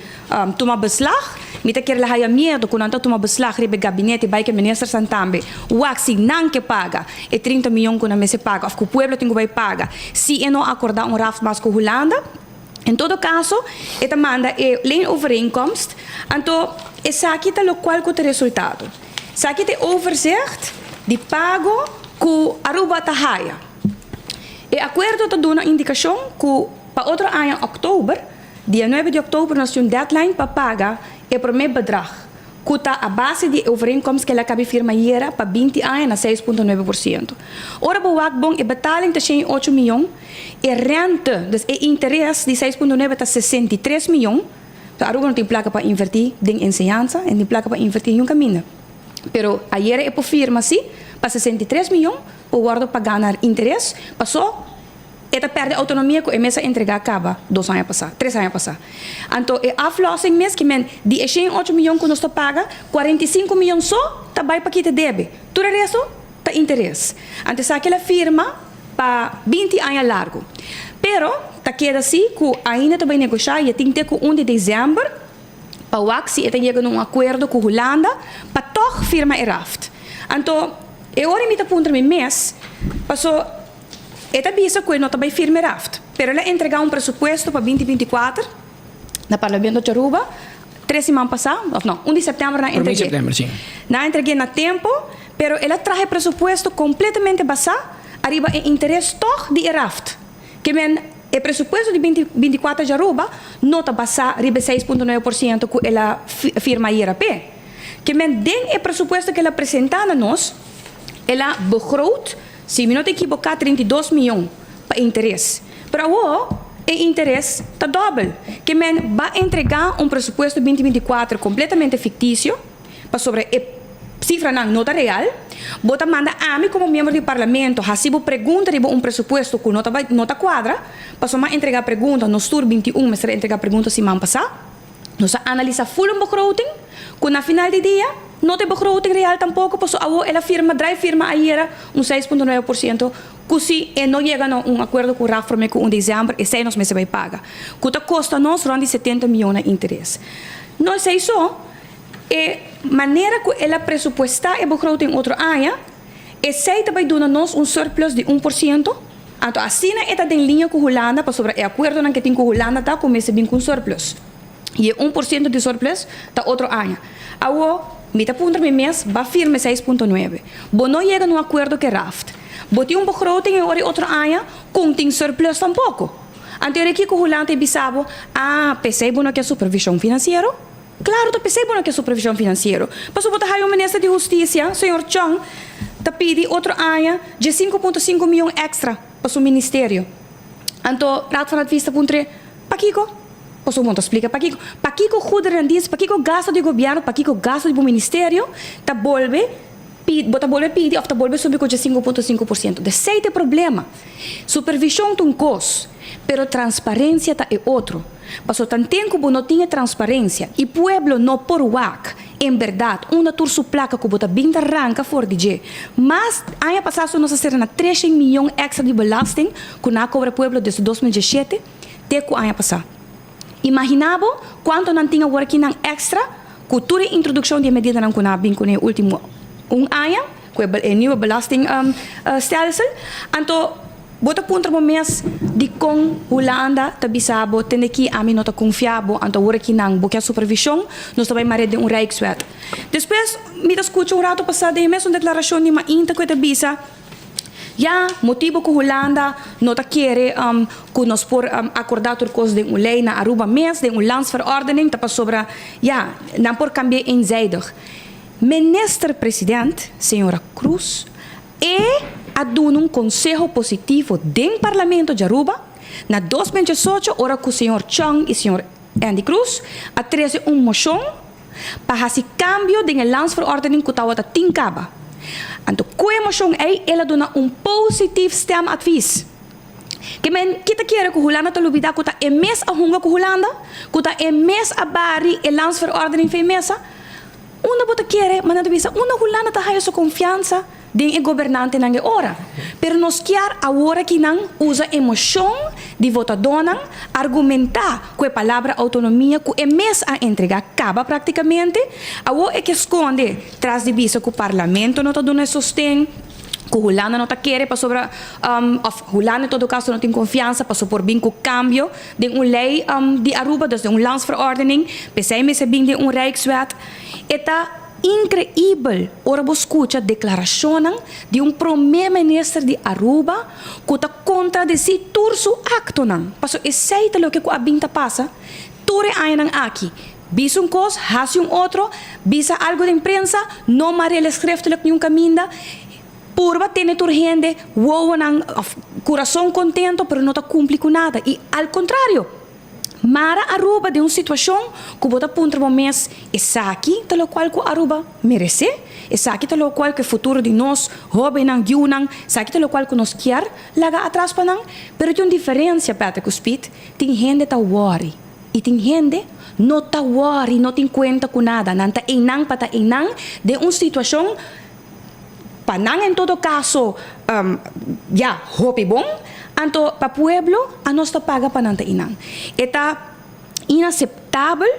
tuma beslag. Mi ta kere la haya miedo ku nan ta tuma beslag riba e gabinete bai ke ministersnan tambe wak si nan ke paga e 30 miyon ku nan mester paga of ku pueblo tin ku bai paga si e no akorda un raft mas ku Hulanda. En todo kaso, e ta manda e leenovereenkomst, anto esaki ta lokual ku ta resultado. Esaki ta e overzicht di pago ku Aruba ta haya. E akuerdo ta duna indikashon ku pa otro aña òktober, dia nuebe di òktober nos tin un deadline pa paga e promé bedrag ku ta a base di e overeenkomst ku el a kabi firma ayera pa 20 aña na 6,9%. Ora bo wak bon e betaling ta 108 mion, e rente, dus e interes di 6,9 ta 63 mion. So Aruba no tin plaka pa invertí den enseñansa, e no tin plaka pa invertí niun kaminda. Pero ayera e por firma sí pa 63 mion por wòrdu pagá na interes, pasó E ta perde autonomia ku e mes a entregá kaba dos aña pasá, tres aña pasá. Anto e aflossing mes ki men di e 108 miyon ku nos ta paga, 45 miyon so ta bai pa kita debe. Tur e resto ta interes. Anto esaki el a firma pa 20 aña largu. Pero ta keda si ku ainda ta bai negoshá i e tin te ku un di desèmber pa wak si e ta yega na un akuerdo ku Hulanda pa tòg firma e raft. Anto e ora mi ta puntra mi mes, paso. E ta bisa ku e no ta bai firma e raft, pero el a entregá un presupuesto pa 2024 na Parlamento di Aruba tres siman pasá, òf no, un di sèptèmber nan a Promé entreg'é. sèptèmber, sí. Nan a entreg'é na tempu, pero el a traha e presupuesto kompletamente basá ariba e interes tòg di e raft. Ke men e presupuesto di 2024 di Aruba no ta basá riba e 6,9% ku el a firma ayera p'e. Ke men den e presupuesto ku el a presentá na nos, el a begroot Si mi no ta ekiboká 32 miyon pa interes. Pero awor e interes ta dòbel. Ke men ba entregá un presupuesto 2024 kompletamente fiktisio, pasobra e sifranan no ta real. Bo ta manda ami komo miembro di parlamento hasi bo pregunta riba un presupuesto ku no ta bai no ta kuadra, pasobra mi a entregá pregunta, nos tur 21 mester a entregá pregunta siman pasá. Nos a analisa full un begroting cu na final di dia no ta e begroting real tampoco paso awo el a firma draai firma ayera un 6,9% cu si e no yega na un acuerdo cu Raf prome cu un december esey nos mester bay paga cu ta costa nos rond di 70 miyon na interes. No esey so, e manera cu el a presupuesta e begroting otro aña esey ta bay duna nos un surplus di 1%. Anto asina e ta den liña ku Hulanda pasobra e akuerdonan ke tin ku Hulanda ta ku mester bin ku un surplus. I e 1% di surplus ta otro aña. Awo, mi ta puntra mi mes, ba firma e 6,9. Bo no yega na un akuerdo ku e Raft. Bo tin un begroting e ora e otro aña ku tin surplus tampoko. Anto e reki ku Hulanda e bisa bo, ah, p'esei bo no ke supervishon finansiero? Claro ta p'esei bo no ke supervision financiero. Pasobra bo ta haya un minister di husticia, señor Chong, ta pidi otro aña dje 5.5 miyon extra pa su ministerio. Anto Raad van Advies ta puntr'e, Pakiko? Pasobra bo no ta splica pakiko. Pakiko goederendienst, pakiko gasto di gobierno, pakiko gasto di bo ministerio ta bolbe pidi, bo ta bolbe pidi of ta bolbe subi ku dje 5.5%. Esei ta e problema. Supervision ta un kos, pero transparencia ta e otro. Pasobra tanten ku bo no tin e transparencia i pueblo no por wak en berdad unda tur su plaka ku bo ta bin ta ranka for di dje. Mas aña pasá so nos a sera na 300 miyon extra di belasting ku nan a kobra pueblo desde 2017 te ku aña pasá. Imaginá bo kuantu nan tin awor aki nan extra ku tur e introdukshon di e medidanan ku nan a bin kuné e ultimo un aña ku e nieuwe belastingstelsel. Anto bo ta puntra bo mes dikon Hulanda ta bisa bo tende ki ami no ta konfia bo anto awor aki nan bo ke supervishon nos ta bai mare den un rijkswet. Despues mi ta skucha un rato pasá den e mesun deklarashon di Mainta ku e ta bisa Ya, motibo ku Hulanda no ta kere ku nos por akordá tur kos den un lei na Aruba mes, den un landsverordening, ta pasobra, ya, nan por kambi'é eenzijdig. Minister President, señora Kroes, e a duna un konseho positivo den Parlamento di Aruba na 2018 ora ku señor Chong i señor Endy Kroes a trese un moshon pa hasi kambio den e landsverordening ku tawata tin kaba. Anto ku e moshon ei el a duna un positief stemadvies. Ke men ki ta kere ku Hulanda ta lubida ku ta e mes a hunga ku Hulanda? Ku ta e mes a bari e landsverordening fei mesa? Unda bo ta kere? Ma nan ta bisa unda Hulanda ta haya su konfiansa? Den e gobernantenan e ora. Pero nos kier awor aki nan usa emocion di votadónan, argumentá ku e palabra autonomia ku e mes a entregá kaba praktikamente, awor e ke skonde tras di bisa ku parlamento no ta duna e sosten, Ku Hulanda no ta kere pasobra òf Hulanda en todo kaso no tin konfiansa paso por bin ku kambio den un lei di Aruba, dus den un landsverordening, p'esei mester bin den un Rijkswet. E ta inkreibel ora bo skucha deklarashonnan di un prome minister di Aruba ku ta kontradesí tur su aktonan, paso esei ta loke ku a bin ta pasa tur e añanan aki. Bisa un kos, hasi un otro, bisa algu den prensa, no marele schriftelijk niun kaminda, purba tene tur hende wowonan of kurason kontento pero no ta kumpli ku nada i al kontrario mara Aruba den un situashon ku bo ta puntra bo mes esaki ta lokual ku Aruba meresé? Esaki ta lokual ku e futuro di nos hobennan, yunan, esaki ta lokual ku nos kier laga atras pa nan? Pero tin un diferensia Patrick ku Speed, tin hende ta wòri. I tin hende no ta wòri, no tin kuenta ku nada. Nan ta einan pa ta einan den un situashon pa nan en todo kaso ya hopi bon, anto pa pueblo anos ta paga pa nan ta einan. E ta inaseptabel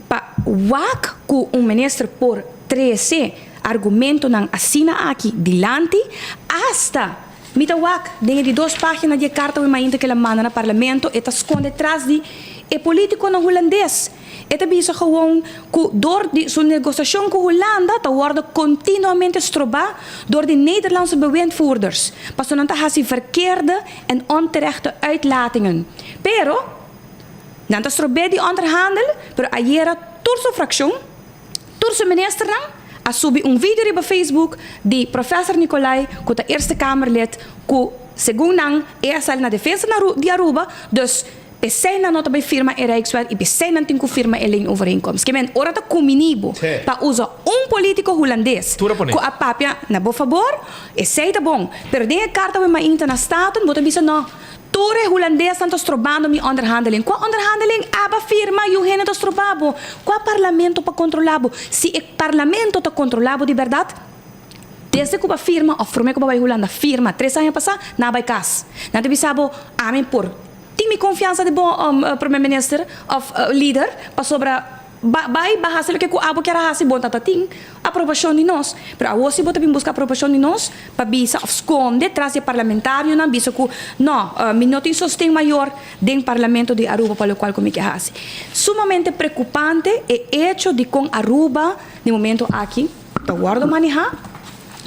pa wak ku un minister por trese argumentonan asina aki dilanti asta Mi ta wak den e di dos pagina di e karta wi mainta ku el a manda na parlamento, e ta skonde tras di e politikonan hulandes. E ta bisa gewoon ku dor di su negosiashon ku Hulanda ta wòrdu kontinuamente strobá dor di Nederlandse bewindvoerders, pasobra nan ta hasi verkeerde en onterechte uitlatingen. Pero, nan ta strob'é di onderhandel, pero ayera tur su frakshon, Tur su ministernan a subi un video riba Facebook di Professor Nicolai cu ta Eerste Kamerlid cu segun nan e a sali na defensa di Aruba, dus p'esey nan no ta bay firma e Rijkswet y p'esey nan tin cu firma e leenovereenkomst. Ke men ora ta cumini bo pa usa un politico Hulandes cu a papia na bo fabor, esey ta bon, pero den e carta wey mainta na Staten bo ta bisa no. Tur e hulandesnan ta strobando mi onderhandeling. Kua onderhandeling? Aba firma yu hende ta stroba bo. Kua parlamento pa kontrola bo? Si e parlamento ta kontrola bo di bèrdat, desde ku bo a firma òf promé ku bo a bai Hulanda firma tres aña pasá, nan a bai kas. Nan ta bisa bo, ami por tin mi konfiansa di bo promé minister òf lider pasobra Ba bai, ba hasi loke ku abo kier a hasi, bo ta ta tin aprobashon di nos. Pero awor si bo ta bin buska aprobashon di nos pa bisa òf skonde tras di e parlamentarionan, bisa ku no, mi no tin sosten mayor den parlamento di Aruba pa lokual ku mi ke hasi. Sumamente preokupante e echo di kon Aruba di momento aki ta wòrdu manehá.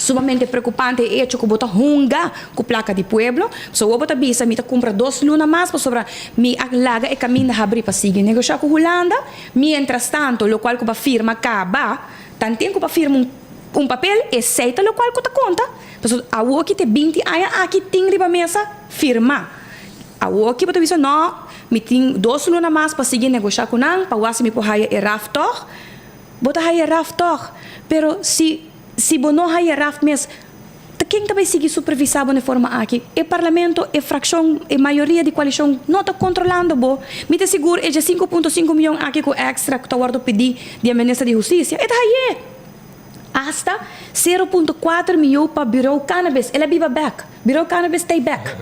Sumamente preocupante e hecho cu bo ta hunga cu placa di pueblo. Pasobra bo ta bisa mi ta cumpra dos luna mas pasobra mi a laga e caminda habri pa sigui negocia cu Hulanda. Mientras tanto locual cu bo a firma caba, tanten cu bo a firma un un papel esey ta locual cu ta conta. Pasobra awoki te binti aña aki tin riba mesa firma. Awoki bo ta bisa no, mi tin dos luna mas pa sigui negocia cu nan pa wak si mi por haya e raf tog. Bo ta haya raf tog, pero si. Si bo no haya raft mes, ta ken ta bay sigui supervisa bo na e forma aki? E parlamento, e fraccion, e mayoria di coalicion no ta controlando bo. Mi ta sigur e dje 5.5 miyon aki cu extra cu ta wordo pidi di e minister di husticia, e ta haye! Hasta 0.4 miyon pa Bureau Cannabis, el a biba bek. Bureau Cannabis t'ey bek.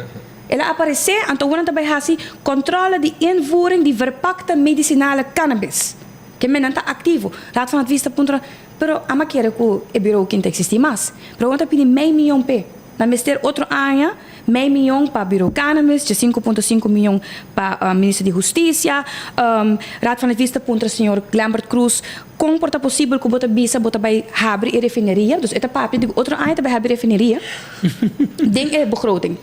El a aparece, anto awor nan ta bay haci controle di invoering di verpakte medicinale cannabis. Ke men nan ta aktivo. Raad van Advies ta puntra, pero ama kere ku e birou kin ta eksistí mas. Pero awor ta pidi mei miyon p'e. Nan mester otro aña mei miyon pa Birou Cannabis, dje 5.5 miyon pa Minister di Hustisia. Raad van Advies ta puntra señor Glembert Croes kon por ta posibel ku bo ta bisa bo ta bai habri e refineria. Dus e ta papia di ku otro aña ta bai habri refineria den e begroting.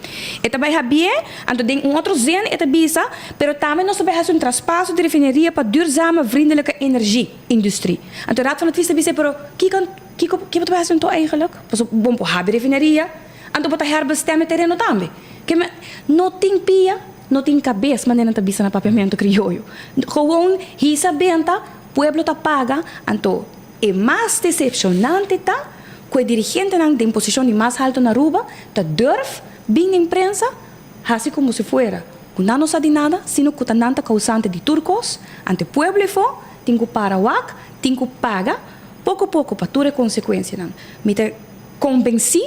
E ta bai habié, anto den un otro zin e ta bisa, pero tambe nos ta bai hasi un traspaso di refineria pa duurzame vriendelijke energie industrie. Anto Raad van Advies ta bisa, pero kiko kiko bo ta bai hasi anto eigenlijk? Pasobra bo por habri refineria, anto bo ta herbestem e tereno tambe. Ke men no tin pia, no tin kabes, manera nan ta bisa na papiamentu krioyo. Gewoon hisa benta, pueblo ta paga, anto e mas decepcionante ta ku e dirigentenan den posishon di mas halto na Aruba ta durf bin den prensa hasi komo si fuera ku nan no sa di nada, sino ku ta nan ta kousante di tur kos, ante pueblo efo tin ku para wak, tin ku paga poko poko pa tur e konsekuensianan. Mi ta konbensí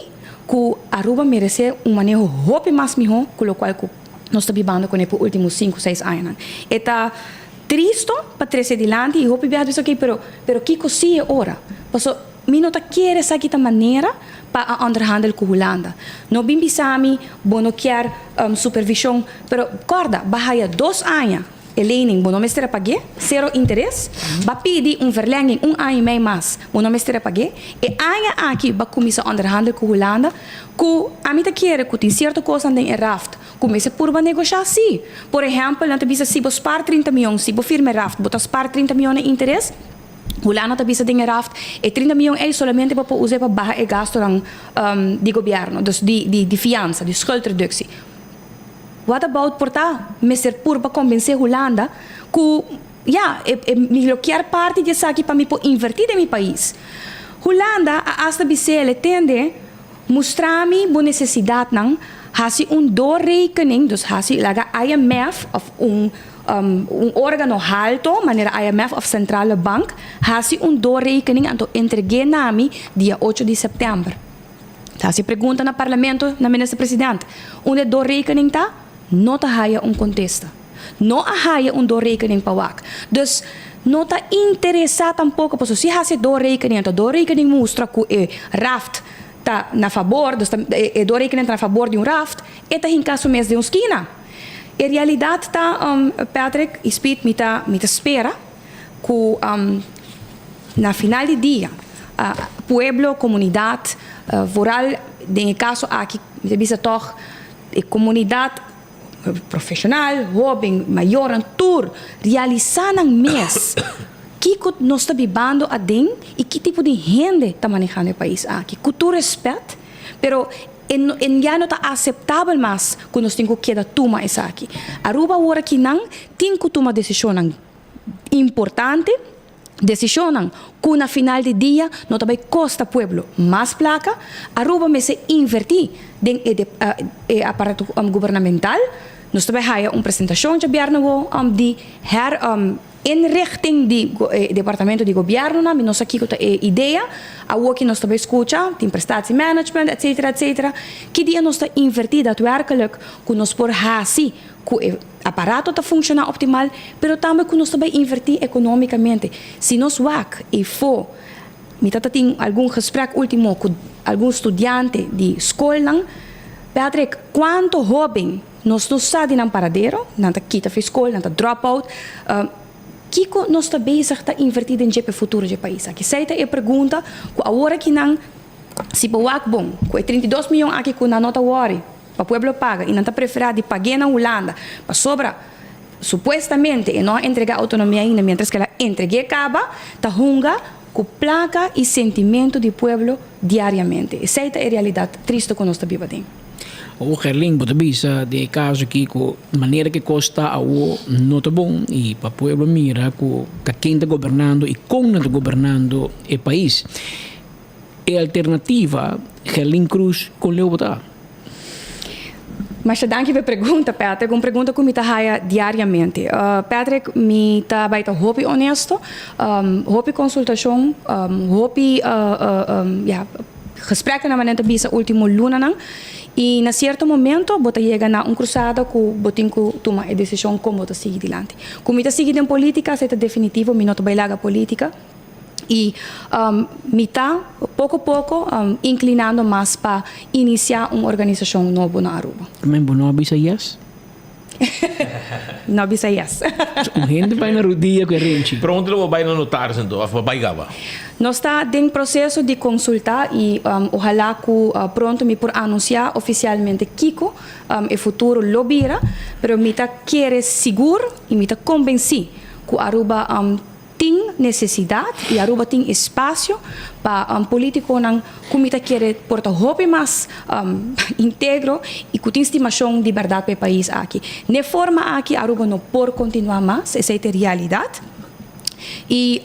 ku Aruba meresé un maneho hopi mas mihó ku lokual ku nos ta bibando kuné pa último sinku, seis añanan. E ta tristo pa trese dilanti i hopi biaha ta bisa, okey, pero pero kiko si e ora? Paso. Mi no ta kere esaki ta manera pa a onderhandel ku Hulanda. No bin bisa mi bo no kier supervishon, pero kòrda, ba haya dos aña e lening bo no mester a pag'é, sero interes, ba pidi un verlenging un aña i mei mas, bo no mester a pag'é. E aña aki ba kuminsá onderhandel ku Hulanda ku ami ta kere ku tin sierto kosnan den e raft ku mester purba negoshá, sí. Por ehèmpel, nan ta bisa si bo spar 30 mion, si bo firma e raft bo ta spar 30 mion na interes. Hulanda ta bisa den e raft e 30 mion ei solamente pa por us'é pa baha e gastonan di gobierno, dus di di fiansa, di schuldreductie. What about por ta mester purba convence Hulanda cu ya, e e mi lo kier parti di esaki pa mi por inverti den mi pais. Hulanda a hasta bis'el, tende, mustra mi bo necesidadnan, haci un doorrekening, dus haci laga IMF of un Un organo halto, manera IMF of Centrale Bank, hasi un doorrekening anto entreg'é na mi dia ocho di sèptèmber. Ta hasi pregunta na Parlamento na Minister President. Unda e doorrekening ta? No ta haya un kontesta. No a haya un doorrekening pa wak. Dus no ta interesá tampoko pasobra si hasi e doorrekening anto doorrekening mustra ku e raft ta na fabor, dus e doorrekening ta na fabor di un raft, e ta hinká su mes den un skina. E realidad ta, Patrick y Speed, mi ta mi ta spera cu na final di dia pueblo, comunidad, vooral den e caso aki mi ta bisa toch e comunidad profesional, hoben, mayornan, tur realisa nan mes kico nos ta bibando aden y ki tipo di hende ta manehando e pais aki. Cu tur respet, pero E e ya no ta aseptabel mas ku nos tin ku keda tuma esaki. Aruba awor aki nan tin ku tuma desishonnan importante, desishonnan ku na final di dia no ta bai kosta pueblo mas plaka. Aruba mester invertí den e e aparato gubernamental. Nos ta bai haya un presentashon djabièrnè awor di her. Inrichting di e departamento di gobiernonan, mi no sa kiko ta e idea, awoki nos ta bay scucha, tin prestatie management etcetera etcetera, ki dia nos ta inverti daadwerkelijk cu nos por haci cu e aparato ta funciona optimal, pero tambe cu nos ta bay inverti economicamente. Si nos wak eyfo, mi ta ta tin algun gesprek ultimo cu algun studiante di scolnan, Patrick, cuanto hoben Nos no sa di nan paradero, nan ta kita for skol, nan ta drop out. Kiko nos ta bezig ta inverti den dje p'e futuro dje pais aki? Esei ta e pregunta ku awor aki nan si bo wak bon ku e 32 miyon aki ku nan no ta wòri pa pueblo paga i nan ta preferá di pag'é na Hulanda pasobra supuestamente e no a entregá outonomia ainda mientras ku el a entreg'é kaba ta hunga ku plaka i sentimentu di pueblo diariamente. Esei ta e realidat tristu ku nos ta biba den. Awor Gerlin bo ta bisa den e caso aki cu manera cu e cos ta awor no ta bon y pa pueblo mira cu ta ken ta gobernando y con nan ta gobernando e pais. E alternativa Gerlin Cruz con leu bo ta? Masha danki pa e pregunta Patrick, un pregunta cu mi ta haya diariamente. Patrick mi ta bay ta hopi honesto, hopi consultacion, hopi ya. Gespreknan manera ta bisa ultimo lunanan y na cierto momento bo ta yega na un cruzada cu bo tin cu tuma e decision con bo ta sigui dilanti. Cu mi ta sigui den politica esey ta definitivo, mi no ta bay laga politica y mi ta poco poco inclinando mas pa inicia un organisacion nobo na Aruba. Men bo no a bisa yes? No bisa yes. Un hende bai na rudia ku e renchi. Pronto lo bo bai na notaris anto of bo bai gaba? Nos ta den proseso di konsultá i ohalá ku pronto mi por anunsiá ofisialmente kiko e futuro lo bira, pero mi ta kere sigur i mi ta konbensí ku Aruba Tin necesidad y Aruba tin espacio pa politiconan cu mi ta kere por ta hopi mas integro y cu tin stimacion di berdad pa e pais aki. N'e forma aki Aruba no por continua mas, esey ta e realidad. Y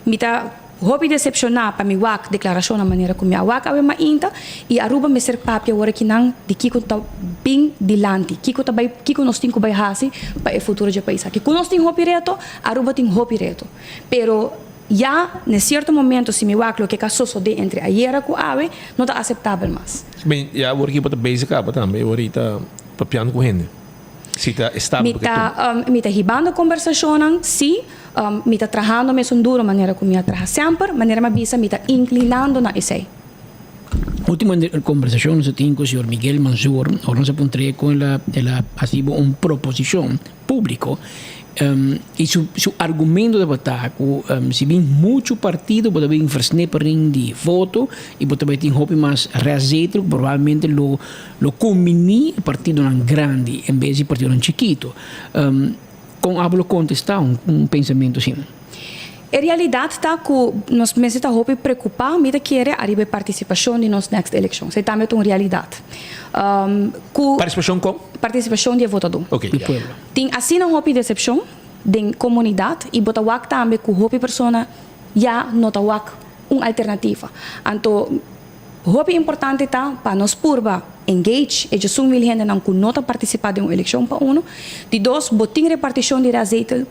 mi ta hopi decepciona pa mi wak declaracionnan manera cu mi a wak awe mainta y Aruba mester papia ora ki nan di kico ta bin dilanti, kico ta bay, kico nos tin cu bay haci pa e futuro dje pais aki. Cu nos tin hopi reto, Aruba tin hopi reto, pero ya n'e cierto momento si mi wak loke ka sosode entre ayera cu awe no ta aceptabel mas. Ben, ya awor ki bo ta bezig caba tambe, awor i ta papiando cu hende. Si ta e stap Mi ku ke ta, tuma. mi ta hibando kombersashonnan, sí, mi ta trahando mesun duro manera ku mi a traha semper, manera mi a bisa mi ta inklinando na esei. Ultimo kombersashon nos a tin ku señor Miguel Manzur, ora nos a puntr'é kon el a el a hasi bo un proposishon públiko i su su argumento tabata ku si bin muchu partido bo ta bin versnippering di voto i bo ta bai tin hopi mas restzetel ku probablemente lo lo kumbiní e partidonan grandi en bes di partidonan chikitu. Kon abo lo kontestá un pensamentu asina? E realidat ta ku nos mester ta hopi preokupá, mi ta kere, ariba e partisipashon di nos next elekshon. Esei tambe ta un realidat. Ku. Partisipashon kon? Partisipashon di e votadó. Oke, Di pueblo. Tin asina hopi desepshon den komunidat i bo ta wak tambe ku hopi persona ya no ta wak un alternativa. Anto hopi importante ta pa nos purba engage e djesun mil hendenan ku no ta partisipá den un elekshon pa uno. Di dos, bo tin repartishon di restzetel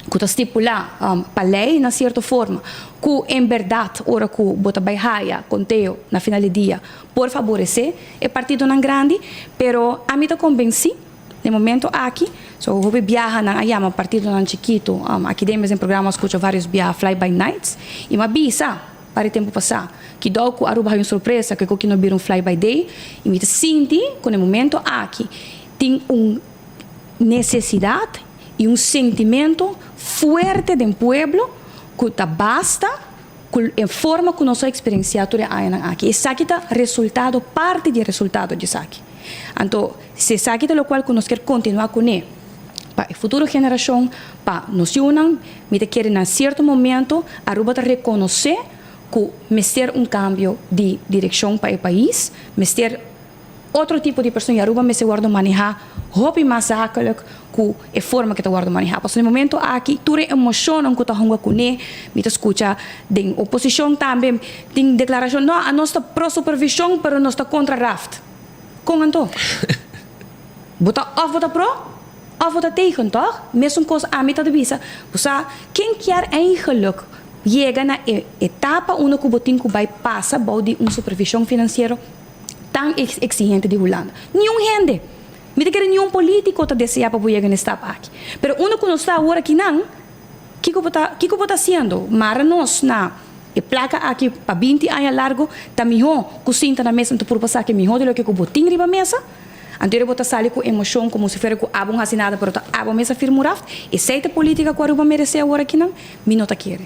ku ta stipulá pa lei na sierto forma ku en bèrdat ora ku bo ta bai haya konteo na final di dia por faboresé e partidonan grandi, pero ami ta kombensí den momento aki, so hopi biaha nan a yama partidonan chikitu, aki den mes den programa a skucha vários biaha fly by nights i mi a bisa par di tempu pasá kidou ku Aruba haya un sorpresa ku e koki no bira un fly by day i mi ta sinti ku na e momento aki tin un nesesidat i un sentimento fuerte den pueblo ku ta basta ku e forma ku nos a eksperensiá tur e añanan aki. Esaki ta resultado, parti di e resultado di esaki. Anto, si esaki ta lokual ku nos kier kontinuá kuné pa e futuro generashon, pa nos yunan, mi ta kere na sierto momento Aruba ta rekonosé ku mester un kambio di direkshon pa e pais, mester. Otro tipo di persoon y Aruba mester wordo maneha hopi mas zakelijk cu e forma cu ta wordo maneha. Pasobra na e momento aki tur e emocionnan cu ta hunga cune, mi ta scucha den oposicion tambe tin declaracion, no, anos ta pro supervision pero nos ta contra raft. Con anto? Bo ta of bo ta pro of bo ta tegen, toch? Mesun cos ami ta bisa, bo sa ken kier eigenlijk yega na e etapa unda cu bo tin cu bay pasa bou di un supervision financiero? tan exigente di Hulanda. Niun hende! Mi ta kere niun politico ta desea pa bo yega na e stap aki. Pero unda cu nos ta awor akinan, kico bo ta, kico bo ta haciendo? Mara nos na e placa aki pa binti aña largo, ta miho cu sinta na mesa anto puru pa saca e miho di loke cu bo tin riba mesa. Anto bo ta sali cu emocion como si fuera cu abo no haci nada pero ta abo mes a firma un raft. Esey ta politica cu Aruba merece awor akinan? Mi no ta kere.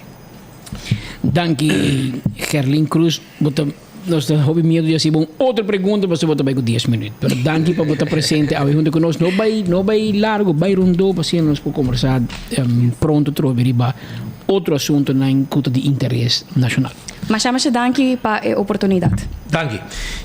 Danki Gerlin Cruz. Bo ta. Nos ta hopi miedu di hasi bo un otro pregunta pasobra bo ta bai ku dies minuut. Pero danki pa bo ta presente awe huntu ku nos. No bai no bai largu, bai rondó pa asina nos por kombersá pronto trobe riba otro asuntunan ku ta di interes nashonal. Masha masha danki pa e oportunidat. Danki.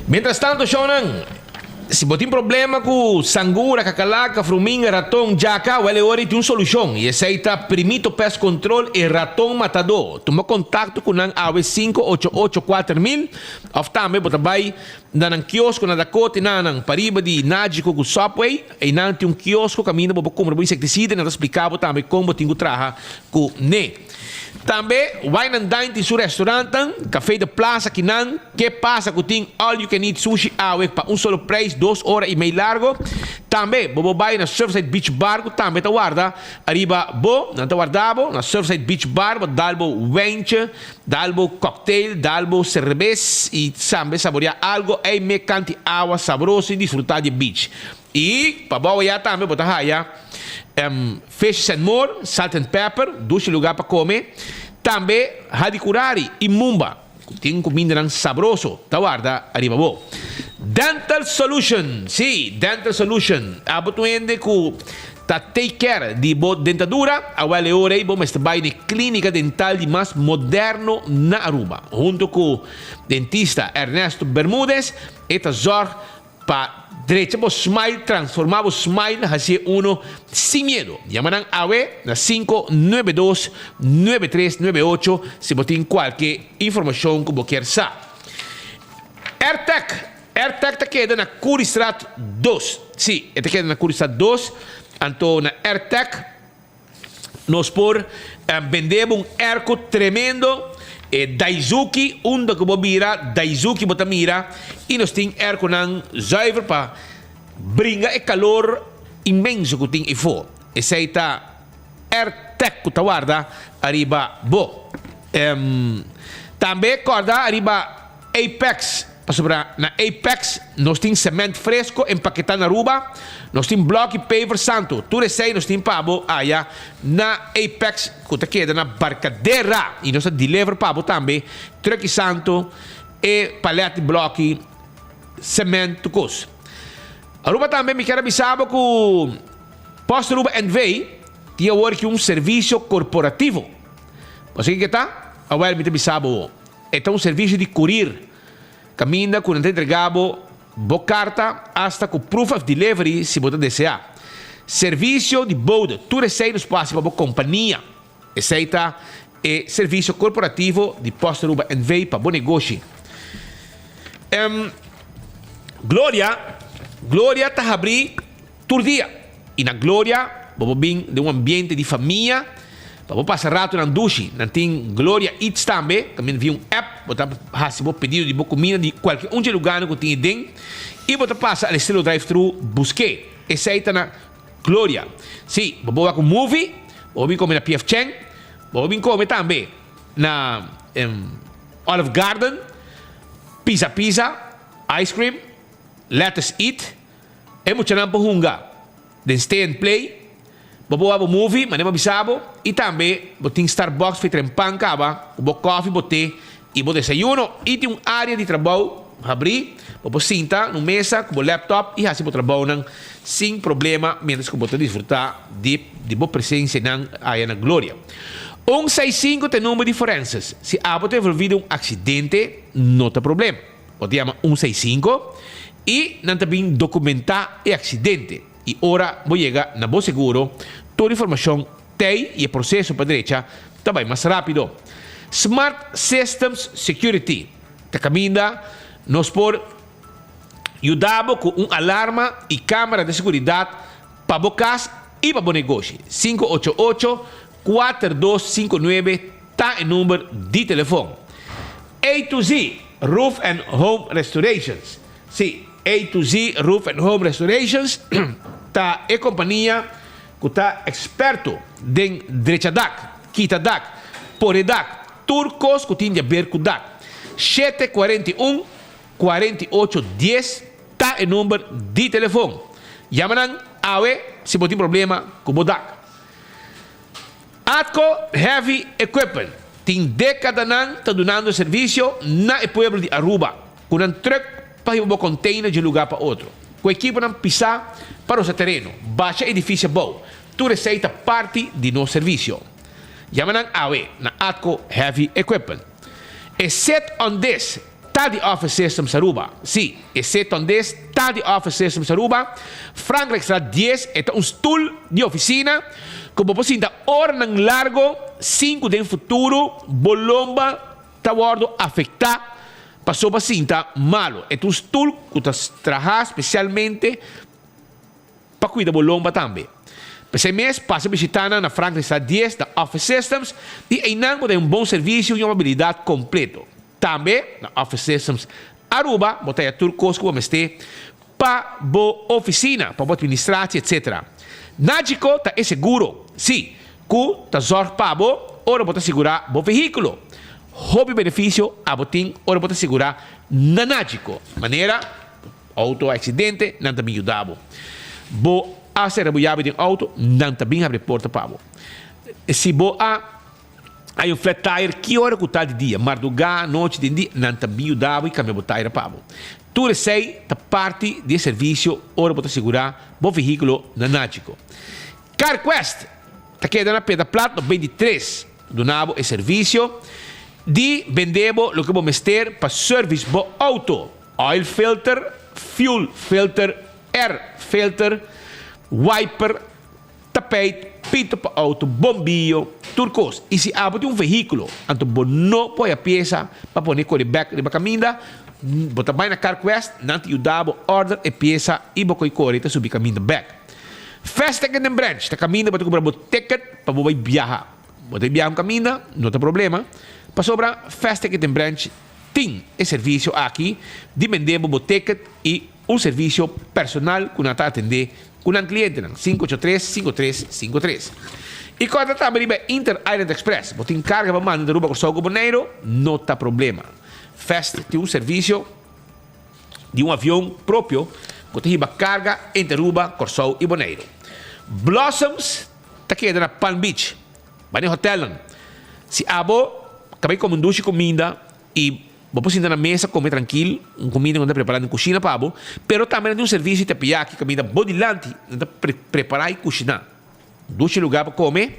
Mientras tanto shownan, si bo tin problema ku sangura, kakalaka, fruminga, raton, djaka, wèl e ora ei tin un solushon i esei ta Primito Pest Control e raton matadó. Tuma kontakto ku nan awe 588 4000 òf tambe bo ta bai na nan kiosko na Dakota i na nan pariba di Nagico ku Subway. Einan tin un kiosko kaminda bo por kumpra bo insektisida i nan ta splika bo tambe kon bo tin ku traha ku ne. Tambe Wine and Dine tin su restaurantnan, Café de Plaza kinan, Ke Pasa ku tin all you can eat sushi awe pa un solo prijs dos ora i mei largo. Tambe bo por bai na Surfside Beach Bar ku tambe ta warda ariba bo, nan ta warda bo na Surfside Beach Bar, bo dal bo wijntje, dal bo cocktail, dal bo cerbes i sambe saborea algo ei me kanti awa sabroso i disfruta di e beach. I pa bo awaya tambe bo ta haya Fishes and More, Salt and Pepper, dushi lugar pa come. Tambe Hadicurari y Mumba, cu tin cumindanan sabroso ta warda ariba bo. Dental Solution, si, Dental Solution. Abo ta un hende cu ta take care di bo dentadura? Awel e ora ey bo mester bay n'e clinica dental di mas moderno na Aruba. Hunto cu dentista Ernesto Bermudez, e ta zorg Pa drecha bo smile, transforma bo smile, hacié uno sin miedo. Yama nan awe na 592 9398 si bo tin cualke informacion cu bo kier sa. Airtec, Airtec ta keda na Curiestraat dos. Si, e ta keda na Curiestraat dos, anto na Airtec. Nos por bende bo un airco tremendo, e Daizuki, unda cu bo bira Daizuki bo ta mira, y nos tin airconan zuiver pa bringa e calor. inmenso ku tin efo. Esei ta AirTag ku ta warda ariba bo. Tambe kòrda ariba Apex, pasobra na Apex nos tin cement fresco empaketá na Aruba, nos tin blòk i paver santu. Tur esei nos tin pa bo aya na Apex ku ta keda na Barcadera i nos ta deliver pa bo tambe truck i santu, e palet di blòki, cement, tur kos. Aruba tambe mi kier a bisa bo ku Post Aruba NV tin awor ki un servisio korporativo. Bo sa kiko e ta? Awel mi ta bisa bo, e ta un servisio di kurir kaminda ku nan ta entrega bo bo karta asta ku proof of delivery si bo ta desea. Servisio di bode, tur esei nos por hasi pa bo kompania. Esei ta e servisio korporativo di Post Aruba NV pa bo negoshi. Gloria, Gloria ta habrí tur dia. I na Gloria bo por bin den un ambiente di famia pa bo pasa ratonan dushi. Nan tin Gloria Eats tambe, kaminda via un app bo ta hasi bo pedido di bo kumida di kualke un dje lugarnan ku tin aden i bo ta pasa al estilo drive-thru busk'é. Esei ta na Gloria, Sí, bo por wak un movie, bo por bin come na PF Chang, bo por bin come tambe na Olive Garden, Pizza Pizza, Ice Cream, Let Us Eat, e muchanan por hunga den Stay and Play, bo por wak bo movie, manera bo bisa bo, y tambe bo tin Starbucks fe tren pan caba cu bo coffee, bo te y bo desayuno, y tin un area di trabou habrí, bo por sinta na un mesa cu bo laptop y haci bo trabounan sin problema mientras cu bo ta disfruta di di bo presencianan aya na Gloria. Un seis sinku ta e number di forenses. Si abo ta envolvi den un accidente no ta problema. Bo ta yama un seis sinku y nan ta bin documenta e accidente y ora bo yega na bo seguro tur informacion Tei y e proceso pa drecha ta bay mas rapido. Smart Systems Security ta caminda nos por yuda bo cu un alarma y camera de seguridad pa bo cas y pa bo negoshi. 588 4259 ta e number di telefon. A to Z Roof and Home Restorations. Si, A to Z Roof and Home Restorations ta e compania ku ta eksperto den drecha dak, kita dak, pone dak, tur kos ku tin di aber ku dak. Shete 41 48 dies ta e number di telefon. Yama nan awe si bo tin problema ku bo dak. Atco Heavy Equipment tin dekadanan ta dunando servisio na e pueblo di Aruba ku nan trùk pa hiba bo container dje lugar pa otro. Ku ekiponan pisá pa rosa tereno, basha edifisio abou, tur esei ta parti di nos servisio. Yama nan awe na Atco Heavy Equipment. E sit on this ta di Office Systems Aruba. Sí, e sit on this ta di Office Systems Aruba. Frankrijkstraat dies, e ta un stul di oficina ku bo por sinta oranan largo sin ku den futuro bo lomba ta wordo afecta pasobra sinta malo. E ta un stul cu ta traha specialmente pa cuida bo lomba tambe. P'esey mes pasa bishita nan na Frankrijkstraat dies na Office Systems y eynan bo ta hay un bon servicio y un amabilidad completo. Tambe na Office Systems Aruba bo ta haya tur cos cu bo mester pa bo oficina, pa bo administratie etc. Nagico ta e seguro, si, cu ta zorg pa bo ora bo ta sigura bo vehiculo. Hopi beneficio abo tin ora bo ta sigura na Nagico. Manera auto a accidente, nan ta bin yuda bo. Bo a cera bo yabi den auto, nan ta bin habri porta pa bo. Si bo a hay un flat tire ki ora ku ta di dia, mardugá, anochi, den dia, nan ta bin yuda bo i kambia bo tire pa bo. Tur esei ta parti di e servisio ora bo ta sigurá bo vehíkulo na Nagico. CarQuest ta keda na Peda Plat 93, duna bo e servisio di bende bo loke bo mester pa service bo outo, oil filter, fuel filter, air filter, wiper, Tapijt, pito pa auto, bombiyo, tur kos. I si abo tin un vehíkulo, anto bo no por haya piesa pa pone kore bèk riba kaminda, bo ta bai na CarQuest, nan ta yuda bo order e piesa i bo koi kore ta subi kaminda bèk. Fast Ticket den Branch ta kaminda bo ta kumpra bo ticket pa bo bai biaha. Bo ta biaha un kaminda, no ta problema, pasobra Fast Ticket den Branch tin e servisio aki di bende bo bo ticket i. Un servisio personal ku nan ta atendé ku nan klientenan, 583 5353. I kòrda tambe riba Inter Island Express. Bo tin karga pa manda di Aruba, Kòrsou ku Boneiru? No ta problema. Fast tin un servisio di un avion propio ku ta hiba karga entre Aruba, Kòrsou i Boneiru. Blossoms ta keda na Palm Beach. Bai den hotelnan. Si abo ta bai kome un dushi kuminda i bo por sinta na mesa kome trankil, un kuminda ku nan ta prepará den kushina pa bo, pero tambe nan tin un servisio di teppiyaki kaminda bo dilanti nan ta prepará i kushiná. Un dushi lugá pa kome,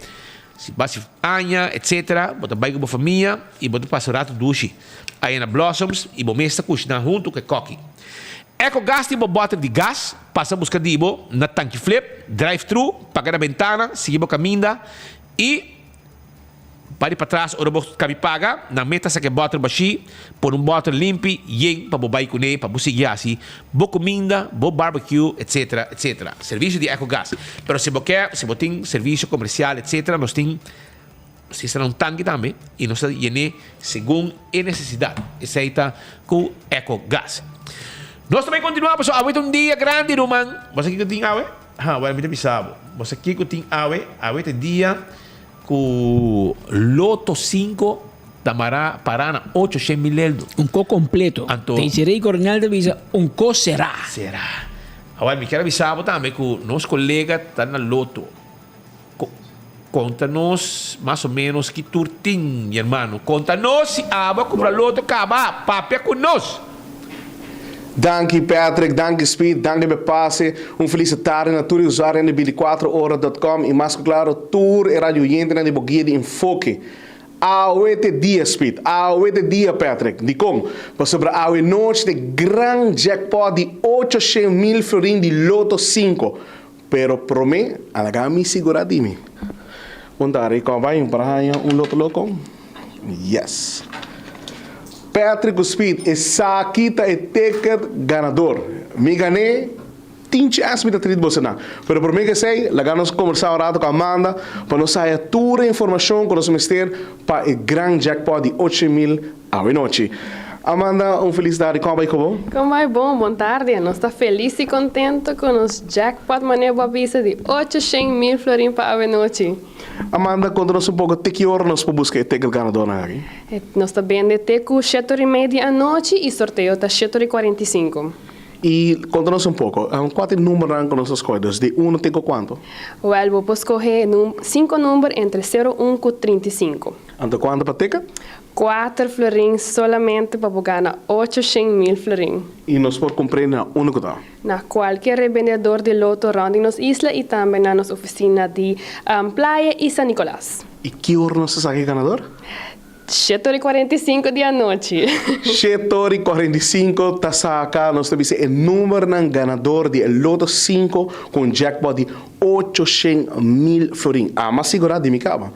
si bo hasi aña etsetera, bo ta bai ku bo famia i bo ta pasa un ratu dushi aya na Blossoms i bo mes ta kushiná huntu ku e kòki. Ecogas tin bo bòter di gas, pasa buska di bo na Tanki Flip, drive thru, paga na bentana, sigui bo kaminda i Bai di patras ora bo kabi paga, nan mes ta saka e bòter bashí, pone un bòter limpi yen pa bo bai kuné pa bo sigui hasi bo kuminda, bo barbecue, etsetera, etsetera. Servisio di Ecogas. Pero si bo ke, si bo tin servisio komersial, etsetera, nos tin, nos tin un tanki tambe i nos ta yen'é segun e nesesidat. Esei ta ku Ecogas. Nos ta bai kontinuá pasobra awe ta un dia grandi, ruman. Bo sa kiko tin awe? Ha, wèl mi ta bisa bo. Bo sa kiko tin awe? Awe ta e dia. Ku Loto 5 ta mará pará na 800 mil eldo. Un ko kompleto. Anto. Desiree Coronel ta bisa un ko será. Será. Awor mi kier a bisa bo tambe ku nos kolega ta na Loto. Ko konta nos mas o menos ki tur tin, mi hermano. Konta nos si abo a kumpra Loto kaba. Papia ku nos. Danki Patrick, danki Speed, danki pa e pase. Un felis tardi na tur e usuarionan di 24 ora dot com y mas cu claro tur e radio oyentenan di bo guia di enfoke. Awe t'e dia Speed, awe t'e dia Patrick. Dicon? Pasobra awe nochi t'e gran jackpot di 800 mil florin di Lotto 5. Pero prome, alaga mi sigura di mi. Bon tardi, con bai para haña un Lotto Loco? Yes. Patrick cu Speed, esaki ta e ticket ganador. Mi gané, tin chance mi ta treat boso nan. Pero prome cu esey, laga nos conversa un rato cu Amanda pa nos haya tur e informacion cu nos mester pa e gran jackpot di 8000 awe nochi. Amanda, un feliz tardi. Con bai cu bo? Con bai bon, bon tardi. Nos ta feliz y contento cu nos jackpot mane bo a bisa di 800 mil florin pa awe nochi. Amanda, conta nos un poco te ki ora nos por busca e ticket ganadornan aki? Nos ta bende te cu 7:30 di anochi y sorteo ta 7:45. Y conta nos un poco, cua ta e numbernan cu nos ta scoge? Dus di uno te cu cuanto? Wel, bo por scoge cinco number entre 0, 1 cu 35. Anto cuanto pa ticket? 4 florin solamente pa bo gana 800 mil florin. Y nos por cumpra na unda cu ta? Na cualkier revendedor di Lotto rond di nos isla y tambe na nos oficina di Playa y San Nicolas. Y ki ora nos ta saca e ganador? 7:45 di anochi. 7:45 ta saca, nos ta bisa e numbernan ganador di e Lotto 5 cu un jackpot di 800 mil florin. Ama sigura di mi caba.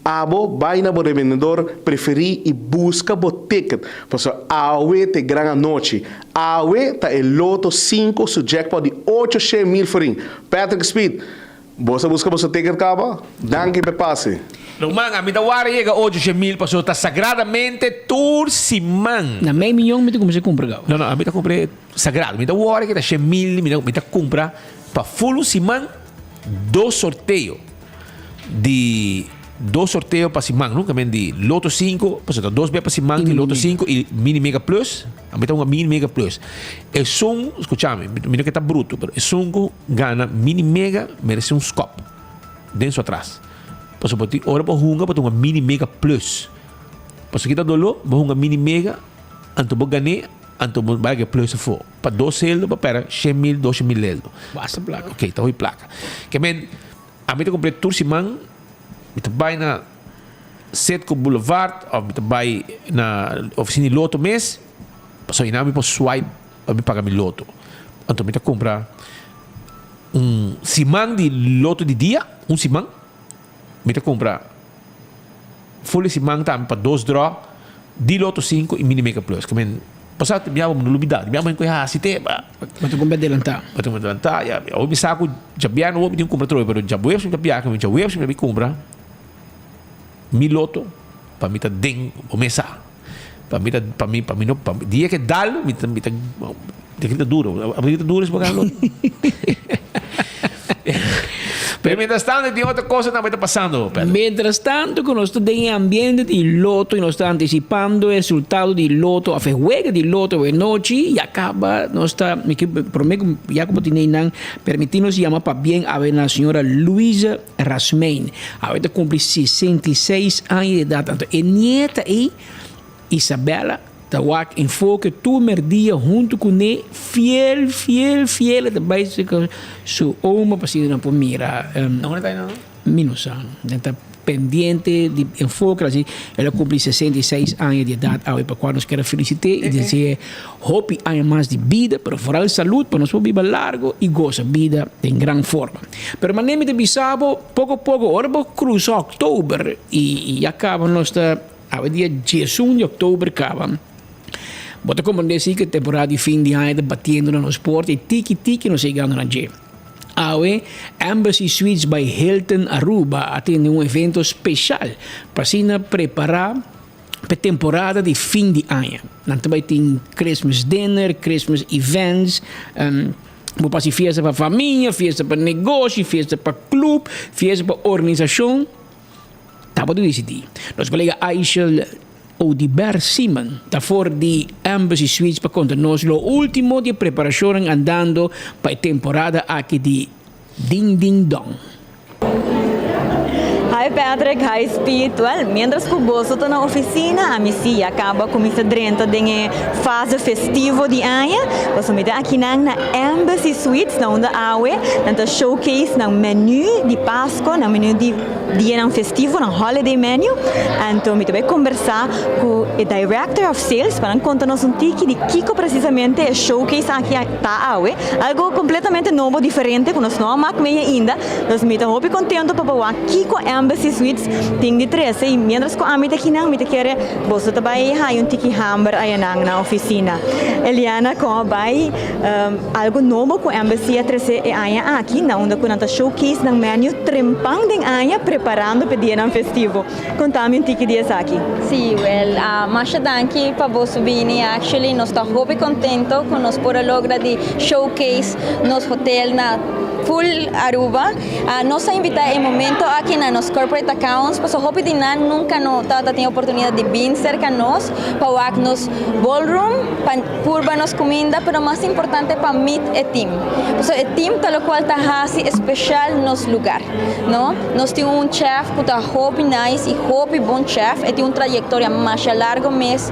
Abo bai na bo revendedor preferi y busca bo ticket. Pasobra awe t'e gran anochi. Awe ta e Lotto 5 su jackpot di 800 mil florin. Patrick Speed, bo sa busca boso ticket caba? Danki p'e pase. Ruman, ami ta wara yega 800 mil pasobra ta sagradamente tur siman. Na mei miyon mi ta cuminsa cumpra gau. No, no, ami ta cumpra sagrado. Mi ta wara kita 100 mil, mi ta cumpra pa full un siman dos sorteo. Di dos sorteo pa siman, no? Kamen di Lotto 5, pasobra ta dos bes pa siman di Lotto 5 i Mini Mega Plus. Ami ta hunga Mini Mega Plus. Esun, skuchami, mi no ke ta bruto, pero esun ku gana Mini Mega merese un skòp den su atras. Pasobra bo tin ora bo hunga bo ta hunga Mini Mega Plus. Pasobra kita doló, bo hunga Mini Mega, anto bo gan'é, anto bo bai ke plus afó. Pa dos heldo bo pèrdè 100 mil, 200 mil heldo. Basta plaka. Ok, ta hopi plaka. Ke men. Ami ta kumpr'é tur siman, mi ta bai na Citgo Boulevard òf mi ta bai na ofisina di loto mes, pasobra einan mi por swipe pa mi paga mi loto. Anto mi ta kumpra un siman di loto di dia, un siman, mi ta kumpra ful e siman tambe pa dos draw di loto sinku i mini mega plus. Pasá te biaha bo no lubidá, te biaha bo koe hasi te. Bo ta kumpra adelantá. Bo ta kumpra adelantá, ya. Awor mi sa ku djabièrnè awor mi tin ku kumpra atrobe, pero djabuebs mi ta biaha, mi djabuebs mi ta bin kumpra mi loto pa mi ta den bo mesa. Pa mi ta, pa mi, pa mi no, pa mi, dia ke dal mi ta, mi ta. Ta grita duro. A grita duro si bo gana loto. Pero mientras tanto tin otro cosa tambe ta pasando, Pedro. Mientras tanto cu nos ta den e ambiente di loto y nos ta anticipando e resultado di loto of e wega di loto awe nochi ya caba nos ta mi ke prome cu ya cu bo tin eynan permiti nos yama pabien awe na señora Luisa Rasmijn awe ta cumpli 66 aña di edad anto e nieta ey Isabella ta wak enfoke tur merdia huntu kuné fiel fiel fiel e ta bai serka su oma pa asina nan por mira. Unda ta nan? Mi no sa. Nan ta pendiente di enfoke asi el a kumpli 66 aña di edat awe pa kua nos kier a felisit'é i dese'é hopi aña mas di bida pero foral salud pa nos por biba largo i gosa bida den gran forma. Pero manera mi ta bisa bo poko poko ora bo krusa oktober i ya kaba nos ta. Awe dia 11 di oktober kaba. Bo ta komprendé si ku e temporada di fin di aña ta batiendo na nos porta i tiki tiki nos ta yegando na dje. Awe, Embassy Suites by Hilton Aruba a tene un evento speshal pa asina prepará pa e temporada di fin di aña. Nan ta bai tin Christmas dinner, Christmas events, bo por hasi fiesta pa famia, fiesta pa negoshi, fiesta pa club, fiesta pa organisashon. Tabata disidí. Nos kolega Aishel Oduber Simon ta for di Embassy Suites pa konta nos lo último di e preparashonnan andando pa e temporada aki di Ding Ding Dong. Hi Patrick, hi Speed. Well, mientras cu boso ta na oficina, ami si ya caba cuminsa drenta den e fase festivo di aña. Pasobra mi ta akinan na Embassy Suites na unda awe nan ta showcase nan menu di Pasco, nan menu di dianan festivo, nan holiday menu. Anto mi ta bay combersa cu e Director of Sales pa nan conta nos un tiki di kico precisamente e showcase aki ta awe. Algo completamente nobo, diferente cu nos no a mak mee ainda. Dus mi ta hopi contento pa bo wak kico Embassy Suites tin di trece y mientras cu ami ta akinan mi ta kere boso ta bay haya un tiki hamber ayanan na oficina. Eliana con a bay algo nobo cu Embassy a trece e aña aki na unda cu nan ta showcase nan menu trempan den aña preparando p'e dianan festivo. Conta mi un tiki di esaki. Sí, wel, masha danki pa boso bini. Actually nos ta hopi contento cu nos por a logra di showcase nos hotel na full Aruba. Nos a invita e momento aki na nos corporate accounts pasobra hopi di nan nunca no tabata tin oportunidad di bin cerca nos pa wak nos ballroom, pa purba nos cuminda, pero mas importante pa meet e team. Pasobra e team ta locual ta haci especial nos lugar, no. Nos tin un chef cu ta hopi nice y hopi bon chef, e tin un trayectoria masha largo mes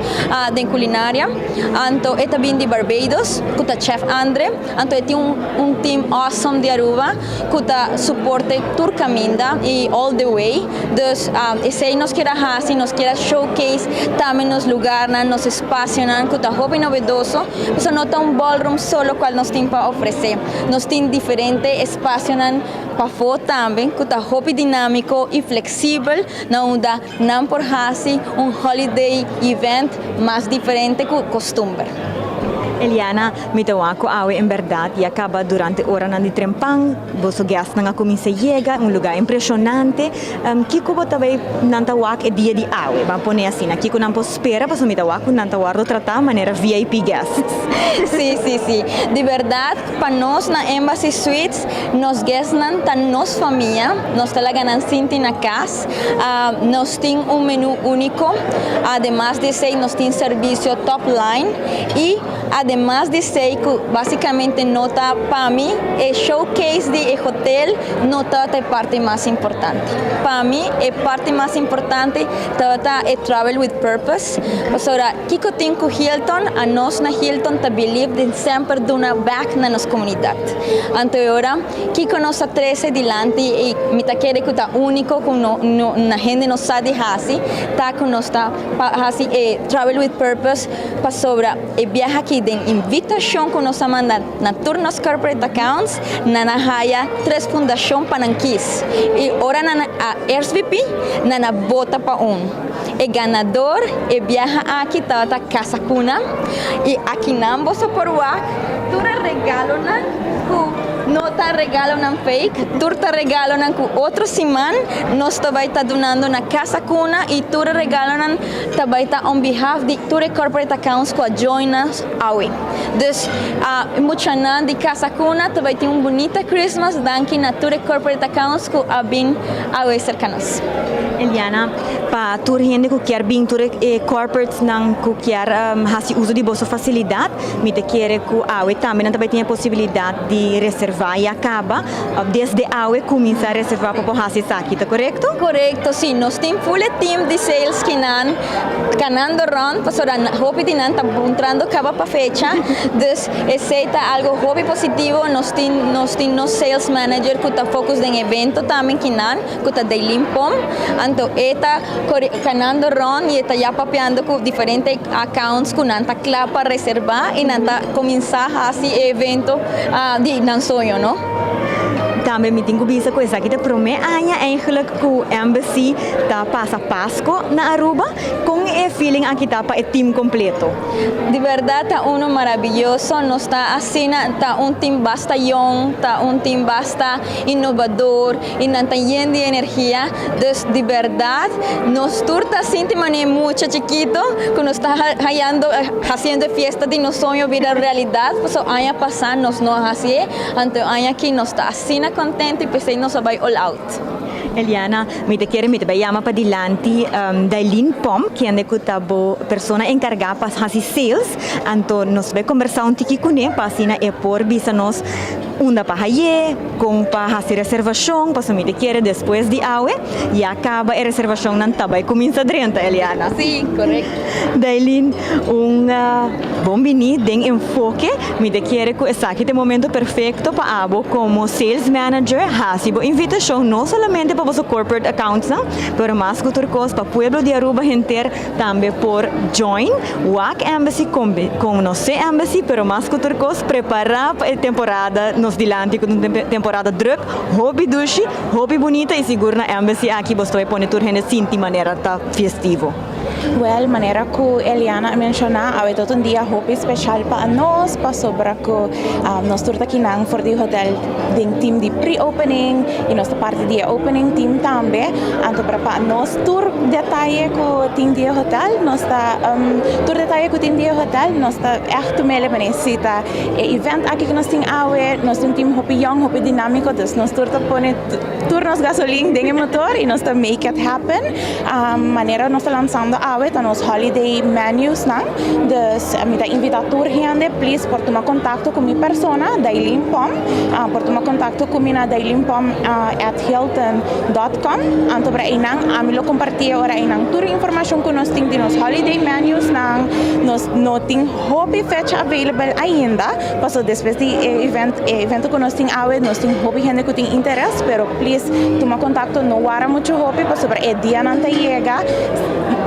den culinaria. Anto e ta bin di Barbados cu ta chef Andre. Anto e tin un un team awesome di Aruba cu ta suporte tur caminda y all the way. Dus esey nos kier a haci, nos kier a showcase tambe nos lugarnan, nos espacionan cu ta hopi novedoso. Pasobra no ta un ballroom so locual nos tin pa ofrece. Nos tin diferente espacionan pafo tambe cu ta hopi dinamico y flexibel na unda nan por haci un holiday event mas diferente cu costumber. Eliana, Mi ta wak ku awe en bèrdat ya kaba durante oranan di trempan, boso gèstnan a kuminsá yega, un lugá impreshonante. Kiko bo ta bai nan ta wak e dia di awe? Ban pone asina, kiko nan por spera? Pasobra mi ta wak ku nan ta wòrdu tratá manera VIP guests. Sí, sí, sí. Di bèrdat, pa nos na Embassy Suites, nos gèstnan ta nos famia, nos ta laga nan sinti na kas. Nos tin un menú úniko, ademas di esei nos tin servisio top line i. Ademas di esey cu basicamente no ta pa mi e showcase di e hotel no tabata e parti mas importante. Pa mi e parti mas importante tabata e travel with purpose pasobra kico tin cu Hilton anos na Hilton ta believe den semper duna back na nos comunidad. Anto e ora kico nos a trece dilanti y mi ta kere cu ta unico cu no no hende no sa di haci ta cu nos ta haci e travel with purpose. Pasobra e biaha aki den invitashon ku nos a manda na tur nos corporate accounts, nan a haya tres fundashon pa nan kis. I ora nan a RSVP, nan a bota pa un. E ganador e biaha aki tabata Casa Cuna i akinan boso por wak tur e regalonan ku. No ta regalonan fake, tur ta regalonan ku otro siman nos ta bai ta dunando na Casa Cuna y tur e regalonan ta bai ta on behalf di tur e corporate accounts ku a join nos awe. Dus e muchanan di Casa Cuna ta bai tin un bunita Christmas danki na tur e corporate accounts ku a bin awe serka nos. Eliana, pa tur hende ku kier bin, tur e corporates nan ku kier hasi uso di boso facilidad, Mi ta kere ku awe tambe nan ta bai tin e posibilidat di reservá ya kaba òf desde awe kuminsá reservá pa por hasi esaki, ta korekto? Korekto, si. Nos tin full e team di sales kinan kanando rònt pasobra hopi di nan ta buntrando kaba pa fecha. Dus esei ta algo hopi positivo. Nos tin nos tin nos sales manager ku ta focus den evento tambe kinan ku ta Daylin Pom. Anto e ta kanando rònt i e ta ya papiando ku diferente accounts ku nan ta kla pa reserva i nan ta kuminsá hasi e evento di nan soño no. Tambe mi tin ku bisa ku esaki ta promé aña eigenlijk ku Embassy ta pasa Pasko na Aruba. Kon e feeling aki ta pa e team kompleto? Di bèrdat ta uno maraviyoso. Nos ta asina, ta un team basta yong, ta un team basta innovador i nan ta yen di energia. Dus di bèrdat nos tur ta sinti manera mucha chikito ku nos ta hayando hasiendo e fiesta di nos soño bira realidat pasobra aña pasá nos no a hasié anto e aña aki nos ta asina kontento i p'esei nos a bai all out. Eliana, mi ta kere mi ta bai yama padilanti Dailin Pom kende ku ta bo persona enkargá pa hasi sales anto nos bai kombersá un tiki kuné pa asina e por bisa nos Unda pa hay'é, kon pa hasi reservashon, pasobra mi ta kere despues di awe ya kaba e reservashonnan ta bai kuminsa drenta, Eliana. Sí, korekto. Dailin, un bon biní den Enfoke. Mi ta kere ku esaki ta e momento perfekto pa abo komo sales manager hasi bo invitashon no solamente pa boso corporate accountsnan, pero mas ku tur kos pa pueblo di Aruba henter Tambe por join wak Embassy, conoce Embassy, pero mas cu tur cos prepara pa e temporada nos dilanti cu ta un temporada druk, hopi dushi, hopi bunita y sigur na Embassy aki bo stoy pone tur hende sinti manera ta festivo. Wel, manera cu Eliana a menciona, awe ta un dia hopi special pa nos, pasobra cu nos tur ta kinan for di hotel den team di pre-opening y nos ta parti di e opening team tambe. Anto pero pa nos tur detaye cu tin di e hotel, nos ta tur detaye cu tin di e hotel, nos ta echt tumele manera si ta e event aki cu nos tin awe, nos tin un team hopi young, hopi dinamico, dus nos tur ta pone tur nos gasolin den e motor y nos ta make it happen. Manera nos ta lanzando awe ta nos holiday menus nan, dus mi ta invita tur hende please por tuma contacto cu mi persona, Dailin Pom, por tuma contacto cu mi na dailinpom at hilton dot com, anto por einan ami lo comparti e ora einan tur informacion cu nos tin di nos holiday menus nan, nos no tin hopi fecha available ainda, paso despues di e event e evento cu nos tin awe nos tin hopi hende cu tin interes, pero please tuma contacto no wara mucho hopi pasobra e dianan ta yega,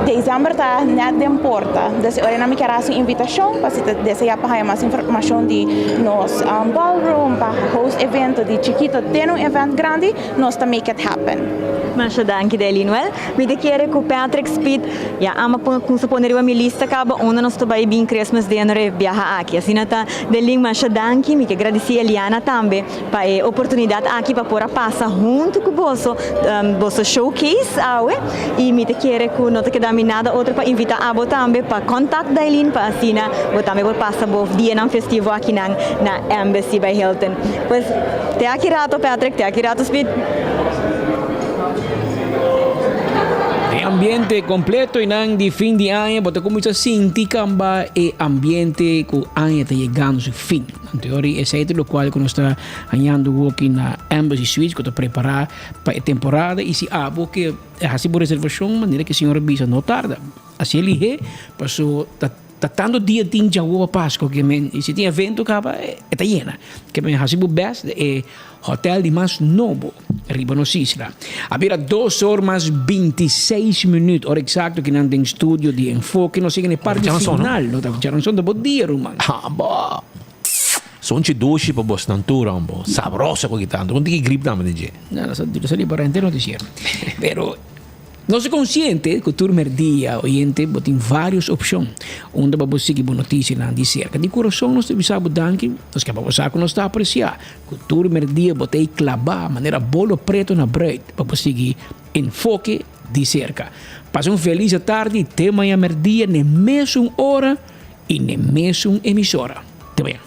december ta net den porta, dus e ora einan mi kier haci un invitacion pa si ta desea pa haya mas informacion di nos ballroom pa host evento di chikito te un event grandi, nos ta make it happen. Masha danki Delin. Wel, mi ta kere ku Patrick Speed ya ama kumsa pone riba mi lista kaba unda nos ta bai bin Christmas dinner e biaha aki. Asina ta Delin masha danki. Mi ke gradisi Eliana tambe pa e oportunidat aki pa por a pasa huntu ku boso boso showcase awe i mi ta kere ku no ta keda mi nada otro pa invita abo tambe pa contact Dailin pa asina bo tambe por pasa bo dianan festivo akinan na Embassy by Hilton. Pues te aki rato Patrick, te aki rato Speed. E ambiente completo y nan di fin di aña bo ta cuminsa sinti camba e ambiente cu aña ta yegando su fin. Anto esey ta locual cu nos ta hañando hoki na Embassy Suites cu ta prepara pa e temporada y si abo ke haci bo reservacion manera cu e señor a bisa no tarda. Haci lihé paso ta ta tanto dia tin djawo pa Pasco ke men y si tin evento caba e ta yena. Ke men haci bo best e hotel di mas nobo riba nos isla. A bira dos or mas bintiseis minuut ora exacto ki nan den studio di Enfoke. Nos yega na e parti final. No ta djaranson ta bo dia ruman. Abo. Sonchi dushi pa bosnan tur hombo. Sabroso cu ki tanto. Con tin ki grip tambe den dje. No, no sa, no sa di para henter noticiero. Pero. Nos ta konsiente ku tur merdia oyente bo tin vários opshon unda pa bo sigui bo notisianan di serka. Di kurason nos ta bisa bo danki, nos ke pa bo sa ku nos ta apresiá ku tur merdia bo ta ei klabá manera bolo preto na bruid pa bo sigui Enfoke di serka. Pasa un felis atardi te maña merdia n'e mesun ora i n'e mesun emisora. Te maña.